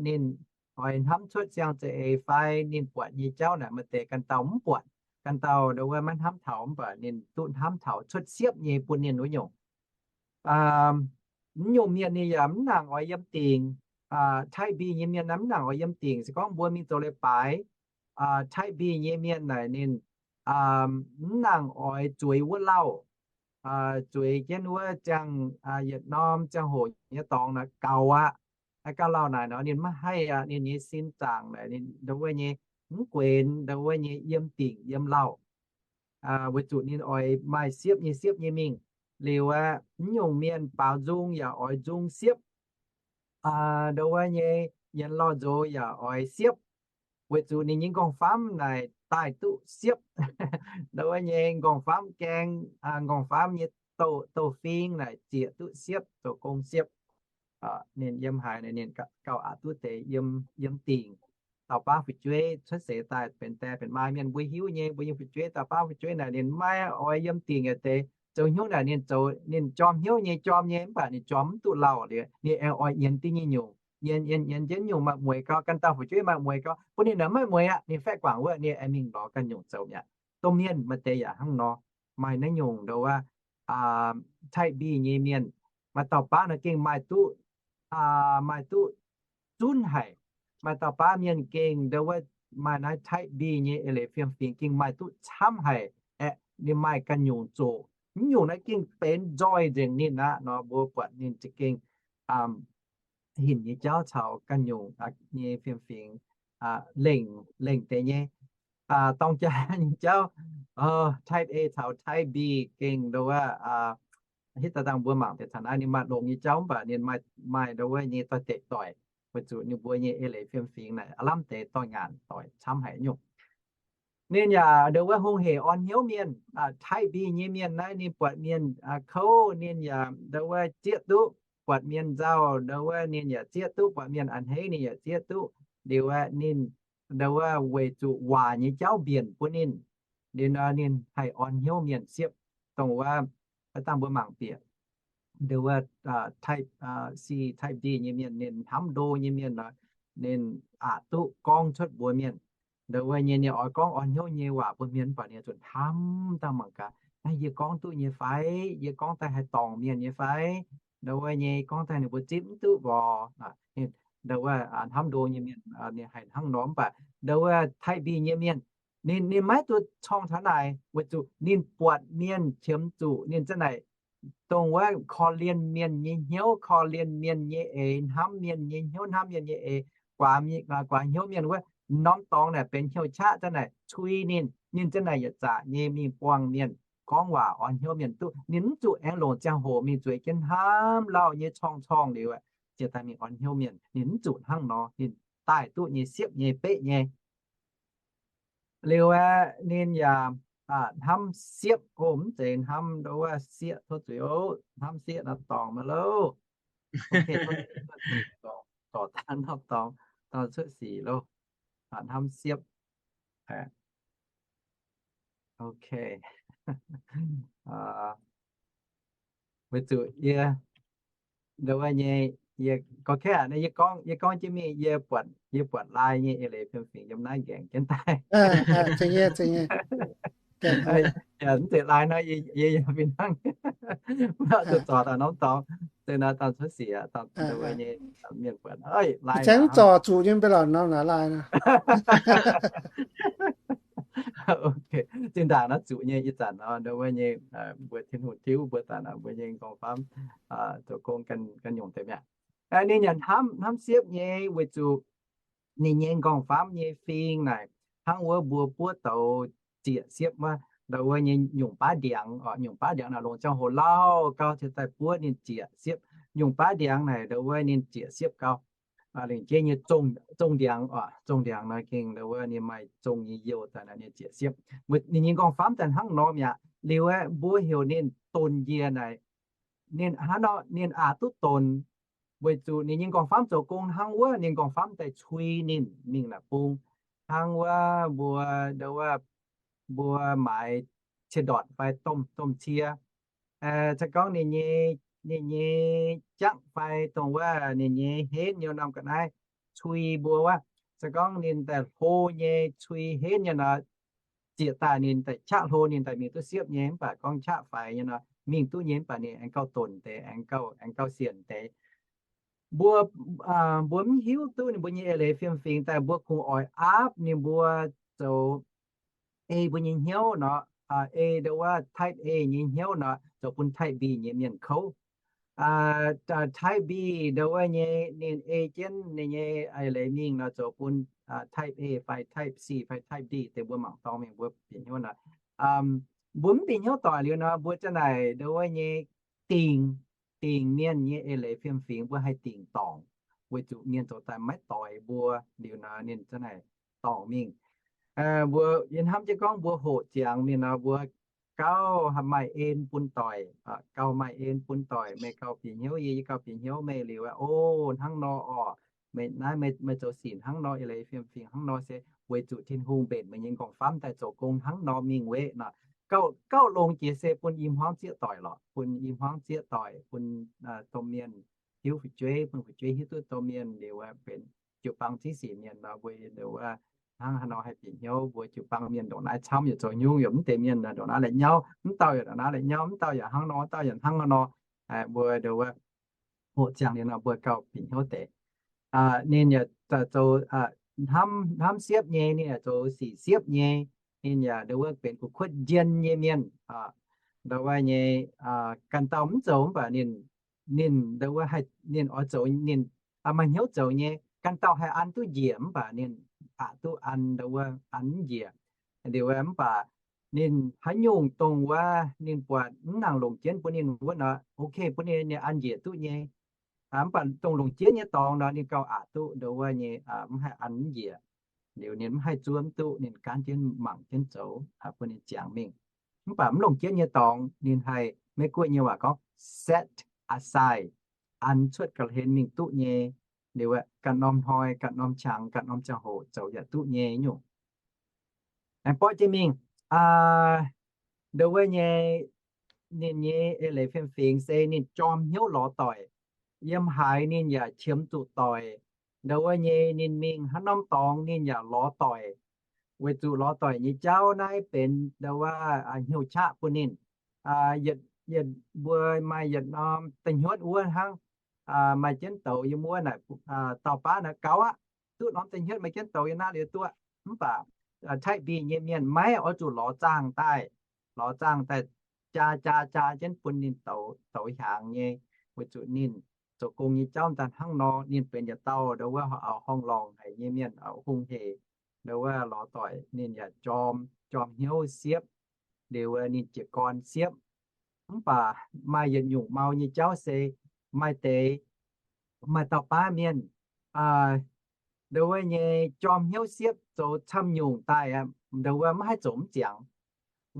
Ninh oix hnamv cuotv siang za'eix fai ninh buatc nyei jauv naaic maaih deix ganh dauh mv buatc, ganh dauh nduov maiv hnamv taux, mv baac ninh duqv hnamv taux cuotv siepv nyei bun ninh wuov nyungc. Mv nyungc mienh ninh yaac mv nangc oix yiem dingc. Type B nyei mienh naaiv mv nangc oix yiem dingc. Se gorngv mbuo mingh zoux leiz-baaix, Type B nyei mienh naaic ninh mv nangc oix zueiz wuov lauh, zueiz jienv wuov ziangh, yietc norm ziangh hoc nyei dorngx naaic gaux aqv. Gauh lauh naaic nor ninh maiv haih aqv. Ninh nyei sin zaangc naaic ninh nduov nyei mv guenx nduov nyei yiem dingc yiem lauh, weic zuqc ninh oix maaih siepv nyei siepv nyei mingh. Liuz aeqv, mv nyungc mienh baaux nzung yaac oix nzung siepv, nduov nyei yienx lorh nzox yaac oix siepv, weic zuqc ninh nyei nqorngv-famv naaic daaih duqv siepv. Nduov nyei nqorngv-famv gaeng, nqorngv-famv nyei douh, douh fing naaic zieqc duqv siepv, zoux gong siepv. Ninh yiem haaix naaic ninh gauh aqc duqv deix yiem, yiem dingc. Dauh baav fu'jueiv cuotv seix daaih benx die benx maa mienh mbuo hiuv nyei, mbuo nyei fu'jueiv, dauh baav fu'jueiv naaic ninh maiv oix yiem dingc yietc deix. Zoux hnyouv naaic ninh zoux, ninh jorm hnyouv nyei jorm nyei, mv baac ninh jorm mv duqv lauh liuz, ninh aengx oix nyienz dingc nyei nyungc, nyienz, nyienz, nyienz jienv nyungc maaih mueiz gau, ganh dauh fu'jueiv maaih mueiz gau, bun ninh naaic maiv mueiz aqv. Ninh faeqv guangc wuov, ninh aengx mingh lorz ganh nyungc zoux mi'aqv. Domh mienh maaih deix yaac hnangv nor. Maaih naaiv nyungc nduov wuov, Type B nyei mienh, maaih dauh baav naaic gengh maaih duqv, maaih duqv zunv haic. Maaih dauh baav mienh gengh nduov wuov maaih naaiv Type B nyei eix leiz fiem-fingx gengh maaih duqv camv haic. Aeqv, ninh maaih ganh nyungc zoqc, mv nyungc naaiv gengh benx nzoih nzengc ninh aqv nor, mbuo buatc ninh za'gengh hinc nyei jauv caux ganh nyungc nyei fiem-fingx lengc, lengc deix nyei, dorng jaa nyei jauv. Type A caux Type B gengh nduov wuov, hitv daaih dangh mbuo mangc deix taux naaiv ninh maaih longx nyei jauv, mv baac ninh maaih, maaih nduov wuov nyei doix-dekc doic, weic zuqc ninh mbuo nyei eix leiz fiem-fingx naaic aav lamh deix doix-ngaanc doic camv haic nyungc. Ninh yaac nduov wuov hungh hec orn hnyouv mienh. Type B nyei mienh naaiv ninh buatc mienh kouv ninh yaac nduov wuov zieqv duqv, buatc mienh nzauh nduov wuov ninh yaac zieqv duqv, buatc mienh a'hneiv ninh yaac zieqv duqv. Liuz aeqv, ninh nduov wuov weic zuqc waac nyei jauv mbienc bun ninh. Liuz nor ninh haih orn hnyouv mienh siepv, dongh wuov dangh mbuo mangc bieqc nduov wuov Type C, Type D nyei mienh, ninh hnamv ndo nyei mienh nor, ninh aqc duqv gorngv cuotv mbuox mienh. Nduov wuov nyei ninh oix gorngv orn hnyouv nyei waac bun mienh, mv baac ninh zuqc hnamv dangh mangc gaax, naaiv yie gorngv duqv nyei fai? Yie gorngv daaih haih dorngc mienh nyei fai? Nduov wuov nyei gorngv daaih ninh mbuo zipv mv duqv mborqc. Nduov wuov hnamv ndo nyei mienh ninh haih hnangv nor, mv baac nduov wuov Type B nyei mienh, ninh, ninh maiv duqv corng taux naaic, weic zuqc ninh buatc mienh qiemx zuqc ninh za'naaic, dongh wuov korv-lienh mienh nyei hnyouv, korv-lienh mienh nyei eix, hnamv mienh nyei hnyouv, hnamv mienh nyei eix, guaax, guaax hnyouv mienh wuov, norm dorngx naaic benx hnyouv qaqv za'naaic cui ninh. Ninh za'naaic yietc zaqc nyei mingh buangh mienh, gorngv waac orn hnyouv mienh duqv. Ninh mv zuqc aengx longc ziangh hoc mingh zueiz jienv hnamv lauh nyei corng-corng liuz aeqv, ziouc daaih mingh orn hnyouv mienh. Ninh mv zuqc hnangv nor, ninh daaih duqv nyei siepv nyei beqv nyei. Liuz aeqv, ninh yaac hnamv siepv, o, mv zeiz hnamv nduov wuov sieqv, tov zuiz oc, hnamv sieqv nor dorngc nor loh. Zorc dangh nor dorngc, dorngc cuotv sic loh. Hnamv siepv. Ok. Weic zuqc yie, nduov wuov nyei, yie gorngv, yie gorngv, yie gorngv jienv mingh, yie buatc, yie buatc lai nyei eix leiz fiem-fingx yiem naaiv nqaengc jienv daaih. Mv zeiz lai nor, yie, yie yaac fih hnangv mv zuqc zorc daaih norm dorngx, se nor dangh cuotv sic, dangh nduov wuov nyei mienh buatc, lai, mv zorc zuqc nyei, mv baac lorqc norm naaic lai nor. Ok, zinh ndaangc naaiv zuqc nyei, ih zanc nor nduov wuov nyei, mbuo Tin-Hungh tiuv mbuo zanc nor, mbuo nyei nqorngv-famv zoux gong ganh nyungc deix mi'aqv. Ninh yaac hnamv, hnamv siepv nyei weic zuqc ninh nyei nqorngv-famv nyei fing naaic hnangv wuov mbuo buov douz zieqc siepv wuov, nduov wuov nyei nyungc baav ndiangx, nyungc baav ndiangx naaic longc ziangh hoc lauh gau cingx daaih buov ninh zieqc siepv. Nyungc baav ndiangx naaic nduov wuov ninh zieqc siepv gau. lengc jeiv nyei zong ndiangx oc, zong ndiangx nor gengh wuov ninh maaih zong nyei youh daaih nor ninh ziec siepv. Ninh nyei nqorngv-famv daaih hnangv nor mi'aqv. Liuz aeqv, mbuo heuc ninh donx njiec naaic, ninh hnangv nor ninh aqc duqv donx, weic zuqc ninh nyei nqorngv-famv zoux gong hnangv wuov, ninh nqorngv-famv daaih cui ninh mingh naaic bung. Hnangv wuov mbuo, ndo wuov, mbuo maaiz cie ndortc fai domh, domh cie, se gorngv ninh nyei, ninh nyei jangv fai dongh wuov ninh nyei henv nyei norm ga'naaiv cui mbuo wuov, se gorngv ninh daaih hlo nyei cui henv nyei nor, ziec daaih ninh daaih qaqv hlo ninh daaih mingh duqv siepv nyei. Mv baac gorngv qaqv faix nyei nor mingh duqv nyei, mv baac ninh aengx gauh donx deix, aengx gauh, aengx gauh sienx deix. Mbuo, mbuo mv hiuv duqv ninh mbuo nyei eix leiz fiem-fingx daaih mbuo kungx oix aapv ninh mbuo zoux ei mbuo nyei hnyouv nor, ei ndo wuov type A nyei hnyouv nor zoux bun type B nyei mienh kouv. Type B ndo wuov nyei ninh ei jienv ninh nyei eix leiz mingh nor zoux bun type A fai type C fai type D deix mbuo mangc dorng mingh mbuo bieqc hnyouv nor. Mbuo mv bieqc hnyouv doic liuz nor mbuo ziang naaic ndo wuov nyei dingc, dingc mienh nyei eix leiz fiem-fingx mbuo haih dingc dorngc, weic zuqc mienh zoux daaih maiv doix mbuo liuz nor ninh ziang naaic dorngc mingh. Mbuo yie hnamv jienv gorngv mbuo hoqc ziangx mingh nor mbuo gauh maaih en bun doic, gauh maaih en bun doic, meih gauh bieqc hnyouv yie, yie gauh bieqc hnyouv meih liuz, o, hnangv nor orqc, meih naaiv meih zoux sic hnangv nor, eix leiz fiem-fingx hnangv nor se weic zuqc Tin-Hungh mbenc meih nyei nqorngv-famv daaih zoux gong hnangv nor mingh weqc nor. Gauh, gauh longx jiex se bun i hmuangv zieqv doic lorqc, bun i hmuangv zieqv doic, bun domh mienh hiuv fu'jueiv, bun fu'jueiv hiuv duqv domh mienh liuz benx jiu-baang zieqv sic mienh nor, mbuo ndo wuov hnangv haaix nor haih bieqc hnyouv, mbuo jiu-baang mienh ndongc naaiv camv yaac zoux nyungc, yaac mv deix mienh ndongc naaiv la'nyauv, mv dauh yaac ndongc naaiv la'nyauv, mv dauh yaac hnangv nor, mv dauh yaac hnangv nor. Mbuo ndo wuov hoqc ziangx liuz nor mbuo gauh bieqc hnyouv deix. Ninh yaac zoux hnamv siepv nyei, ninh yaac zoux sic siepv nyei, ninh yaac ndo wuov benx kuv kuotv njien nyei mienh. Ndo wuov nyei ganh dauh mv zoux mv baac ninh, ninh ndo wuov haih, ninh oix zoux, ninh maaih hnyouv zoux nyei, ganh dauh haih an duqv njiec mv baac ninh aqc duqv an, ndo wuov an mv njiec. Liuz mv baac ninh haaix nyungc dongh wuov ninh buatc mv nangc longc jienv bun ninh wuov nor, ok, bun ninh, ninh an njiec duqv nyei. Mv baac dongh longc jienv nyei dorngx nor ninh gauh aqc duqv ndo wuov nyei mv haih an mv njiec. Liuz ninh mv haih zuov mv duqv, ninh gaanv jienv mangc jienv zoux bun ninh ziangx mingh. Mv baac mv longc jienv nyei dorngx ninh haih, Meiv-Guoqv nyei waac gorngv set aside, an cuotv ga'hlen mingh duqv nyei. Liuz ganh norm hnoi, ganh norm qangx, ganh norm ziangh hoc zoux yaac duqv nyei nyungc. Aengx borqv jienv mingh, ndo wuov nyei, ninh nyei eix leiz fiem-fingx se ninh jorm hnyouv lorz doic. Yiem haaix ninh yaac qiemx zuqc doic. Ndo wuov nyei ninh mingh haaix norm dorngx ninh yaac lorz doic, weic zuqc lorz doic nyei jauv naaiv benx ndo wuov hnyouv qaqv bun ninh. Yietc, yietc mbuo maaih yietc norm da'hnyuotv wuov hnangv, maaih jienv douz yiem wuov naaic, dauh baav naaic gaux aqv, duqv norm da'hnyuotv maaih jienv douz yiem naaiv liuz duqv. Mv baac type B nyei mienh maiv oix zuqc lorz zaangh daaih, lorz zaangh daaih jaa jaa jaa jienv bun ninh douz, douz hiaangx nyei, weic zuqc ninh zoux gong nyei jauv daaih hnangv nor, ninh benx yietc dauh ndo wuov horngh lorngc haic nyei mienh, hungh hec, ndo wuov lorz doic ninh yaac jorm, jorm hnyouv siepv, liuz ninh jiez gorn siepv. Mv baac maaih yietc nyungc mau nyei jauv se maaih deix, maaih dauh baav mienh ndo wuov nyei jorm hnyouv siepv zoux camv nyungc daaih, ndo wuov maiv haih zoux mv ziangx.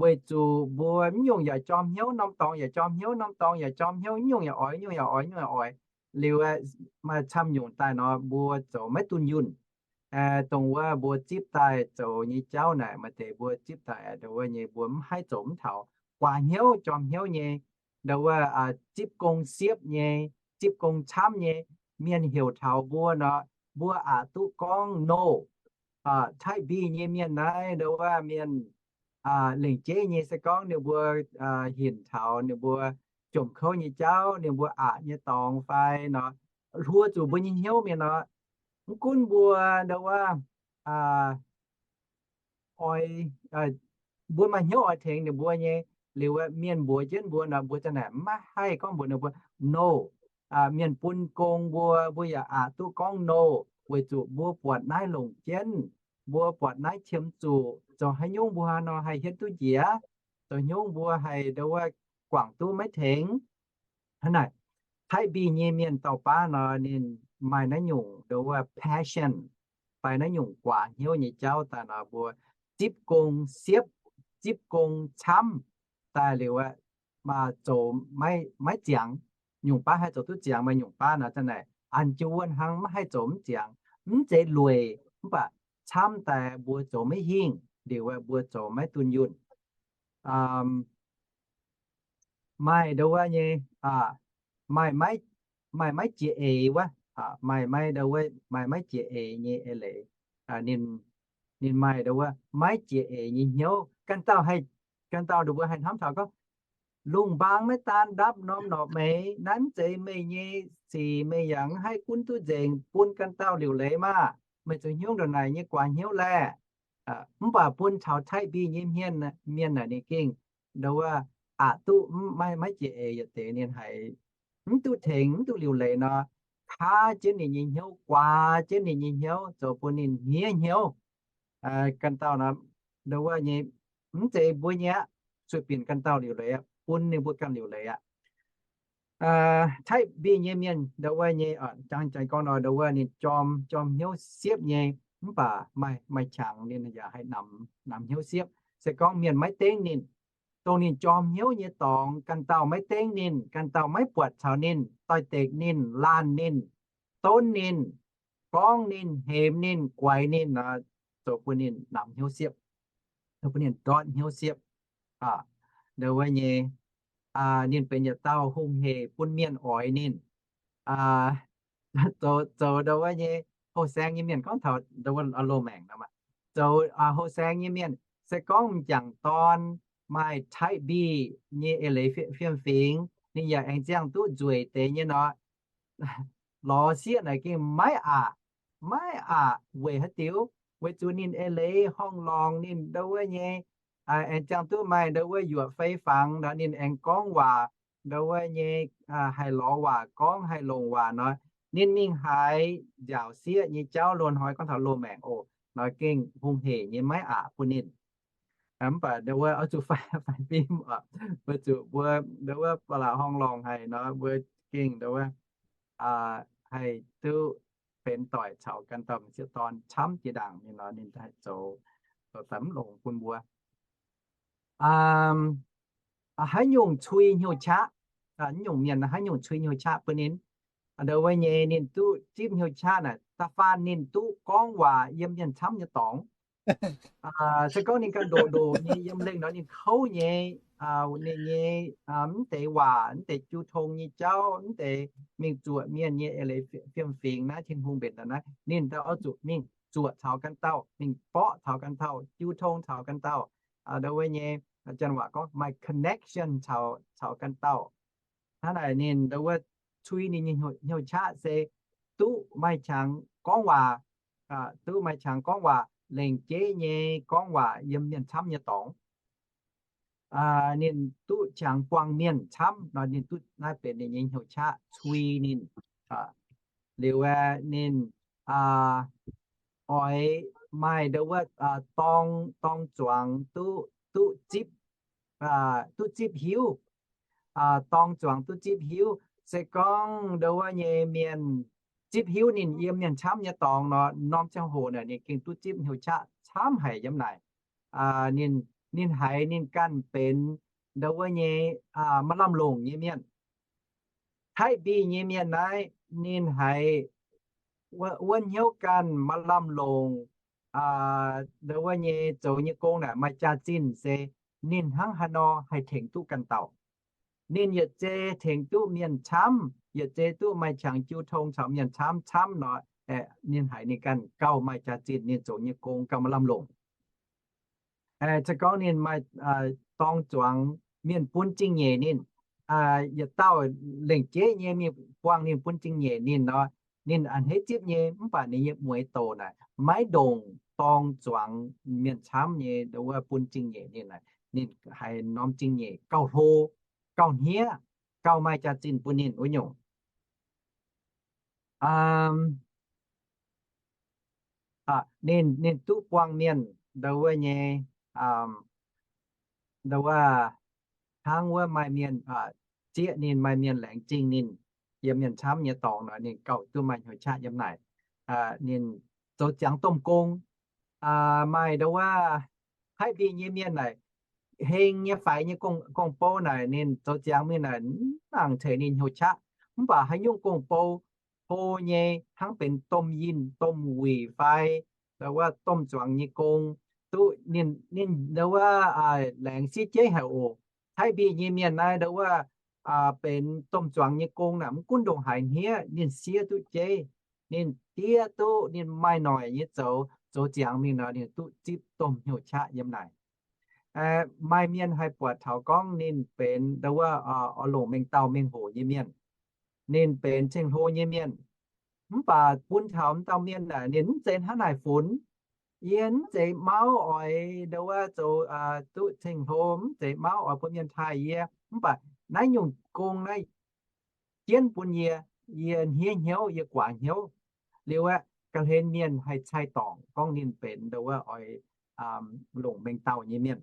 Weic zuqc mbuo mv nyungc yaac jorm hnyouv, norm dorngx yaac jorm hnyouv, norm dorngx yaac jorm hnyouv, mv nyungc yaac oix, mv nyungc yaac oix, mv nyungc yaac oix. Liuz maaih camv nyungc daaih nor mbuo zoux maiv dunh yunh. Dongh wuov mbuo zipv daaih zoux nyei jauv naaic, maaih deix mbuo zipv daaih ndo wuov nyei mbuo mv haih zoux mv taux. Guaax hnyouv, jorm hnyouv nyei, ndo wuov zipv gong siepv nyei, zipv gong camv nyei mienh heuc taux mbuo nor, mbuo aqc duqv gorngv no. Type B nyei mienh naaiv ndo wuov mienh lengc jeiv nyei se gorngv ninh mbuo hinc taux ninh mbuo jomc kouv nyei jauv, ninh mbuo aqc nyei dorngx fai nor, hluo zuqc mbuo nyei hnyouv mingh nor, mv gunv mbuo ndo wuov oix, mbuo maaih hnyouv oix tengx ninh mbuo nyei, liuz mienh mbuox jienv mbuo nor, mbuo ziang naaic maiv haih gorngv mbuox ninh mbuo no. Mienh bun gong mbuo, mbuo yaac aqc duqv gorngv no, weic zuqc mbuo buatc naaiv longc jienv, mbuo buatc naaiv qiemx zuqc, zoux haaix nyungc mbuo nor haih hietv duqv njiec, zoux haaix nyungc mbuo haih ndo wuov guangc duqv maiv tengx. Hnangv naaic, Type B nyei mienh dauh baav nor, ninh maaih naaiv nyungc ndo wuov passion fai naaiv nyungc guaax hnyouv nyei jauv daaih nor, mbuo zipv gong siepv, zipv gong camv daaih liuz aeqv, zoux maiv ziangx. Nyungc baav haih zoux duqv ziangx, maaih nyungc baav nor za'naaic an jienv wuov hnangv, maiv haih zoux mv ziangx. Mv zeiz lueic, mv baac camv daaih mbuo zoux maiv hingh liuz aeqv, mbuo zoux maiv dunh yunh. Maaih ndo wuov nyei, maaih maiv, maaih maiv jiex eix wuov, maaih maiv ndo wuov, maaih maiv jiex eix nyei eix leiz. Ninh, ninh maaih ndo wuov maiv jiex eix nyei hnyouv. Ganh dauh haih, ganh dauh ndo wuov haih hnamv taux gorngv, lungh mbaang maiv daan ndapv norm norqc meix, naaiv mv zeiz meih nyei sic, meih yaac mv haih gunv duqv nzengc bun ganh dauh liuc leiz maah. Meih zoux hnyouv ndongc naaic nyei guaax hnyouv laeh. Mv baac bun taux Taiv-Mbi nyei mienh, mienh naaic ninh gengh ndo wuov aqc duqv maiv, maiv jiex eix yietc deix. Ninh haiz mv duqv tengx, mv duqv liuc leiz nor, kaav jienv ninh nyei hnyouv, guaax jienv ninh nyei hnyouv, zoux bun ninh hniev hnyouv. Ganh dauh nor, ndo wuov nyei, mv zeiz mbuo nyei aqv, sueih binc ganh dauh liuc leiz aqv, bun ninh mbuo ganh liuc leiz aqv. Taiv-Mbi nyei mienh ndo wuov nyei, jangx jangx gorngv nor, ndo wuov ninh jorm, jorm hnyouv siepv nyei, mv baac maaih, maaih qangx ninh yaac haih namx, namx hnyouv siepv. Se gorngv mienh maiv dengv ninh, dongh ninh jorm hnyouv nyei dorngx, ganh dauh maiv dengv ninh, ganh dauh maiv buatc caux ninh, doix-dekc ninh, laanh ninh, donv ninh, gorngv ninh, hemx ninh, guaix ninh nor, zoux bun ninh namx hnyouv siepv, zoux bun ninh ndortv hnyouv siepv. Ndo wuov nyei, ninh benx yietc dauh hungh hec bun mienh oix ninh. Zoux, zoux ndo wuov nyei houh saeng nyei mienh gorngv taux ndo wuov loz-maengc nor, zoux houh saeng nyei mienh, se gorngv m'jangc dorn maaih Taiv-Mbi nyei eix leiz fiem-fingx, ninh yaac aengx ziangh duqv nzueic deix nyei nor, lorz sieqv naaic gengh maiv aqc, maiv aqc. Weic haaix diuc? Weic zuqc ninh eix leiz horngh lorngc, ninh ndo wuov nyei aengx ziangh duqv maaih ndo wuov yuoqc fei fangx nor, ninh aengx gorngv waac ndo wuov nyei, haih lorz waac gorngv, haih longc waac nor, ninh mingh haiz nziaauc sieqv nyei jauv, loz-hnoi gorngv taux loz-maengc oc, nor gengh hungh hec nyei maiv aqc bun ninh. Mv baac ndo wuov oix zuqc faix, faix fim oc, weic zuqc mbuo ndo wuov ba'laqc horngh lorngc haic nor, mbuo gengh ndo wuov haih duqv benx doic caux ganh dauh m'sieqv dorn camv jiex ndaangc nyei nor, ninh haih zoux, zoux daaih mv longx bun mbuo. Haaix nyungc cui hnyouv qaqv, nyungc mienh haaix nyungc cui hnyouv qaqv bun ninh, ndo wuov nyei ninh duqv zipv hnyouv qaqv naaic, da'faanh ninh duqv gorngv waac yiem mienh camv nyei dorngx. Se gorngv ninh ganh ndoqc ndoqc nyei yiem lengh nor, ninh kouv nyei, ninh nyei mv deix waac, mv deix jiu tong nyei jauv, mv deix mingh zuoqc mienh nyei eix leiz fiem-fingx naaiv, Tin-Hungh mbenc daaih naaiv, ninh daaih oix zuqc mingh zuoqc taux ganh dauh, mingh borqv taux ganh dauh, jiu tong taux ganh dauh. Ndo wuov nyei, janx waac gorngv maaih connection caux, caux ganh dauh. Hnangv naaic ninh ndo wuov cui ninh nyei hnyouv qaqv se duqv maaih qangx gorngv waac, duqv maaih qangx gorngv waac, lengc jeiv nyei gorngv waac yiem mienh camv nyei dorngx. Ninh duqv qangx buangh mienh camv nor, ninh duqv, naaiv benx ninh nyei hnyouv qaqv cui ninh. Liuz aeqv, ninh oix maaih ndo wuov dorng, dorng zuangx duqv, duqv zipv, duqv zipv hiuv, dorng zuangx duqv zipv hiuv. Se gorngv ndo wuov nyei mienh zipv hiuv ninh yiem mienh camv nyei dorngx nor, norm ziangh hoc naaic ninh gengh duqv zipv hnyouv qaqv camv haic yiem naaic. Ninh, ninh haiz ninh ganh benx ndo wuov nyei maaih lamh longc nyei mienh. Taiv-Mbi nyei mienh naaiv ninh haiz wuov hnyouv ganh maaih lamh longc, ndo wuov nyei zoux nyei gong naaic maaih jaax-zinh se ninh hnangv haaix nor haih tengx duqv ganh dauh. Ninh yietc zei tengx duqv mienh camv, yietc zei duqv maaih qangx jiu tong caux mienh camv camv nor, ninh haiz ninh ganh gauh maaih jaax-zinh, ninh zoux nyei gong gauh maaih lamh longc. Se gorngv ninh maaih dorng zuangx mienh bun zingh nyeic ninh, yietc dauh lengc jeiv nyei mingh buangh ninh bun zingh nyeic ninh nor, ninh a'hneiv zipv nyei, mv baac ninh nyei mueiz douc naaic maiv ndongc dorng zuangx mienh camv nyei ndo wuov bun zingh nyeic ninh naaic, ninh haiz norm zingh nyeic gauh hlo, gauh hniev, gauh maaih jaax-zinh bun ninh wuov nyungc. Ninh, ninh duqv buangh mienh ndo wuov nyei, ndo wuov hnangv wuov maaih mienh zieqv ninh, maaih mienh laengz zingh ninh. yiem mienh camv nyei dorngx nor, ninh gauh duqv maaih hnyouv qaqv yiem naaic. Ninh zoux ziangx domh gong, maaih ndo wuov Taiv Mbiv nyei mienh naaic, heng nyei faix nyei gong-bou naaic, ninh zoux ziangx mingh naaic, mv nangc tengx ninh hnyouv qaqv. Mv baac haaix nyungc gong-bou hlo nyei, hnangv benx domh yinh, domh wuic fai ndo wuov domh zuangx nyei gong, duqv ninh, ninh ndo wuov laengz siev jeiv haic oc. Taiv Mbiv nyei mienh naaiv ndo wuov benx domh zuangx nyei gong naaic, mv gunv ndongc haaix hniev ninh siev duqv jeiv. Ninh diev duqv, ninh maaih noic nyei zoux, zoux ziangx mingh nor ninh duqv zipv domh hnyouv qaqv yiem naaic. Maaih mienh haih buatc taux gorngv ninh benx ndo wuov oix longc mengh dauh mengh hoc nyei mienh. Ninh benx ceng-hlo nyei mienh. Mv baac bun taux m'dauh mienh naaic, ninh mv zeiz hnangv naaic funx. Yie mv zeiz mauv oix ndo wuov zoux duqv ceng-hlo, mv zeiz mauv oix bun mienh taaih yie. Mv baac naaiv nyungc gong naaiv jienv bun yie, yie hniev hnyouv, yie guaax hnyouv. Liuz aeqv, ga'hlen mienh haih cai dorngc gorngv ninh benx ndo wuov oix longc mengh dauh nyei mienh.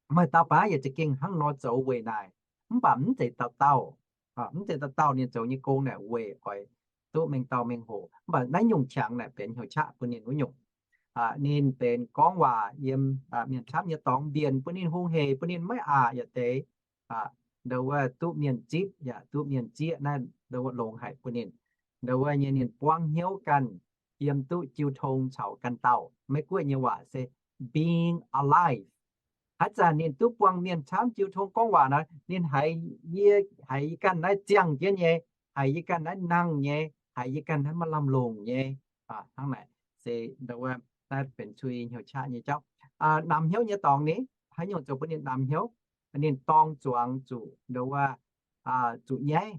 Maaih dauh baav yaac za'gengh hnangv nor zoux weic naaic, mv baac mv zeiz dauh dauh, mv zeiz dauh dauh ninh zoux nyei gong naaic weic oix duqv mengh dauh mengh hoc. Mv baac naaiv nyungc qangx naaic benx hnyouv qaqv bun ninh wuov nyungc. Ninh benx gorngv waac yiem mienh camv nyei dorngx, mbienc bun ninh hungh hec, bun ninh maiv aqc yaac deix, ndo wuov duqv mienh zipv yaac duqv mienh zieqv naaiv, ndo wuov longx haic bun ninh. Ndo wuov nyei ninh buangv hnyouv ganh yiem duqv jiu tong caux ganh dauh. Meiv Guoqv nyei waac se being alive. Haaix zanc ninh duqv buangh mienh camv jiu tong gorngv waac nor, ninh haiz yie, haiz yie ganh naaiv ziangh jienv nyei, haiz yie ganh naaiv nangh nyei, haiz yie ganh naaiv maaih lamh longc nyei. Hnangv naaic se ndo wuov naaiv benx cui hnyouv qaqv nyei jauv. Namx hnyouv nyei dorngx ni, haaix nyungc zoux bun ninh namx hnyouv? Ninh dorng zuangx zuqc ndo wuov zuqc nyaiv.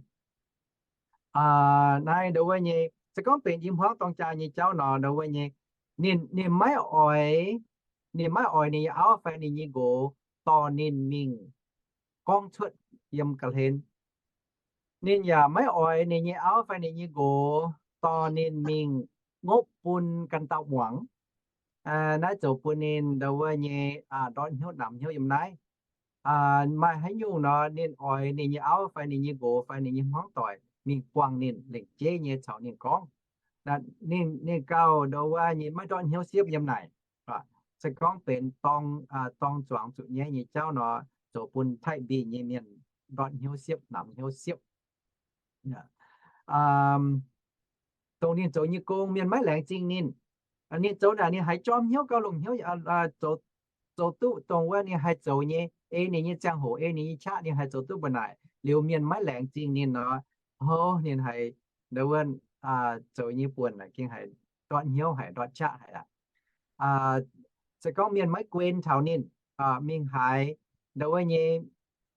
Naaiv ndo wuov nyei, se gorngv benx i hmuangv dorng jaa nyei jauv nor, ndo wuov nyei, ninh, ninh maiv oix, ninh maiv oix ninh nyei auv fai ninh nyei nqox dorh ninh mingh gorngv cuotv yiem ga'hlen. Ninh yaac maiv oix ninh nyei auv fai ninh nyei nqox dorh ninh mingh ngopv bun ganh dauh muangx. Naaiv zoux bun ninh ndo wuov nyei ndortv hnyouv namx hnyouv yiem naaiv. Maaih haaix nyungc nor, ninh oix ninh nyei auv fai ninh nyei nqox fai ninh nyei hmuangv doic mingh buangh ninh, lengc jeiv nyei caux ninh gorngv. Ninh, ninh gauh ndo wuov nyei maiv ndortv hnyouv siepv yiem naaic. Se gorngv benx dorng, dorng zuangx zuqc nyaiv nyei jauv nor, zoux bun Taiv Mbiv nyei mienh ndortv hnyouv siepv, namx hnyouv siepv. Dongh ninh zoux nyei gong mienh maiv laengz zingh ninh. Ninh zoux naaic ninh haiz jorm hnyouv gauh longc hnyouv, zoux duqv dongh wuov ninh haih zoux nyei, ei ninh nyei ziangh hoc, ei ninh nyei qaqv ninh haih zoux duqv mbuo naaic. Liuz mienh maiv laengz zingh ninh nor, hov, ninh haiz ndo wuov zoux nyei buonc naaic gengh haiz ndortv hnyouv haic, ndortv qaqv haic aqv. Se gorngv mienh maiv guen taux ninh, mingh haaix, ndo wuov nyei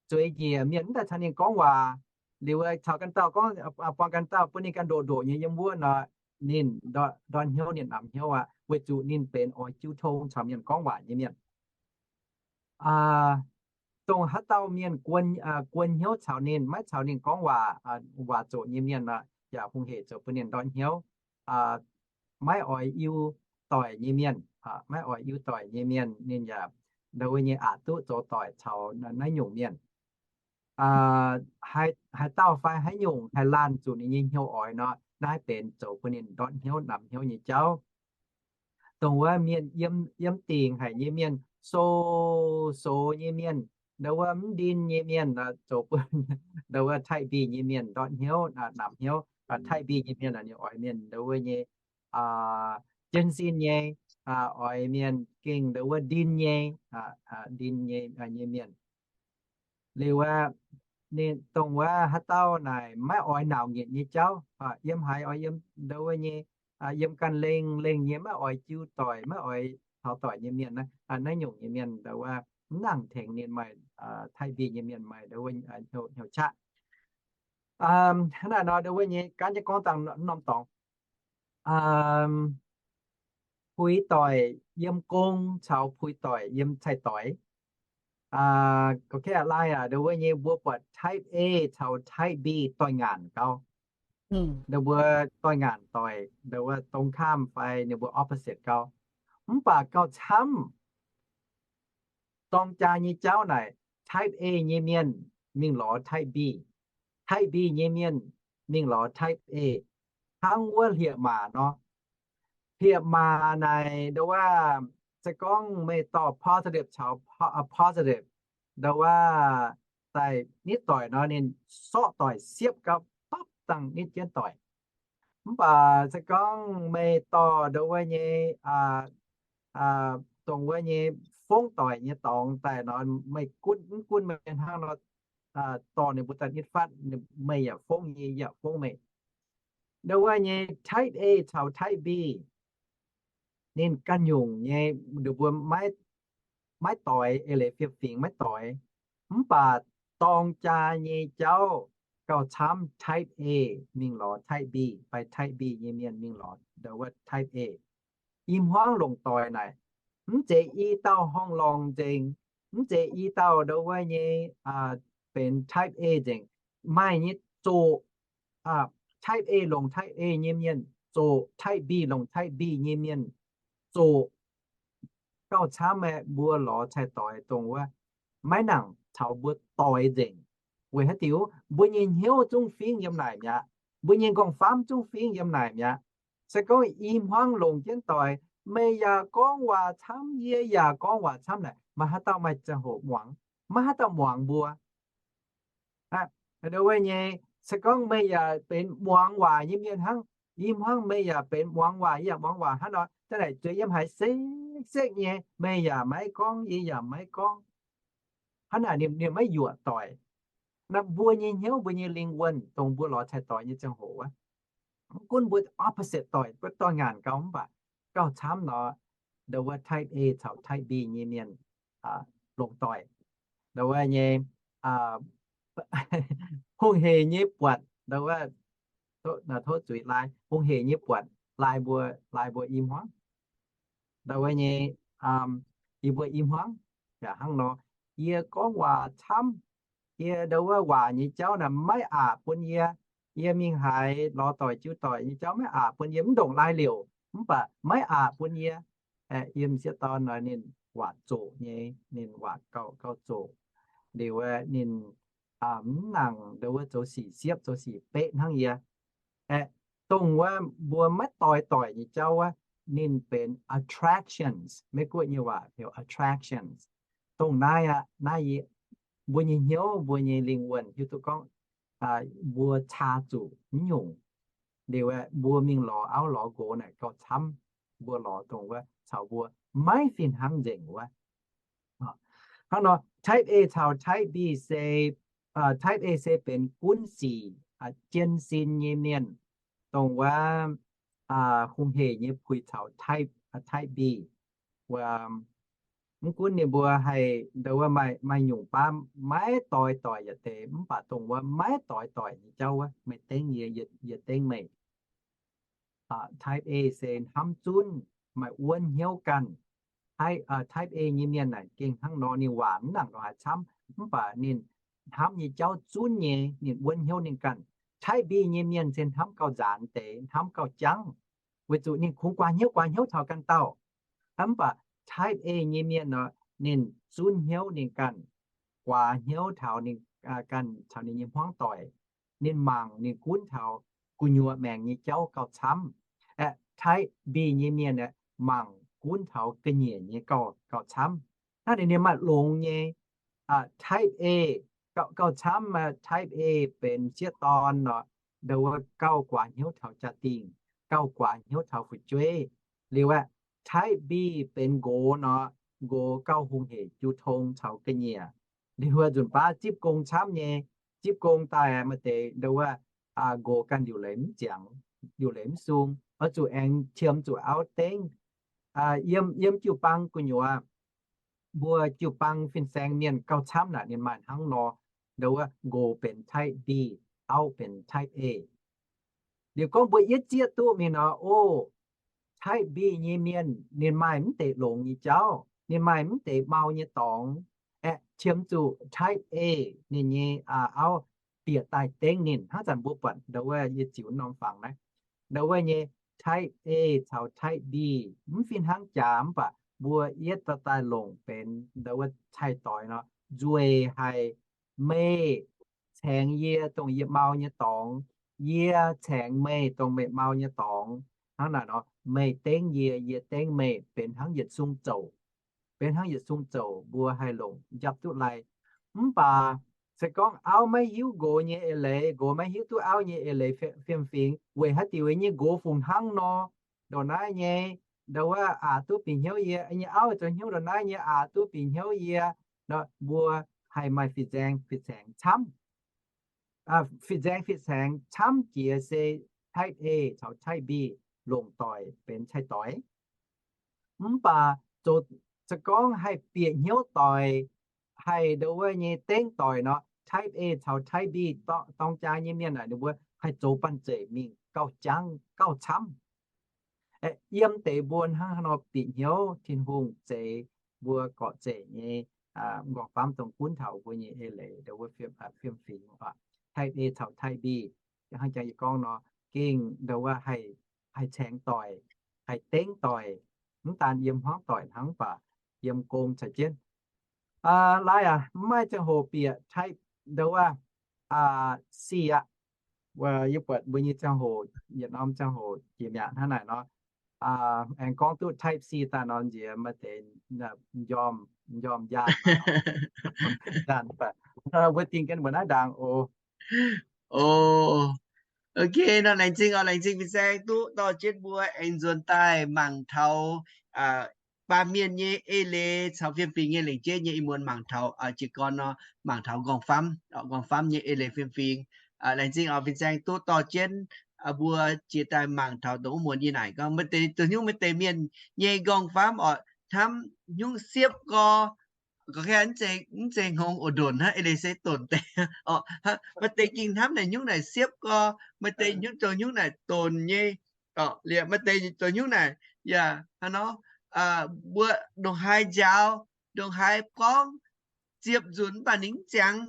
zueiz njiec mienh mv daaih caux ninh gorngv waac, liuz caux ganh dauh gorngv, buangh ganh dauh bun ninh ganh ndoqc ndoqc nyei yiem wuov nor, ninh ndortv hnyouv, ninh namx hnyouv aqv, weic zuqc ninh benx oix jiu tong caux mienh gorngv waac nyei mienh. Dongh haaix dauh mienh guon, guon hnyouv caux ninh, maiv caux ninh gorngv waac, waac zoqc nyei mienh nor, yaac hungh hec zoux bun ninh ndortv hnyouv. Maiv oix iu doic nyei mienh, maiv oix iu doic nyei mienh, ninh yaac ndo wuov nyei aqc duqv zoux doic caux naaiv nyungc mienh. Haaix dauh fai haaix nyungc haih laanh zuqc ninh nyei hnyouv oix nor, naaiv benx zoux bun ninh ndortv hnyouv namx hnyouv nyei jauv. Dongh wuov mienh yiem, yiem dingc haic nyei mienh, sox, sox nyei mienh, ndo wuov mv ndin nyei mienh, zoux bun ndo wuov Taiv Mbiv nyei mienh ndortv hnyouv, namx hnyouv. Taiv Mbiv nyei mienh ninh oix mienh ndo wuov nyei jienv sin nyei, oix mienh gengh ndo wuov ndin nyei, ndin nyei, nyei mienh. Liuz aeqv, ninh dongh wuov haaix dauh naaic maiv oix nauz nyietc nyei jauv, yiem haaix oix yiem ndo wuov nyei, yiem ganh lengh lengh nyei, maiv oix jiu doic, maiv oix taux doic nyei mienh, naaiv nyungc nyei mienh ndo wuov mv nangc tengx ninh maaih, Taiv Mbiv nyei mienh maaih ndo wuov hnyouv qaqv. Hnangv naaic nor ndo wuov nyei gaanv jienv gorngv dangh norm dorngx, puix doic yiem gong caux puix doic yiem cai-doix. Gorngv lai ndo wuov nyei mbuo buatc Type A caux Type B doix-ngaanc gau. Ndo mbuo doix-ngaanc doic, ndo wuov dongh kaamv fai ninh mbuo opposite gau. Mv baac gauh camv dorng jaa nyei jauv naaic, Type A nyei mienh mingh lorz Type B. Type B nyei mienh mingh lorz type A. Hnangv wuov hlieqv-maac nor. Hlieqv-maac naaic ndo wuov, se gorngv meih dorh positive caux po-, positive ndo wuov daaih nitv doic nor, ninh sorqv doic siepv gau, dopv dangh nitv jienv doic. Mv baac se gorngv meih dorh ndo wuov nyei, dongh wuov nyei fongv doic nyei dorngx daaih nor, meih gunv, mv gunv meih hnangv nor, dorh ninh mbuo daaih nitv fatv, meih yaac fongv yie, yie yaac fongv meih. Ndo wuov nyei type A caux type B, ninh ganh nyungc nyei, ninh mbuo maiv doix, eix leiz fiem-fingx maiv doix. Mv baac dorng jaa nyei jauv gauh camv type A mingh lorz type B, fai type B nyei mienh mingh lorz ndo wuov type A. I hmuangv longc doic naaic, mv zeiz i dauh horngh lorngh nzengc, mv zeiz i dauh ndo wuov nyei benx type A nzengc. Maaih nyei zoqc type A longc type A nyei mienh, zoqc type B longc type B nyei mienh, zoqc gauh camv aeqv, mbuo lorz cai-doix dongh wuov maiv nangc caux mbuo doix nzengc. Weic haaix diuc? Mbuo nyei hnyouv zungv fingv yiem naaic mi'aqv. Mbuo nyei nqorngv-famv zungv fingv yiem naaic mi'aqv. Se gorngv i hmuangv longc jienv doic, meih yaac gorngv waac camv, yie yaac gorngv waac camv naaic, maaih haaix dauh maaih ziangh hoc muangx? Maiv haaix dauh muangx mbuo. Ndo wuov nyei, se gorngv meih yaac benx muangx waac nyei mienh hnangv, i hmuangv meih yaac benx muangx waac, yie yaac muangx waac hnangv nor, da'naaic zueiz yiem haaix sekv-sekv nyei, meih yaac maiv gorngv, yie yaac maiv gorngv. Hnangv naaic ninh, ninh maiv yuoqc doic. Naaiv mbuo nyei hnyouv, mbuo nyei lingh wuonh, dongh mbuo lorz cai-doix nyei ziangh hoc wuov, mv gunv mbuo opposite doic, mbuo dorh ngaanc gau mv baac gauh camv nor, ndo wuov type A caux type B nyei mienh longc doic. Ndo wuov nyei hungh hec nyei buatc, ndo wuov, tov zuiz laai, hungh hec nyei buatc laai mbuo, laai mbuo i hmuangv. Ndo wuov nyei, yie mbuo i hmuangv yaac hnangv nor, yie gorngv waac camv, yie ndo wuov waac nyei jauv naaic maiv aqc bun yie. Yie mingh haaix lorz doic jiu doic nyei jauv maiv aqc bun yie, mv ndongc laai liouc mv baac maiv aqc bun yie. Aeqv, yiem sieqv dorn nor ninh waac zoqc nyei, ninh waac gauh, gauh zoqc. Liuz aeqv, ninh mv nangc ndo wuov zoux sic siepv, zoux sic beqv hnangv yie. Aeqv, dongh wuov mbuo maiv doix doic nyei jauv wuov, ninh benx attractions. Meiv Guoqv nyei waac heuc attractions. Dongh naaiv aqv, naaiv yie, mbuo nyei hnyouv, mbuo nyei lingh wuonh hiuv duqv gorngv mbuo caa zuqc mv nyungc. Liuz aeqv, mbuo mingh lorz auv lorz nqox naaic gauh camv, mbuo lorz dongh wuov caux mbuo maiv fih hnangv nzengc wuov. Hnangv nor, type A caux type B se, type A se benx gunv sic, jien sin nyei mienh, dongh wuov hungh hec nyei puix caux type, type B. Wuov, mv gunv ninh mbuo haih ndo wuov maaih, maaih nyungc baav maiv doix doic yietc deix, mv baac dongh wuov maiv doix doic nyei jauv wuov, meih dengv yie, yie dengv meih. Type A se hnamv zunv, maaih wuonv hnyouv ganh. Type A nyei mienh naaic gengh hnangv nor, ninh waac mv nangc lorz haaix camv, mv baac ninh hnamv nyei jauv zunv nyei, ninh wuonv hnyouv ninh ganh. Type B nyei mienh se hnamv gauh nzaanx deix, hnamv gauh jangv, weic zuqc ninh kungx guaax hnyouv, guaax hnyouv taux ganh dauh. Mv baac type A nyei mienh nor, ninh zunv hnyouv ninh ganh, guaax hnyouv taux ninh, ganh caux ninh nyei hmuangv doic. Ninh mangc, ninh gunv taux gu'nyuoz maengc nyei jauv gauh camv. Aeqv, type B nyei mienh aeqv, mangc gunv taux ga'nyiec nyei gauh, gauh camv. Hnangv naaic ninh maaih longx nyei type A, gauh, gauh camv. Type A benx sieqv dorn nor, ndo wuov gauh guaax hnyouv taux jaa-dingh, gauh guaax hnyouv taux fu'jueiv. Liuz aeqv, type B benx nqox nor, nqox gauh hungh hec jiu tong caux ga'nyiec. Liuz nzunc baav zipv gong camv nyei, zipv gong daaih maaih deix ndo wuov nqox ganh liuc leiz mv ziangx, liuc leiz mv sung, oix zuqc aengx qiemx zuqc auv dengv. Yiem, yiem jiu-baang gu'nyuoz, mbuo jiu-baang fin-saeng mienh gauh camv naaic ninh maaih hnangv nor, ndo wuov nqox benx type B, auv benx type A. Liuz gorngv mbuo yietv zieqv duqv mingh nor, o, type B nyei mienh ninh maaih mv deix longx nyei jauv, ninh maaih mv deix mau nyei dorngx, aeqv, qiemx zuqc type A ninh nyei auv bieqc daaih dengv ninh. Hnangv zanc mbuo buatc ndo wuov yie ziux norm fangx naaiv, ndo wuov nyei type A caux type B mv fih hnangv jaax, mv baac mbuo yietv daaih daaih longc benx ndo wuov cai-doix nor, nzueic haic, meih caengx yie dongh yie mau nyei dorngx, Yie caengx meih dongh meih mau nyei dorngx. Hnangv naaic nor, meih dengv yie, yie dengv meih, benx hnangv yietc sung zouc. Benx hnangv yietc sung zouc mbuo haih longc njapc duqv lai. Mv baac se gorngv auv maiv hiuv nqox nyei eix leiz, nqox maiv hiuv duqv auv nyei eix leiz fiem-fingx, weic haaix diuc nyei nqox fungc hnangv nor, ndongc naaiv nyei, ndau wuov aqc duqv bieqc hnyouv yie, nyei auv zoux hnyouv ndongc naaiv nyei aqc duqv bieqc hnyouv yie, mbuo haih maaih fin-saeng fin-saengx camv. Fin-saeng fin-saengx camv jiex se type A caux type B longc doic benx cai-doix. Mv baac zoux se gorngv haih bieqc hnyouv doic, haih ndau wuov nyei dengv doic nor, type A caux type B dorng jaa nyei mienh naaic ninh mbuo haih zoux banh zeic mingh gauh jangv gauh camv. Yiem deix mbuo hnangv haaix nor bieqc hnyouv Tin-Hungh zeix mbuo gorqv-zeic nyei nqorngv-famv dongh gunv taux mbuo nyei eix leiz ndau wuov fiem-fingx, type A caux type B, hnangv jang yie gorngv nor, gengh ndau wuov haih caengx doic, haih dengv doic, mv daan yiem hmuangv doic hnangv baac yiem gong caux jienv. Lai aac, mv maaih ziangh hoc bieqc type ndau wuov C aqv. Yie buatc mbuo nyei ziangh hoc, yietc norm ziangh hoc jiex mi'aqv hnangv naaic nor. Aengx gorngv duqv type C daaih nor nziex maaih deix njormh, njormh njaanh, njaanh baac mbuo dingh jienv mbuo naaiv ndaangc oc. Ok, nor laengz zingh oc, laengz zingh fin-saeng duqv dorh jienv mbuo aengx nzuonx daaih mangc taux baamh mienh nyei eix leiz caux fiem-fingx nyei lengc jeiv nyei ih muonz mangc taux jiez gorn nor, mangc taux nqorngv-famv, nqorngv-famv nyei eix leiz fiem-fingx. Laengz zingh oc fin-saeng duqv dorh jienv mbuo jiex daaih mangc taux dongh wuov muonz yie naaic gorngv maaih deix zoux hnyouv maaih deix mienh nyei nqorngv-famv oc, hnamv hnyouv siepv gorx, gorngv mv zeiz hngongx oc, ndonc hnangv eix leiz se ndonc deix oc. Maaih deix gengh hnamv naaic hnyouv naaic siepv gorx, maaih deix hnyouv zoux hnyouv naaic ndonc nyei oc, liuz maaih deix zoux hnyouv naaic yaac hnangv nor, mbuo ndongc haaix njaaux, ndongc haaix gorngv, ziepc nzunc mv baac ninh mv ziangx.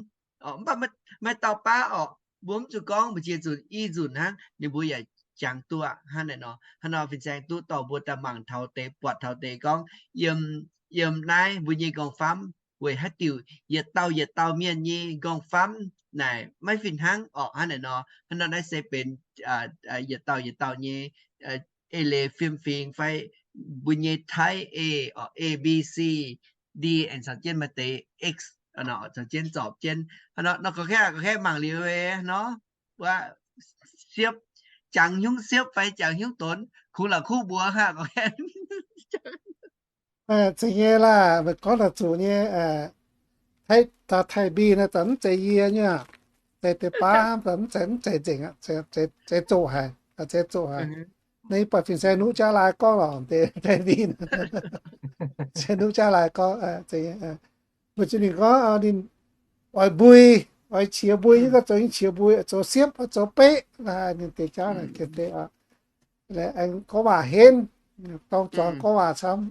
Mv baac maaih dauh baav oc, mbuo mv zuqc gorngv mbu'ziex nzunc, i nzunc hnangv ninh mbuo yaac jangx duqv aqv. Hnangv naaic nor, hnangv nor fin-saeng duqv dorh mbuo daaih mangc taux deix, buatc taux deix gorngv yiem, yiem naaiv mbuo nyei nqorngv-famv weic haaix diuc yietc dauh yietc dauh mienh nyei nqorngv-famv naaic maiv fih hnangv orqc. Hnangv naaic nor, hnangv nor naaiv se benx yietc dauh yietc dauh nyei eix leiz fiem-fingx fai mbuo nyei type A, A, B, C, D, aengx caux jienv maaih deix X, caux jienv zorpc jienv. Hnangv nor, nor gorngv kaeqv, gorngv kaeqv mangc liuz nor, wuov siepv, jangx hnyouv siepv fai jangx hnyouv donx, kungx la'kuqv mbuox haic gorngv kaeqv. Zeiz nyei laah, meih gorngv daaih zuqc nyei. Type B naaiv zanc mv zeiz yie nyei, zeiz deix baav hnangv, mv zeiz, mv zeiz nzengc aqv, zeiz zoqc haic, zeiz zoqc haic. Naaiv yie buatc fin-saeng nuqv jaav lai gorngv lorqc, deix, deix mbiv, se nuqv jaav lai gorngv, mbuo ziouc ninh gorngv ninh oix mbui, oix qiex mbui, gorngv zoux nyei qiex mbui, zoux siepv, zoux beqv, ninh deix jauv naaic gengh deix, aengx gorngv waac henv, dorng zuangx gorngv waac camv.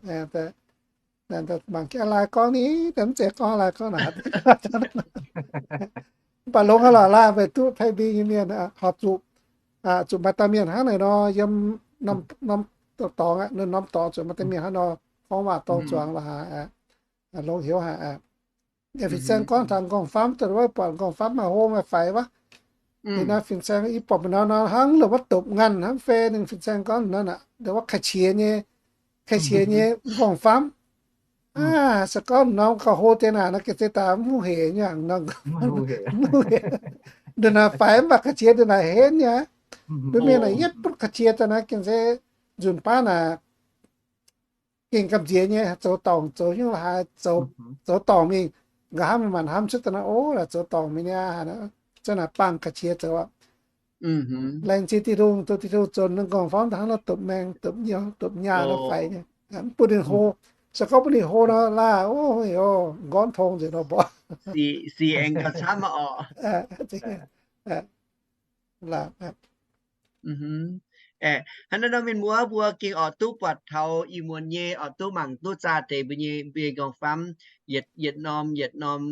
Mangc jienv lai gorngv ni, mv zeiz gorngv lai gorngv naaic. Mv baac longx haic lorqc, laah meih duqv Taiv Mbiv nyei mienh horpc zuqc, zuqc maaih dauh mienh hnangv naaic nor yiem norm dorngx, norm dorngx zuqc maaih dauh mienh hnangv nor gorngv waac dorng zuangx lorqc haic. Longx heuc haic. Fin-saeng gorngv taux nqorngv-famv, dongh wuov buatc nqorngv-famv maaih hlo maaih faix wuov. Ninh naaiv fin-saeng yie buatc mbuo nor nor hnangv loz wuov dopc nganh hnangv fei. Ninh fin-saeng gorngv nor, dongh wuov ka'qiex nyei, ka'qiex nyei nqorngv-famv. Aa, se gorngv norm gauh hlo deix naaic nor, gengh se daaih mv hungh heic nyei, mv hungh heic. Ndongc naaic faix mv baac ka'qiex ndongc naaic henv nyei. Mbuo mienh naaic yietv butv ka'qiex daaih naaic gengh se nzunc baav naaic gengh gamh nziex nyei, zoux dorngc zoux hnyouv la'haaix, zoux dorngc mingh, nqa'haav mingh maanc hnamv cuotv daaih naaic, o, laaix zoux dorngc mingh niaa, zanc naaic bangh ka'qiex zoux aqv. Laengz zingh Tin-Hungh, zoux Tin-Hungh zoux nqorngv-famv daaih hnangv nor dopc maeng dopc nyiuh dopc nyaah nor faix nyei. Mv bun ninh hlo. Se gorngv bun ninh hlo nor laah, o, nqorngv tong nzengc nor mborqv. Hnangv naaiv nor mienh muoz mbuo gengh oix duqv buatc taux ih muonz nyei, oix duqv mangc duqv zaah deix mbuo nyei, mbuo nyei nqorngv-famv, yietc, yietc norm, yietc norm,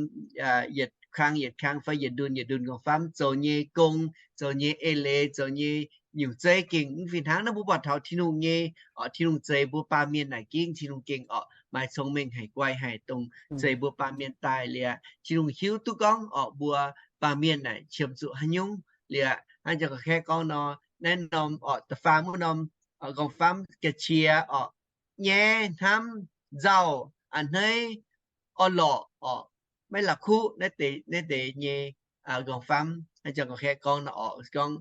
yietc kang, yietc kang fai yietc ndunh, yietc ndunh nqorngv-famv zoux nyei gong, zoux nyei eix leiz, zoux nyei nyungc zeiv gengh mv fih hnangv. Naaiv mbuo buatc taux Tin-Hungh nyei, oc, Tin-Hungh zeix mbuo baamh mienh naaic gengh Tin-Hungh gengh oc maaih cong-mengh haic, guai haic, dongh zeix mbuo baamh mienh daaih liuz, Tin-Hungh hiuv duqv gorngv oc mbuo baamh mienh naaic qiemx zuqc haaix nyungc liuz, Hnangv jang gorqv-kaeqv gorngv nor, naaiv norm orqc, da'faam wuov norm nqorngv-famv ga'qiex orqc, nyaiv, hnamv, nzauh, a'hneiv, orn-lorqc orqc, maiv la'kuqv, naaiv deix nyei nqorngv-famv. Hnangv jang gorqv-kaeqv gorngv nor orqc, gorngv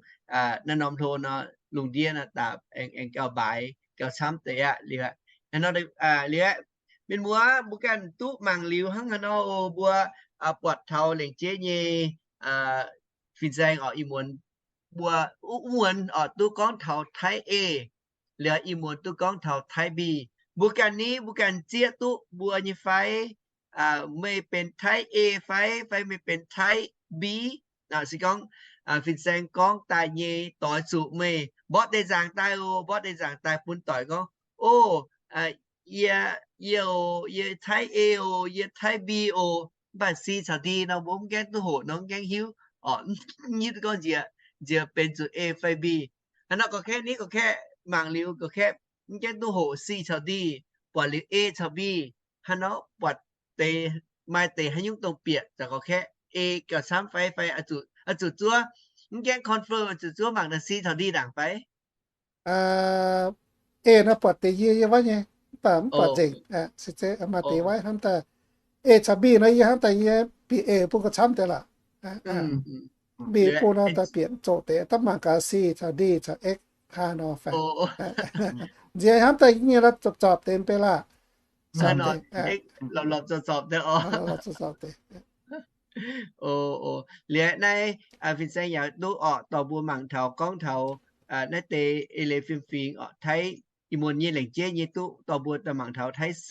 naaiv norm hlo nor, lungh ndiev nor daaih aengx gauh mbaaix gauh camv deix aqv. Liuz, liuz, mienh muoz, mbuo ganh duqv mangc liuz hnangv haaix nor oc. Mbuo buatc taux lengc jeiv nyei fin-saeng orqc, ih muonz mbuo, wuov muonz orqc duqv gorngv taux Taiv A, liuz ih muonz duqv gorngv taux Taiv B. Mbuo ganh ni, mbuo ganh zieqv duqv mbuo nyei fai? Meih benx Taiv A fai, fai meih benx Taiv B? Se gorngv fin-saeng gorngv daaih nyei doix zuqc meih mborqv deix nzaangc daaih oc, mborqv deix nzaangc daaih bun doic gorngv, O, yie, yie oc, yie Taiv A oc, yie Taiv B oc, mv baac C caux D nor mbuo mv gaengh duqv hoqc nor, mv gaengh hiuv orqc, mv hiuv duqv gorngv nziex, nziex benx zuqc A fai B. Hnangv nor gorqv-kaeqv ni, gorqv-kaeqv mangc liuz gorqv-kaeqv mv gaengh duqv hoqc C caux D, buatc liuz A caux B. Hnangv nor buatc deix, maaih deix haaix nyungc dongh bieqc zaqc gorqv-kaeqv, A gauh camv fai, fai oix zuqc zuov, mv gaengh confirm, oix zuqc zuov mangc naaic C caux D ndaangc fai? A nor buatc deix yie, yie waaiv nyei, mv baac mv buatc nzengc. Maaih deix waaiv hnamv daaih A caux B nor, yie hnamv daaih yie bieqc A bun gauh camv deix lorqc. B bun nor daaih bieqc mv zoqc deix, daaih mangc gaax C caux D caux X hnangv nor fai. Nziex hnamv daaih nyei lorqc, zorpc zorpc deix mv bei laah. Zorpc deix. Liuz naaiv fin-saeng yaac duqv orqc dorh mbuo mangc taux gorngv taux naaiv deix eix leiz fiem-fingx orqc, Taiv, ih muonz nyei lengc jeiv nyei duqv dorh mbuo daaih mangc taux Taiv C.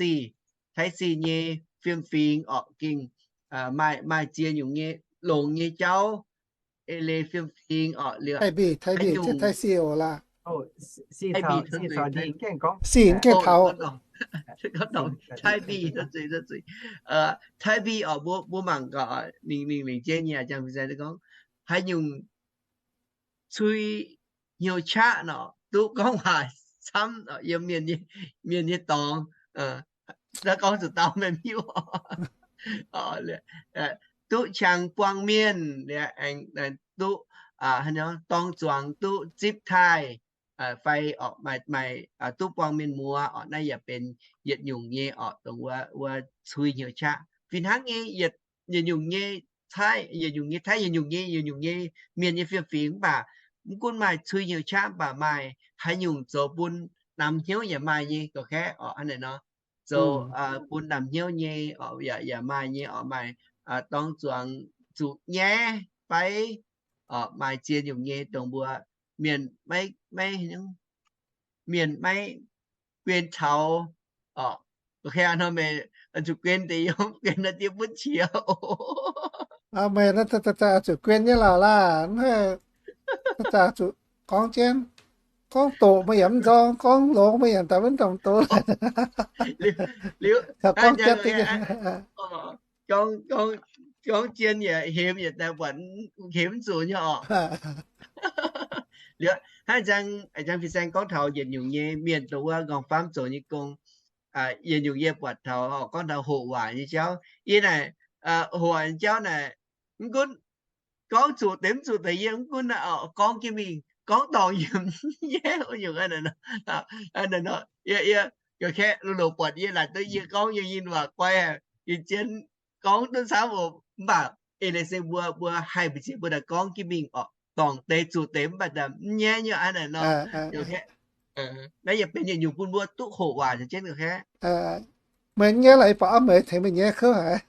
Taiv C nyei fiem-fingx orqc gengh maaih, maaih ziex nyungc nyei longx nyei jauv, eix leiz fiem-fingx orqc liuz Taiv B, Taiv B, Taiv C oc laah. Taiv B, Taiv B, Taiv B orqc, mbuo, mbuo mangc gaax ninh, ninh lengc jeiv nyei jang fin-saeng gorngv haaix nyungc cui hnyouv qaqv nor duqv gorngv waac camv yiem mienh nyei dorngx. Gorngv zuqc dauh maiv hiuv. Duqv qangx buangh mienh, duqv dorng zuangx, duqv zipv taaih, fai orqc maaih, maaih duqv buangh mienh muoz orqc. Naaiv yaac benx yietc nyungc nyei orqc dongh wuov cui hnyouv qaqv. Fih hnangv nyei yietc, yietc nyungc nyei Taiv, yietc nyungc nyei Taiv, yietc nyungc nyei, yietc nyungc nyei mienh nyei fiem-fingx mv baac mv gunv maaih cui hnyouv qaqv mv baac maaih haaix nyungc zoux bun namx hnyouv yaac maaih nyei gorqv-kaeqv orqc. Hnangv naaic nor zoux bun namx hnyouv nyei orqc yaac, yaac maaih nyei orqc. Maaih dorng zuangx zuqc nyaiv fai orqc maaih ziex nyungc nyei dongh mbuo mienh maiv, maiv, mienh maiv guen taux orqc. Nor meih zuqc guen deix yiem, guen naaiv diev buonv qiex oc. Meih zuqc guen nyei lorqc laah. Zuqc gorngv jienv, gorngv doqc meih yaac mv nzorng, gorngv longx meih yaac daaih maiv dongh doqc. Liuz, gorngv jien yaac hemx yaac daaih buatc hemx mv zuqc nyei orqc. Liuz hnangv jang, jang fin-saeng gorngv taux yietc nyungc nyei mienh dongh wuov nqorngv-famv zoux nyei gong, yietc nyungc yie buatc taux gorngv taux hoqc waac nyei jauv. Yie naaic, hoqc waac nyei jauv naaic, mv gunv gorngv zuqc deix mv zuqc deix yie mv gunv naaic, gorngv jienv mingh, gorngv dorngc yie mv nyaiv wuov nyungc. Yie, yie, yie, kaeqv loz-loz buatc yie laaic duqv yie gorngv yie nyei waac guai, yie zien gorngv duqv camv oc. Mv baac eix leiz se mbuo, mbuo haih mbu'ziex mbuo daaih gorngv jienv mingh orqc, dorngc deix zuqc deix mv baac mv nyaiv nyei aqv naaic nor. Naaiv yaac benx yietc nyungc bun mbuo duqv hoqc waac caux jienv gorqv-kaeqv. Meih nyaiv laaix yie buatc auv meih tengx meih nyaiv kouv haic.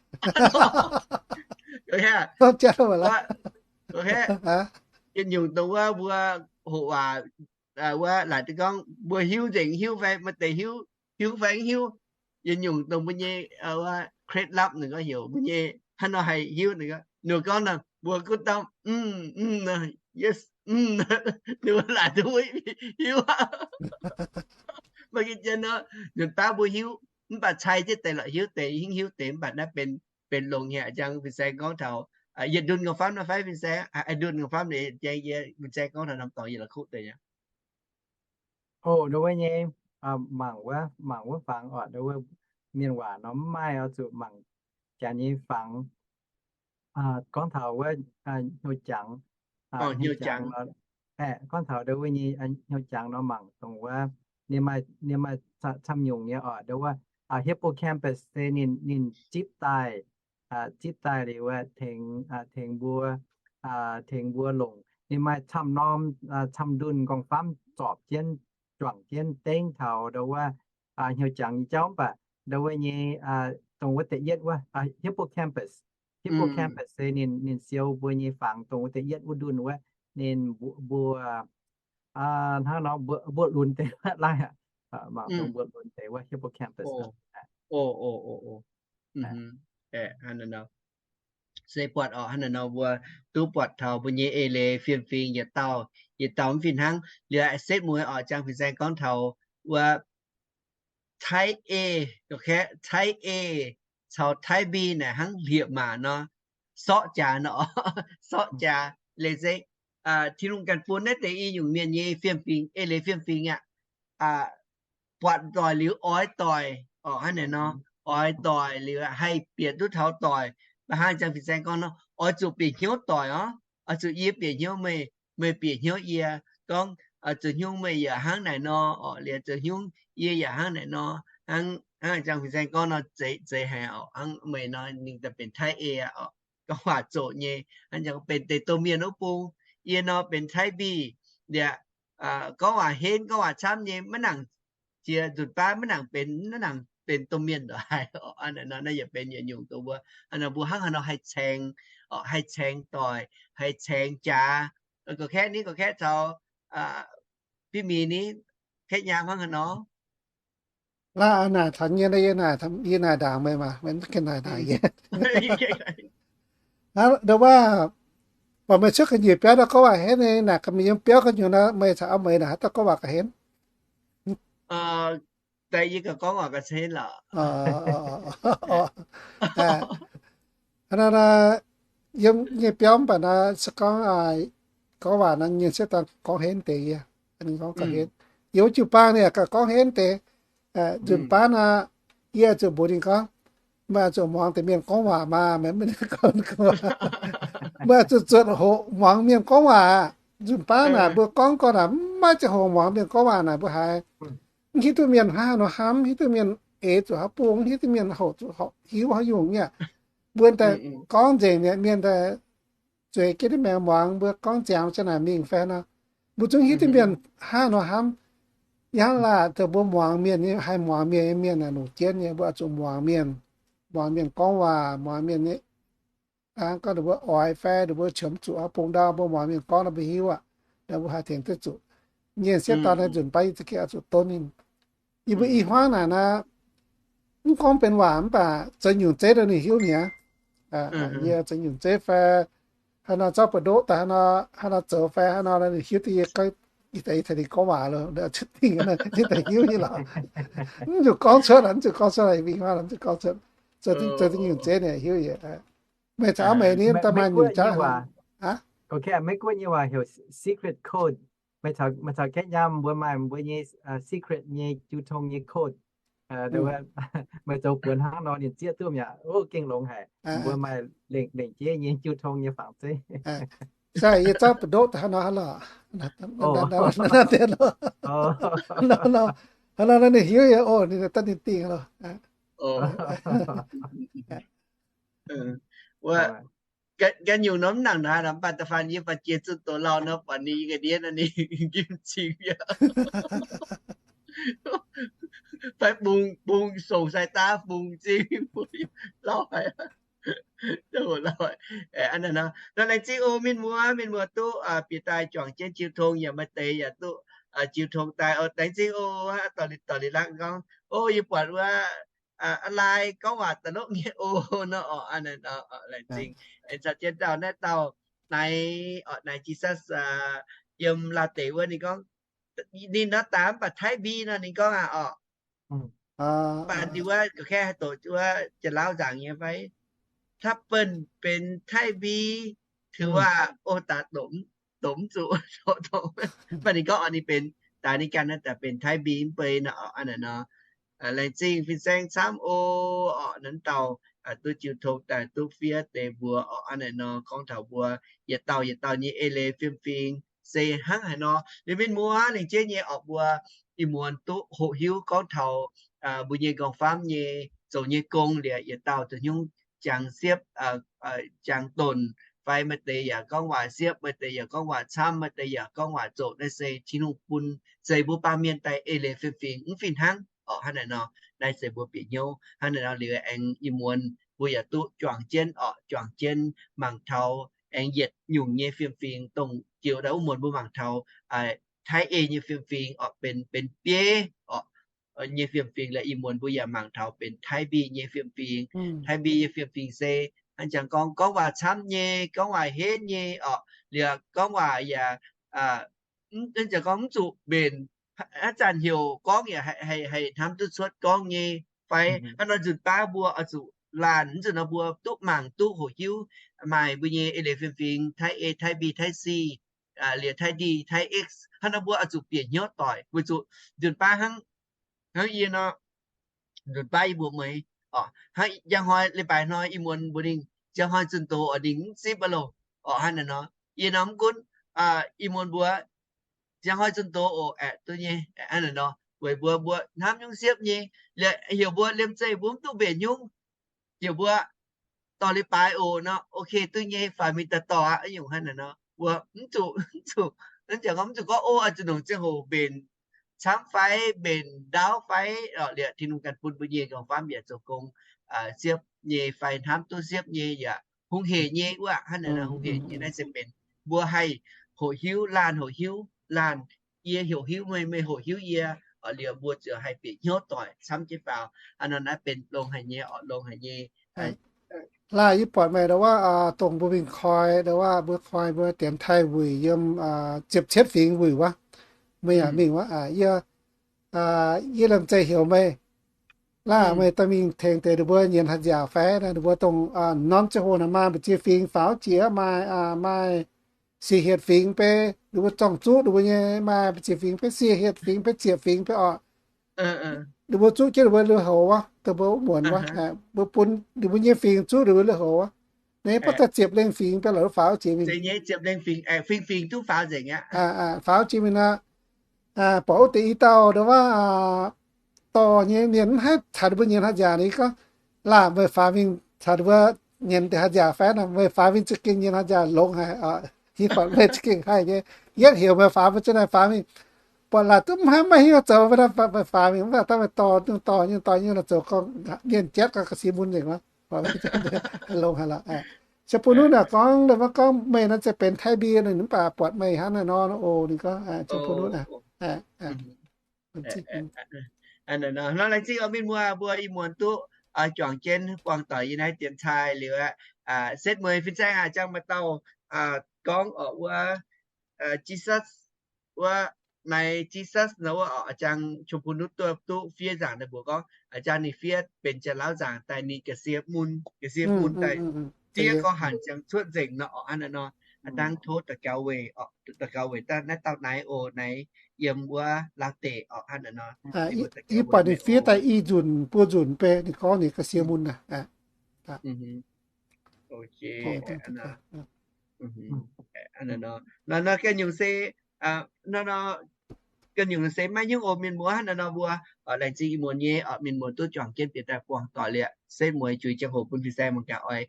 Yietc nyungc dongh wuov mbuo hoqc waac, wuov laaic duqv gorngv mbuo hiuv nzengc hiuv fai maaih deix hiuv, hiuv fai mv hiuv. Yietc nyungc dongh mbuo nyei เคล็ดลับ ninh gorngv heuc mbuo nyei hnangv nor haih hiuv ninh gorngv, ninh gorngv nor mbuo gunv dauh mv, mv, yes, mv, ninh mbuo laaic duqv hiuv. Maaih gengh jienv nor, nzunc baav mbuo hiuv mv baac cai jienv deix lorqc, hiuv deix hingv hiuv deix mv baac naaiv benx, benx longx nyei. Jang fin-saeng gorngv taux yietc ndunh nqorngv-famv naaiv fai fin-saeng, ndunh nqorngv-famv nyei jang yie fin-saeng gorngv taux norm dorngx yie la'kuqv deix aqv. Oc, nduov nyei, mangc wuov, mangc wuov fangx oc, nduov mienh waac nor mv maaih oix zuqc mangc jaax nyei fangx. Gorngv taux wuov hnyouv jangx Hnyouv jangx, gorngv taux ndo wuov nyei hnyouv jangx nor mangc dongh wuov, ninh maaih, ninh maaih camv nyungc nyei oc. Ndo wuov hippocampus se ninh, ninh zipv daaih, zipv daaih liuz wuov tengx, tengx mbuo, tengx mbuo longc. Ninh maaih camv norm, camv ndunh nqorngv-famv zorpc jienv, juangc jienv dengv taux ndo wuov hnyouv jangx nyei jauv. Mv baac ndo wuov nyei, dongh wuov da'yietv wuov hippocampus, hippocampus se ninh, ninh siou mbuo nyei fangx dongh wuov da'yietv wuov ndunh wuov, ninh mbuo, hnangv nor mbuo lunx deix wuov laangh, mangc dongh mbuo lunx deix wuov hippocampus. Se buatc oc, hnangv naaiv nor mbuo duqv buatc taux mbuo nyei eix leiz fiem-fingx yietc dauh, yietc dauh mv fih hnangv. Liuz setv mueiz oc, jang fin-saeng gorngv taux wuov Taiv-Ei, Taiv-Ei caux Taiv-Mbi naaic hnangv hlieqv-maac nor, sortv jaax nor, sortv jaax leiz se Tin-Hungh ganh bun naaiv deix i nyungc mienh nyei fiem-fingx, eix leiz fiem-fingx aqv. Buatc doic liuz oix doic oc, hnangv naaic nor, oix doic liuz haih bieqc duqv taux doic. Mv baac hnangv jang fin-saeng gorngv nor, oix zuqc bieqc hnyouv doic oc. Oix zuqc yie bieqc hnyouv meih, meih bieqc hnyouv yie. Gorngv zuqc hnyouv meih yaac hnangv naaic nor oc, liuz zuqc hnyouv yie yaac hnangv naaic nor. Hnangv, hnangv jang fin-saeng gorngv nor, zeiz, zeiz haic oc. Hnangv meih nor ninh daaih benx Taiv-Ei aqv oc. Gorngv waac zoqc nyei, hnangv jangx benx deix domh mienh wuov bung. Yie nor benx Taiv-Mbi, liuz gorngv waac henv, gorngv waac camv nyei, maiv nangc jiex nzunc baav, maiv nangc benx, maiv nangc benx domh mienh ndongc haaix. Naaiv yietc benx yietc nyungc dongh mbuo, mbuo hnangv haaix nor haih caengx, haih caengx doic, haih caengx jaax. Gorqv-kaeqv ni, gorqv-kaeqv caux Bieqv Mingh ni, kaeqv nyaam hnangv haaix nor? Laaih naaic taux nyei, yie naaic, yie naaic ndaangc meih maah, meih mv gengh naaic ndaangc yie. Ndo wuov, baac meih cuotv ga'nyiec biauv naaiv gorngv waac henv nyei, naaic ga'mienh yiem biauv gu'nyuoz nor, meih caux meih naaic haaix dauh gorngv waac ga'henv? Daaih yie ga'gorngv waac ga'henv lorqc. Hnangv naaiv, yiem nyei biauv mv baac naaic se gorngv, gorngv waac naaic nyei sieqv daaih gorngv henv deix yie. Ninh gorngv ga'henv. Yie wuov jiu-baang ninh yaac ga'gorngv henv deix. Nzunc baav naaic, yie zuqc mbuox ninh gorngv, meih zuqc muangx deix mienh gorngv waac maah, meih mv gorngv, meih zuqc zuotc hoqc muangx mienh gorngv waac. Nzunc baav naaic mbuo gorngv gorn naaic mv maaih ziangh hoc muangx mienh gorngv waac naaic mbuo haiz mv hiuv duqv mienh hnangv haaix nor hnamv, mv hiuv duqv mienh eix zuqc haaix bung, mv hiuv duqv mienh hoqc zuqc hiuv haaix nyungc nyei. Mbuo daaih gorngv nzengc mi'aqv, mienh daaih zueiz jienv diuh maengx muangx mbuo gorngv ziangx ziangh naaic mingh fai nor, mbuo zungv hiuv duqv mienh hnangv haaix nor hnamv. Hnangv laaic dongh mbuo muangx mienh nyei, haih muangx mienh nyei mienh naaic longc jienv nyei, mbuo oix zuqc muangx mienh, muangx mienh gorngv waac, muangx mienh nyei, gorngv ninh mbuo oix fai ninh mbuo qiemx zuqc haaix bung ndau, mbuo muangx mienh gorngv nor mbuo hiuv aqv, mbuo haih tengx duqv zuqc. Nyei sieqv dorn naaiv nzunc baav yie za'gengh oix zuqc donv ninh. Yie mbuo i hmuangv naaic naaiv, mv gorngv benx waac mv baac zoux nyungc zeiv dongh ninh hiuv mi'aqv. Yie zoux nyungc zeiv fai haaix nor zorqv buoz-ndoqv daaih haaix nor, haaix nor zoux fai haaix nor, ninh hiuv duqv yie, yie daaih tengx ninh gorngv waac loh, ninh daaih hiuv yie lorqc. Mv zuqc gorngv cuotv, mv zuqc gorngv cuotv, i hmuangv mv zuqc gorngv cuotv. Zoux nyungc zeiv ninh hiuv yie. Meih caux meih ni daaih maaih nyungc jauv. Meiv Guoqv nyei waac heuc secret code. Meih caux kaeqv nyaam mbuo maaih mbuo nyei secret nyei jiu tong nyei code. Meih zoux buonc hnangv nor ninh zieqv duqv mi'aqv. Gengh longx haic. Mbuo maaih lengc, lengc jeiv nyei jiu tong nyei fangx zeiv. Yie zorqv buoz-ndoqv daaih hnangv nor, hnangv nor ninh hiuv yie oc, ninh daaih ninh dingh loh. Ga'nyungc norm nangc naaiv mv baac da'faanh yie baac jiex zunh doz lauh nor, buatc ninh ga'ndiev nor ninh njimv cingx mi'aqv. Fai bungx, bungx songc sai daav bungx zingh, lauh haic. Nor laengz zingh oc mienh muoz, mienh muoz duqv bieqc daaih juangc jienv jiu tong, yaac maaih deix yaac duqv jiu tong daaih oc. Laengz zingh oc. Dorh liuz, dorh liuz lakv gorngv, o, yie buatc wuov, aa, lai gorngv waac da'lov nyei oc. Nor oc, laengz zingh. Aengx caux jienv dauh naaiv dauh naaic oc, naaic Jesus, yiem Laauh deic wuov ninh gorngv, ninh nor daaih mv baac Taiv Mbi nor ninh gorngv aqv oc. Mv baac ninh wuov ga'kengv haih doqc wuov Janx-Laauv nzaangc nyei fai? ถ้าเปิ้นเป็นไทยบี ถือว่า โอ้ daaih doqc, doqc mv zuqc. Mv baac ninh gorngv oc ninh benx, daaih ninh ganh naaiv daaih benx Taiv Mbi mv bei nor oc. Aa, naaic nor, laengz zingh fin-saeng camv oc. Naaiv dauh duqv jiu tong daaih duqv fiev deix mbuox orqc. Hnangv naaic nor gorngv taux mbuo yietc dauh yietc dauh nyei eix leiz fiem-fingx se hnangv haaix nor. Liuz mienh muoz lengc jeiv nyei orqc, mbuo ih muonz duqv hoqc hiuv gorngv taux mbuo nyei nqorngv-famv nyei zoux nyei gong liuz yietc dauh zoux hnyouv jangx siepv, jangx donc, fai maaih deix yaac gorngv waac siepv, maaih deix yaac gorngv waac camv, maaih deix yaac gorngv waac zoqc. Naaiv se Tin-Hungh bun zeiz mbuo baamh mienh daaih eix leiz fiem-fingx mv fih hnangv orqc. Hnangv naaic nor, naaiv se mbuo bieqc hnyouv. Hnangv naaic nor liuz aengx ih muonz mbuo yaac duqv juangc jienv orqc, juangc jienv mangc taux aengx yietc nyungc nyei fiem-fingx dongh joux daaih wuov muonz mbuo mangc taux Taiv-Ei nyei fiem-fingx orqc, benx, benx bieiv orqc nyei fiem-fingx. Liuz ih muonz mbuo yaac mangc taux benx Taiv-Mbi nyei fiem-fingx. Taiv-Mbi nyei fiem-fingx se hnangv jangx gorngv, gorngv waac camv nyei, gorngv waac henv nyei orqc, liuz gorngv waac yaac hnangv jangx gorngv mv zuqc mbenc, haaix zanc heuc gorngv yaac haih hnamv duqv cuotv gorngv nyei. Fai hnangv nor nzunc baav mbuo oix zuqc laanh, mv zuqc nor mbuo duqv mangc duqv hoqc hiuv maaih mbuo nyei eix leiz fiem-fingx Taiv-A, Taiv-B, Taiv-C, liuz Taiv-D, Taiv-X. Hnangv nor mbuo oix zuqc bieqc hnyouv doic weic zuqc nzunc baav hnangv, hnangv yie nor, nzunc baav yie mbuox meih, hnangv njang hnoi leiz-baaix hnoi ih muonz mbuox ninh, njang hnoi zunh doz oc ninh mv zipv aqv loh. Orqc hnangv naaic nor, yie nor mv gunv, ih muonz mbuox, njang hnoi zunh doz oc, aeqv, duqv nyei, hnangv naaic nor, weic mbuo, mbuo hnamv nyungc siepv nyei, liuz heuc mbuo liemh zeih mbuo mv duqv mbenc nyungc, heuc mbuo dorh leiz-baaix oc nor, ok, duqv nyei, faaux mingh daaih dorh aqv, nyungc hnangv naaic nor, mbuo mv zuqc, mv zuqc, mv zuqc gorngv, o, zuqc nongc ziangh hoc mbenc camv fai mbenc ndaauv fai, liuz Tin-Hungh ganh bun mbuo nyei nqorngv-famv yaac zoux gong siepv nyei fai hnamv duqv siepv nyei yaac hungh hec nyei wuov. Hnangv naaic nor hungh hec nyei naaiv se benx mbuo haih hoqc hiuv, laanh hoqc hiuv laanh, yie hoqc hiuv meih, meih hoqc hiuv yie, liuz mbuo ziouc haih bieqc hnyouv doic camv jienv faaux. Hnangv nor naaiv benx longx haic nyei orqc, longx haic nyei. Laanh, yie buatc meih ndau wuov, dongh mbuo mingh koi ndau wuov, mbuo koi mbuo dienx taaih wuic yiem ziepc cietv fingx wuic wuov, meih yaac mingh wuov, yie, yie liemh zeih heuc meih, laanh, meih daaih mingh tengx deix ninh mbuo nyienx hatc nziaauc fai? Ninh mbuo dongh norm ziangh hoc naaic maaih mbu'ziex fingx faaux jiex, maaih, maaih siec hietc fingx beiv, ninh mbuo zorng-zuqv ninh mbuo nyei, maaih mbu'ziex fingx beiv, siec hietc fingx beiv, ziepc fingx beiv orqc. Ninh mbuo zuqv jienv ninh mbuo lui-houx wuov, dongh mbuo muonc wuov, mbuo bun ninh mbuo nyei fingx zuqv ninh mbuo lui-houx wuov. Naaiv baav daaih ziepc lengh fingx beiv lorqc, faaux jiex mingh. Faaux jiex mingh nor, buatc wuov deix i dauh ndau wuov dorh nyei mienh mv haih caux ninh mbuo nyienx hatc nziaauc. Ninh gorngv, laanh, meih faaux mingh caux ninh mbuo nyienx deix hatc nziaauc fai? Meih faaux mingh za'gengh nyienx hatc nziaauc longx haic. Yie buatc meih za'gengh haih nyei. Yietv heuc meih faaux mbuo ziouc naaic faaux mingh. Buatc laaic duqv mv haih, maiv hiuv zoux, meih faaux mingh mv baac dangh meih dorh, dorh nyei, dorh nyei, dorh nyei, dorh nyei nor zoux gong, mienh jatv gau ga'sie mun nzengc loh. Longx haic lorqc. Ziouc bun nutv naaic gorngv, gorngv meih nor ziouc benx Taiv-Mbi, ninh mv baac buatc meih hnangv naaiv nor oc. Ninh gorngv ziouc bun nutv naaic. Nor laengz zingh mienh muoz mbuo ih muonz duqv juangc jienv buangh doic yie naaiv dienx cai liuz aqv. Setv mueiz fin-saeng aac, jang maaih dauh gorngv oc wuov, Jesus, wuov, naaiv Jesus nor wuov oc, jang Chum Pun Nutv duqv, duqv fiev nzaangc naaiv mbuox gorngv, jang ninh fiev benx Janx-Lauv nzaangc daaih ninh ga'sie mun, ga'sie mun daaih fiev gorngv hanc ziangx cuotv nzengc nor oc. Hnangv naaiv nor, dangv tov daux gaux weic, daux gaux weic naaiv dauh naaiv oc, naaiv yiem wuov Laauv deic oc. Hnangv naaiv nor, yie buatc ninh fiev daaih i nzunc buo nzunc beiv ninh gorngv ninh ga'sie mun aqv. Nor, nor ganh nyungc se, nor, nor ganh nyungc se maiv nyungc oc mienh muoz. Hnangv naaiv nor mbuo laengz zingh ih muonz nyei oc, mienh muoz duqv juangc jienv bieqc daaih buangh doic liuz, setv mueiz juix ziangh hoc bun fin-saeng mangc gaax oix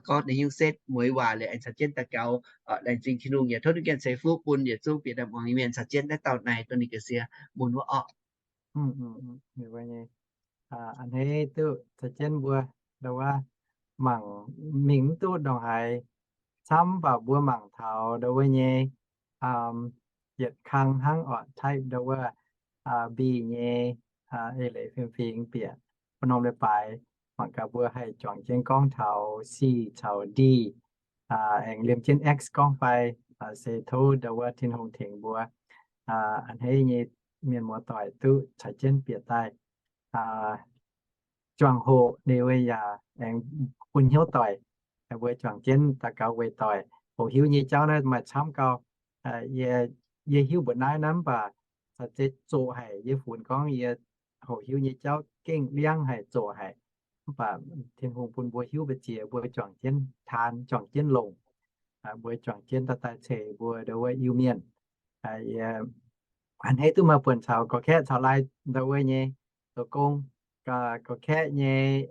gorngv deix nyungc setv mueiz waac liuz aengx caux jienv daux gaux. Laengz zingh Tin-Hungh yaac tov ninh ganh ceix fuqv bun yietc zungv bieqc daaih muangx nyei mienh caux jienv naaiv dauh naaiv dongh ninh ga'sie mun wuov oc. A'hneiv duqv caux jienv mbuo ndau wuov mangc mingh mv duqv ndongc haaix camv, mv baac mbuo mangc taux ndau wuov nyei yietc kang hnangv orqc, type ndau wuov B nyei eix leiz fiem-fingx bieqc bun norm leiz-baaix. Mangc gaax mbuo haih juangc jienv gorngv taux C caux D, aengx liemh jienv X gorngv fai, se tov ndau wuov Tin-Hungh tengx mbuo. A'hneiv nyei mienh muoz doic duqv caux jienv bieqc daaih juangc hoc, ninh mbuo yaac aengx bun hnyouv doic, mbuo juangc jienv daux gaux weic doic. Hoqc hiuv nyei jauv naaiv maaih camv gau. Yie, yie hiuv mbuoqc naaiv naaiv mv baac caux zeiz zoqc haic. Yie funx gorngv yie hoqc hiuv nyei jauv gengh liangv haic, zoqc haic. Mv baac Tin-Hungh bun mbuo hiuv mbu'ziex, mbuo juangc jienv taan, juangc jienv longc, mbuo juangc jienv daaih ceix mbuo ndau wuov Iu-Mienh. A'hneiv duqv maaih buonc caux gorqv-kaeqv caux laai ndau wuov nyei zoux gong. Gorqv-kaeqv nyei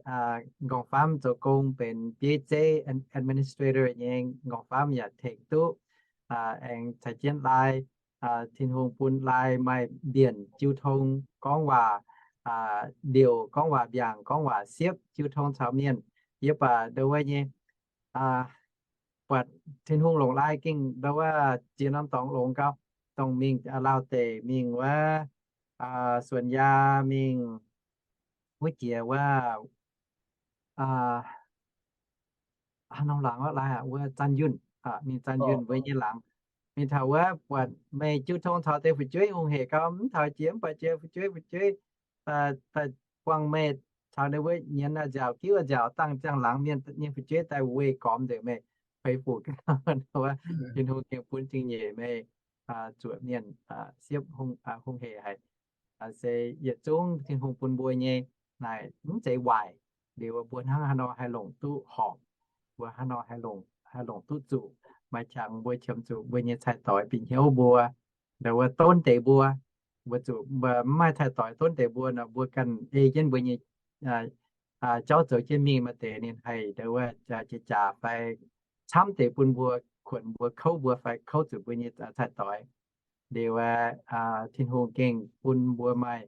nqorngv-famv zoux gong benx bieiv zeiv, administrator nyei nqorngv-famv yaac tengx duqv aengx caux jienv laai. Tin-Hungh bun laai maaih mbienc jiu tong gorngv waac liouc, gorngv waac mbiaangc, gorngv waac siepv, jiu tong caux mienh. Yie baac ndau wuov nyei buatc Tin-Hungh longc laai gengh ndau wuov ziex norm dorngx longx gauh, dongh mingh Laauh deic, mingh wuov Suonc Yaa, mingh wuov jiex wuov haaix norm laangz wuov laai, wuov Zanh Yunh, mingh Zanh Yunh mbuo nyei laangz. Mingh taux wuov buatc meih jiu tong caux deix fu'jueiv hungh hec gauh, mv taux jiex mv baac jiex fu'jueiv fu'jueiv daaih buangh meih caux ninh mbuo nyienz nziaauc, giuv nziaauc, dangh ziangh laangz mienh nyei fu'jueiv daaih weih gormx nzengc meih, feix fuc gauh. Wuov Tin-Hungh gengh bun zingh nyeic meih zuoqc mienh siepv hungh hec haic. Se yietc zungv Tin-Hungh bun mbuo nyei naaic mv zeiz waaic. Liuz mbuo hnangv haaix nor haih longc duqv horpc, mbuo hnangv haaix nor haih longc, haih longc duqv zuqc, maaih qangx mbuo qiemx zuqc mbuo nyei cai-doix bieqc hnyouv mbuo, ndau wuov donv deix mbuo, mbuo zuqc mv maaih cai-doix donv deix mbuo nor, mbuo ganh ei jienv mbuo nyei jauv zoux jienv mingh, maaih deix ninh haih ndau wuov jiex jaax fai camv deix bun mbuo, kuonx mbuo, kouv mbuo fai kouv zuqc mbuo nyei cai-doix. Liuz Tin-Hungh gengh bun mbuo maaih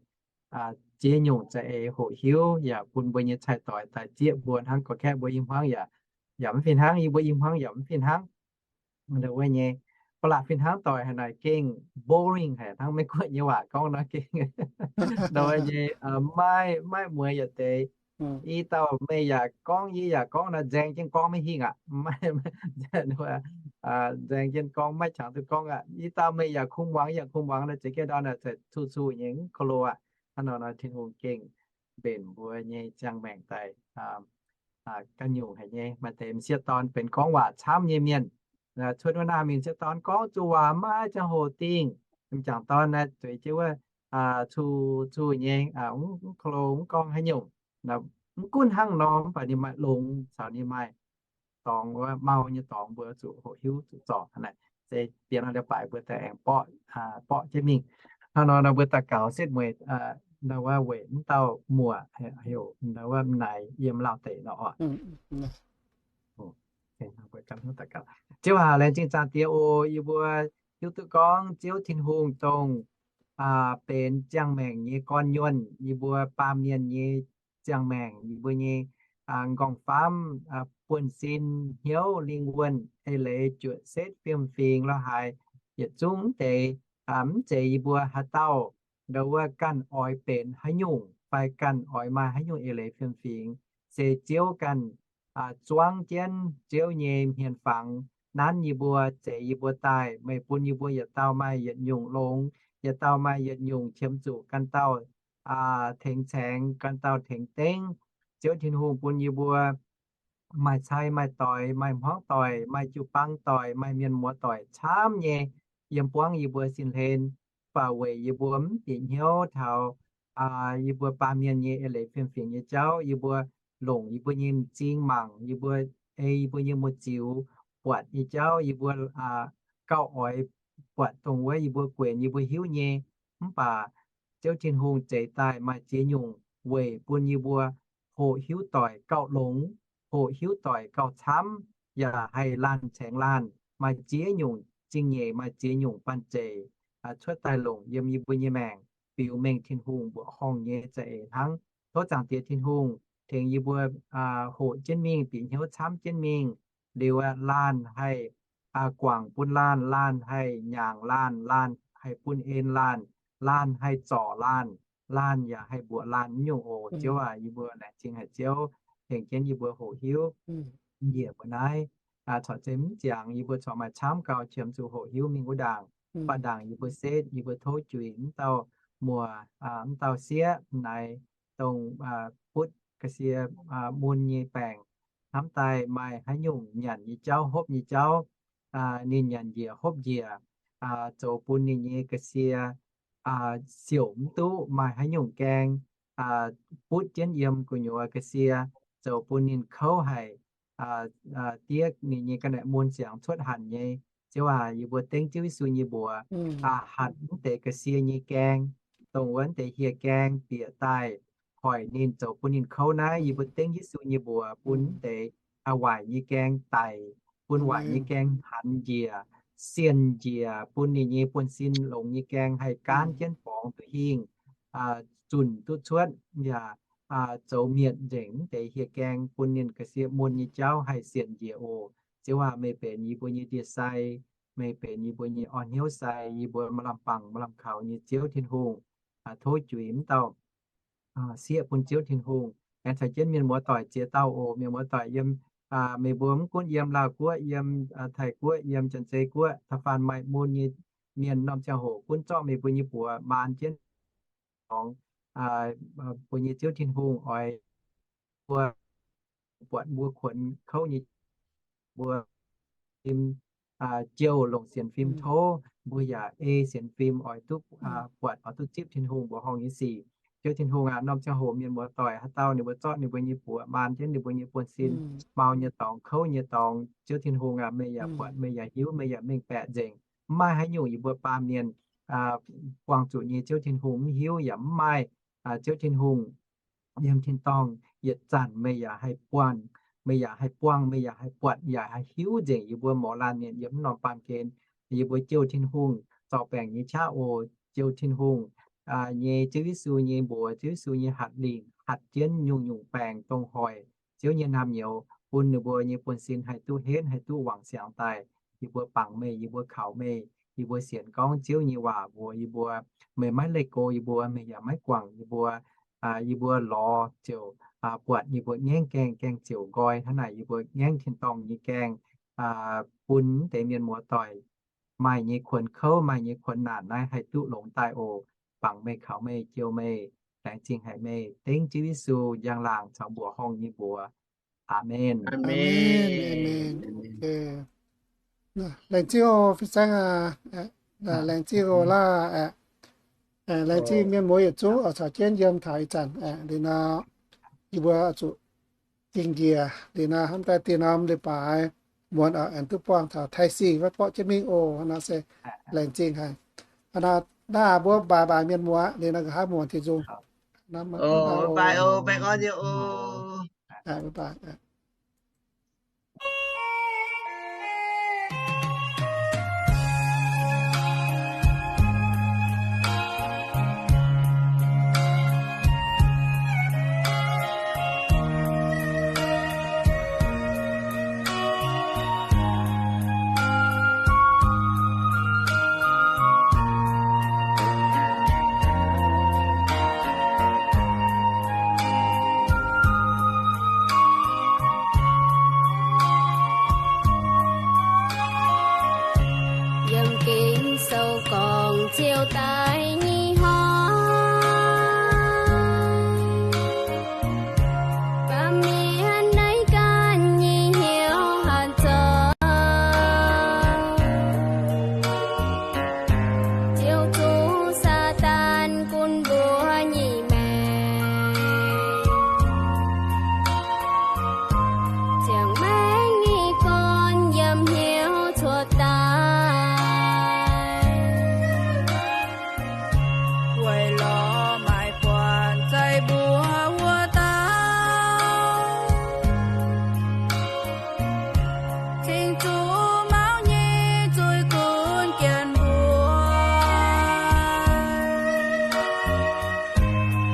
ziex nyungc za'eix hoqc hiuv, yaac bun mbuo nyei cai-doix daaih zieqv mbuo hnangv gorqv-kaeqv mbuo i hmuangv yaac, yaac mv fih hnangv, yie mbuo i hmuangv yaac mv fih hnangv. Ndau wuov nyei, ba'laqc fih hnangv doic haaix naaic gengh boring haic, hnangv Meiv Guoqv nyei waac gorngv nor gengh ndau wuov nyei, maiv, maiv mueiz yietc deix. I dauh meih yaac gorngv, yie yaac gorngv nor, nzaeng jienv gorngv maiv hingh aqv. Nzaeng jienv gorngv maiv qangx duqv gorngv aqv. I dauh meih yaac kungx muangx, yie yaac kungx muangx nor, za'gengh ndau naaic zuqc cu-cu nyei, mv ko lo aqv. Hnangv nor nor Tin-Hungh gengh mbenc mbuo nyei ziangh maengc daaih ganh nyungc haic nyei. Maaih deix m'sieqv dorn benx gorngv waac camv nyei mienh, cuotv wuov nor mingh m'sieqv dorn gorngv zuqc waac maiv ziangh hoc dingh. M'jangc dorn naaiv zueiz jienv wuov cu-cu nyei, mv ko lo mv gorngv haaix nyungc. Mv gunv hnangv nor mv baac ninh maaih longx caux ninh maaih dorngx wuov, mau nyei dorngx mbuo zuqc hoqc hiuv zuqc zorc naaic. Se bienx nor liuz baaix mbuo daaih aengx borqv, borqv jienv mingh. Hnangv nor nor mbuo daux gaux setv mueiz ndau wuov weic mv dauh muoc heuc ndau wuov m'naaic yiem Laauh deic nor oc. Ziouv aac, laengz zingh Zaangc Diex oc. Yie mbuo hiuv duqv gorngv Ziouv Tin-Hungh dongh benx ziangh maengc nyei gorn-nyuonh, yie mbuo baamh mienh nyei ziangh maengc, yie mbuo nyei nqorngv-famv, buonv-sin, hnyouv, lingh wuonh, eix leiz, juoqc setv, fiem-fingx, lorz haaix, yietc zungv mv deix, mv zeiz yie mbuo haaix dauh ndau wuov ganh oix benx haaix nyungc fai ganh oix maaih haaix nyungc eix leiz fiem-fingx, se Ziouv ganh zuangv jienv Ziouv nyei hmien fangx nanv yie mbuo, zeix yie mbuo daaih. Meih bun yie mbuo yietc dauh maaih yietc nyungc longx, yietc dauh maaih yietc nyungc qiemx zuqc ganh dauh tengx caengx, ganh dauh tengx dengv. Ziouv Tin-Hungh bun yie mbuo maaih cai maaih doix, maaih hmuangv doic, maaih jiu-baang doic, maaih mienh muoz doic camv nyei yiem buangv yie mbuo sin hlen. Mv baac weic yie mbuo mv bieqc hnyouv taux yie mbuo baamh mienh nyei eix leiz fiem-fingx nyei jauv, yie mbuo longc yie mbuo nyei m'zing mangc, yie mbuo ei yie mbuo nyei muoz-ziux buatc nyei jauv, yie mbuo gauh oix buatc dongh wuov yie mbuo guenx yie mbuo hiuv nyei. Mv baac Ziouv Tin-Hungh zeix daaih maaih ziex nyungc weic bun yie mbuo hoqc hiuv doic gauh longx, hoqc hiuv doic gauh camv, yaac haih laanh caengx laanh. Maaih ziex nyungc zingh nyeic, maaih ziex nyungc banh zeic cuotv daaih longc yiem yie mbuo nyei maengc, biux mengh Tin-Hungh mbuoqc horngh nyei za'eix hnangv. Tov Zaangc Diex Tin-Hungh tengx yie mbuo hoqc jienv mingh, bieqc hnyouv camv jienv mingh. Liuz laanh haih guangc bun laanh, laanh haih nyaangc laanh, laanh haih bun en laanh, laanh haih zorc laanh, laanh yaac haih mbuoqc laanh nyungc oc. Ziouv aac, yie mbuo laengz zingh haic Ziouv tengx jienv yie mbuo hoqc hiuv njiec mbuo naaiv. Corc zeiz mv ziangx yie mbuo corc maaih camv gauh qiemx zuqc hoqc hiuv mingh wuov ndaangc. Baac ndaangc yie mbuo setv, yie mbuo tov juix mv dauh muoc, mv dauh sieqv naaic, dongh butv ga'sie mun nyei baengc, hnamv daaih maaih haaix nyungc nyanc nyei jauv, hopv nyei jauv, ninh nyanc njiec hopv njiec, zoux bun ninh nyei ga'sie siouc mv duqv, maaih haaix nyungc gaeng butv jienv yiem gu'nyuoz ga'sie, zoux bun ninh kouv haic, diev ninh nyei ga'naaiv mun ziangx cuotv hanc nyei. Ziouv aac, yie mbuo dengv Ziouv Yesu nyei mbuox, hatc mv deix ga'sie nyei gaeng, dongh wuov deix hieh gaeng bieqc daaih hoic ninh zoux bun ninh kouv naaiv. Yie mbuo dengv Yesu nyei mbuox bun mv deix waaic nyei gaeng daic, bun waaic nyei gaeng hanc njiec, sienh njiec, bun ninh nyei buonv-sin longx nyei gaeng haih gaanv jienv borngz duqv hingh, zunc duqv cuotv, yaac zoux mietc nzengc mv deix hieh gaeng, bun ninh ga'sie mun nyei jauv haih sienh njiec oc. Ziouv aac, meih benx yie mbuo nyei ndie-sai, meih benx yie mbuo nyei orn hnyouv sai, yie mbuo maaih lamh bangc maaih lamh kaux nyei Ziouv Tin-Hungh. Tov juix mv dauh sieqv bun Ziouv Tin-Hungh. Aengx caux jienv mienh muoz-doic ziex dauh oc. Mienh muoz-doic yiem, meih mbuo mv gunv yiem Laauh Guoqv, yiem Taiv Guoqv, yiem Janx-Zei Guoqv, da'faanh maaih mun nyei mienh norm ziangh hoc gunv zorqv meih mbuo nyei buoz maan jienv dorngx, mbuo nyei Ziouv Tin-Hungh oix mbuo buatc mbuo kuonx kouv nyei, mbuo fim jouh longc sienx fim tov, mbuo yaac ei sienx fim oix duqv buatc, oix duqv zipv Tin-Hungh mbuoqc horngh nyei sic. Ziouv Tin-Hungh aac, norm ziangh hoc mienh muoz-doic haaix dauh ninh mbuo zorqv ninh mbuo nyei buoz maan jienv ninh mbuo nyei buonv-sin, mau nyei dorngx, kouv nyei dorngx, Ziouv Tin-Hungh aac, meih yaac buatc, meih yaac hiuv, meih yaac mengh baeqc nzengc. Mv maaih haaix nyungc yie mbuo baamh mienh buangh zuqc nyei Ziouv Tin-Hungh mv hiuv, yaac mv maaih Ziouv Tin-Hungh yiem tin-dorngh yietc zanc meih yaac haih buangh, meih yaac haih buangh, meih yaac haih buatc, yaac haih hiuv nzengc yie mbuo mouz laanh mienh yiem mv norm baamh gen. Yie mbuo jouh Tin-Hungh zorc baengc nyei qaqv oc. Jouh Tin-Hungh nyei, Ziouv Yesu nyei mbuox, Ziouv Yesu nyei hatc lingc hatc jienv nyungc-nyungc baengc dongh hoic Ziouv nyei naamh nyouz, bun ninh mbuo nyei buonv-sin haih duqv henv, haih duqv wangc siangx daaih. Yie mbuo bangc meih, yie mbuo kaux meih, yie mbuo sienx gorngv Ziouv nyei waac mbuox yie mbuo, meih maiv leih go yie mbuo, meih yaac maiv guangc yie mbuo. Yie mbuo lorz ziouc buatc yie mbuo ngaengv gaengh, gaengh ziouc nqoi. Hnangv naaic yie mbuo ngaengv tin-dorngh nyei gaengh bun deix mienh muoz-doic maaih nyei kuonx kouv, maaih nyei kuonx naanc naaiv haih duqv longx daaih oc. Bangc meih, kaux meih, jouh meih, laengz zingh haic meih. Dengv Ziouv Yesu njang-laangc caux mbuoqc horngh nyei mbuox. Aamen. Laengz zingh oc, fin-saeng aac. Laengz zingh oc, laav aeqv, laengz zingh mienh muoz yietc zungv oix caux jienv yiem taux ih zanc aeqv. Liuz nor, yie mbuo zuqc dingh njiec liuz nor, hnamv daaih dinh norm leiz-baaix muonz oix aengx duqv buangh taux Taiv Singh wuov borqv jienv mingh oc. Nor se laengz zingh haic. Nor, naaiv mbuo bye bye mienh muoz liuz nor, nqa'haav muonz Tin-Hungh. Bye bye. Yiem Ging-Sou gorngv Ziouv daaih nyei hnoi, baamh mienh naaiv ganh nyei hnyouv haaix zoux, Ziouv zuqc Saadaan gunv mbuo nyei maengc, ziangh maengc nyei gorn yiem hnyouv cuotv daaih, weic lorz maaiz buatc zeiv mbuo wuov dauh. Cing-Nzung mauv nyei zuiz gunv jienv mbuo,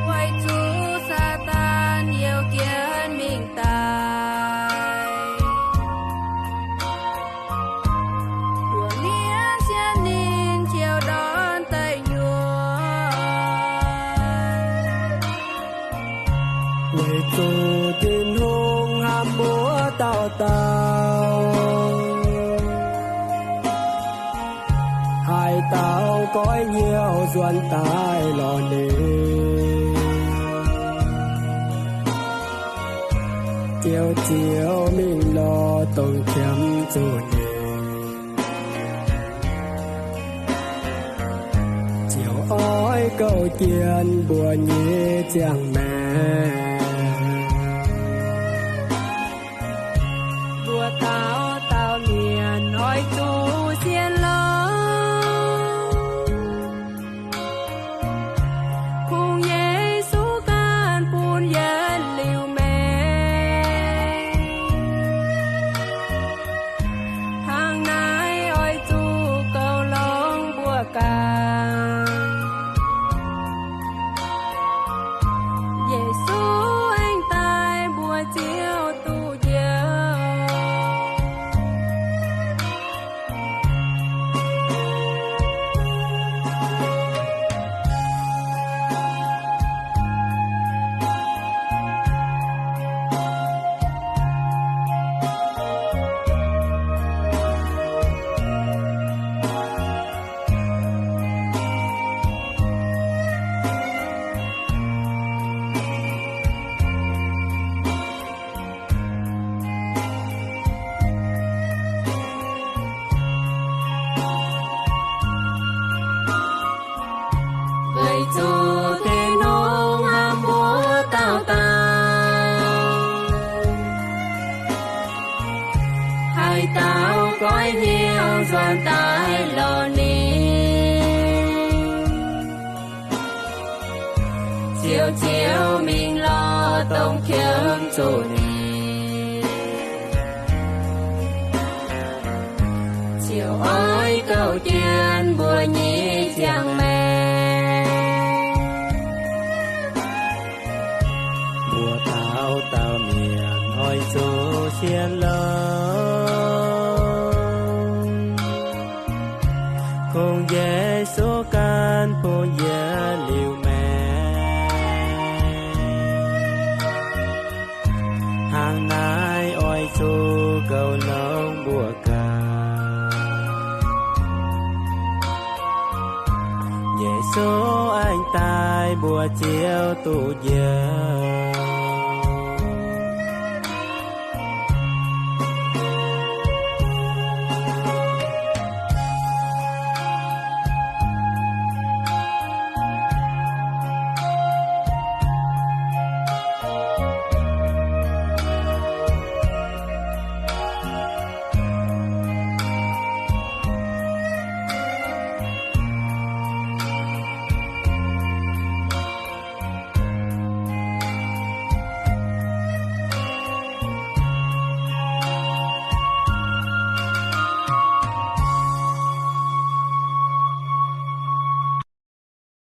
weic zuqc Saadaan youh jienv mingh daaih, mbuo mienh sienx ninh ziouc ndortv deic nyuoqc. Weic zuqc Tin-Hungh hnamv mbuo dauh dauh, haaix dauh goiv hnyouv nzuonx daaih lorz ninh, Ziouv ziouc mingh lorz dongh qiemx zuqc ninh, ziouc oix gouv jienv mbuo nyei ziangh maengc. Dauh dauh mienh oix zuqc sienx lorqc, kungx Yesu ganh bun yietc liuz maengc. Hnangv naaiv oix zuqc goux longx mbuo ganh. Yesu aengx daaih mbuox Ziouv duqv njoux. Weic zuqc tin-hungh hnamv mbuo dauh dauh, haaix dauh goiv hnyouv nzuonx daaih lorz ninh, ziouc ziouc mingh lorz dongh qiemx zuqc ninh, ziouc oix goux jienv mbuo nyei ziangh maengc. Mbuo dauh dauh mienh oix zuqc sienx lorqc, kungx Yesu ganh bun yietc liuz maengc. Hnangv naaiv oix zuqc goux longx mbuo ganh. Yesu aengx daaih mbuox Ziouv duqv njoux.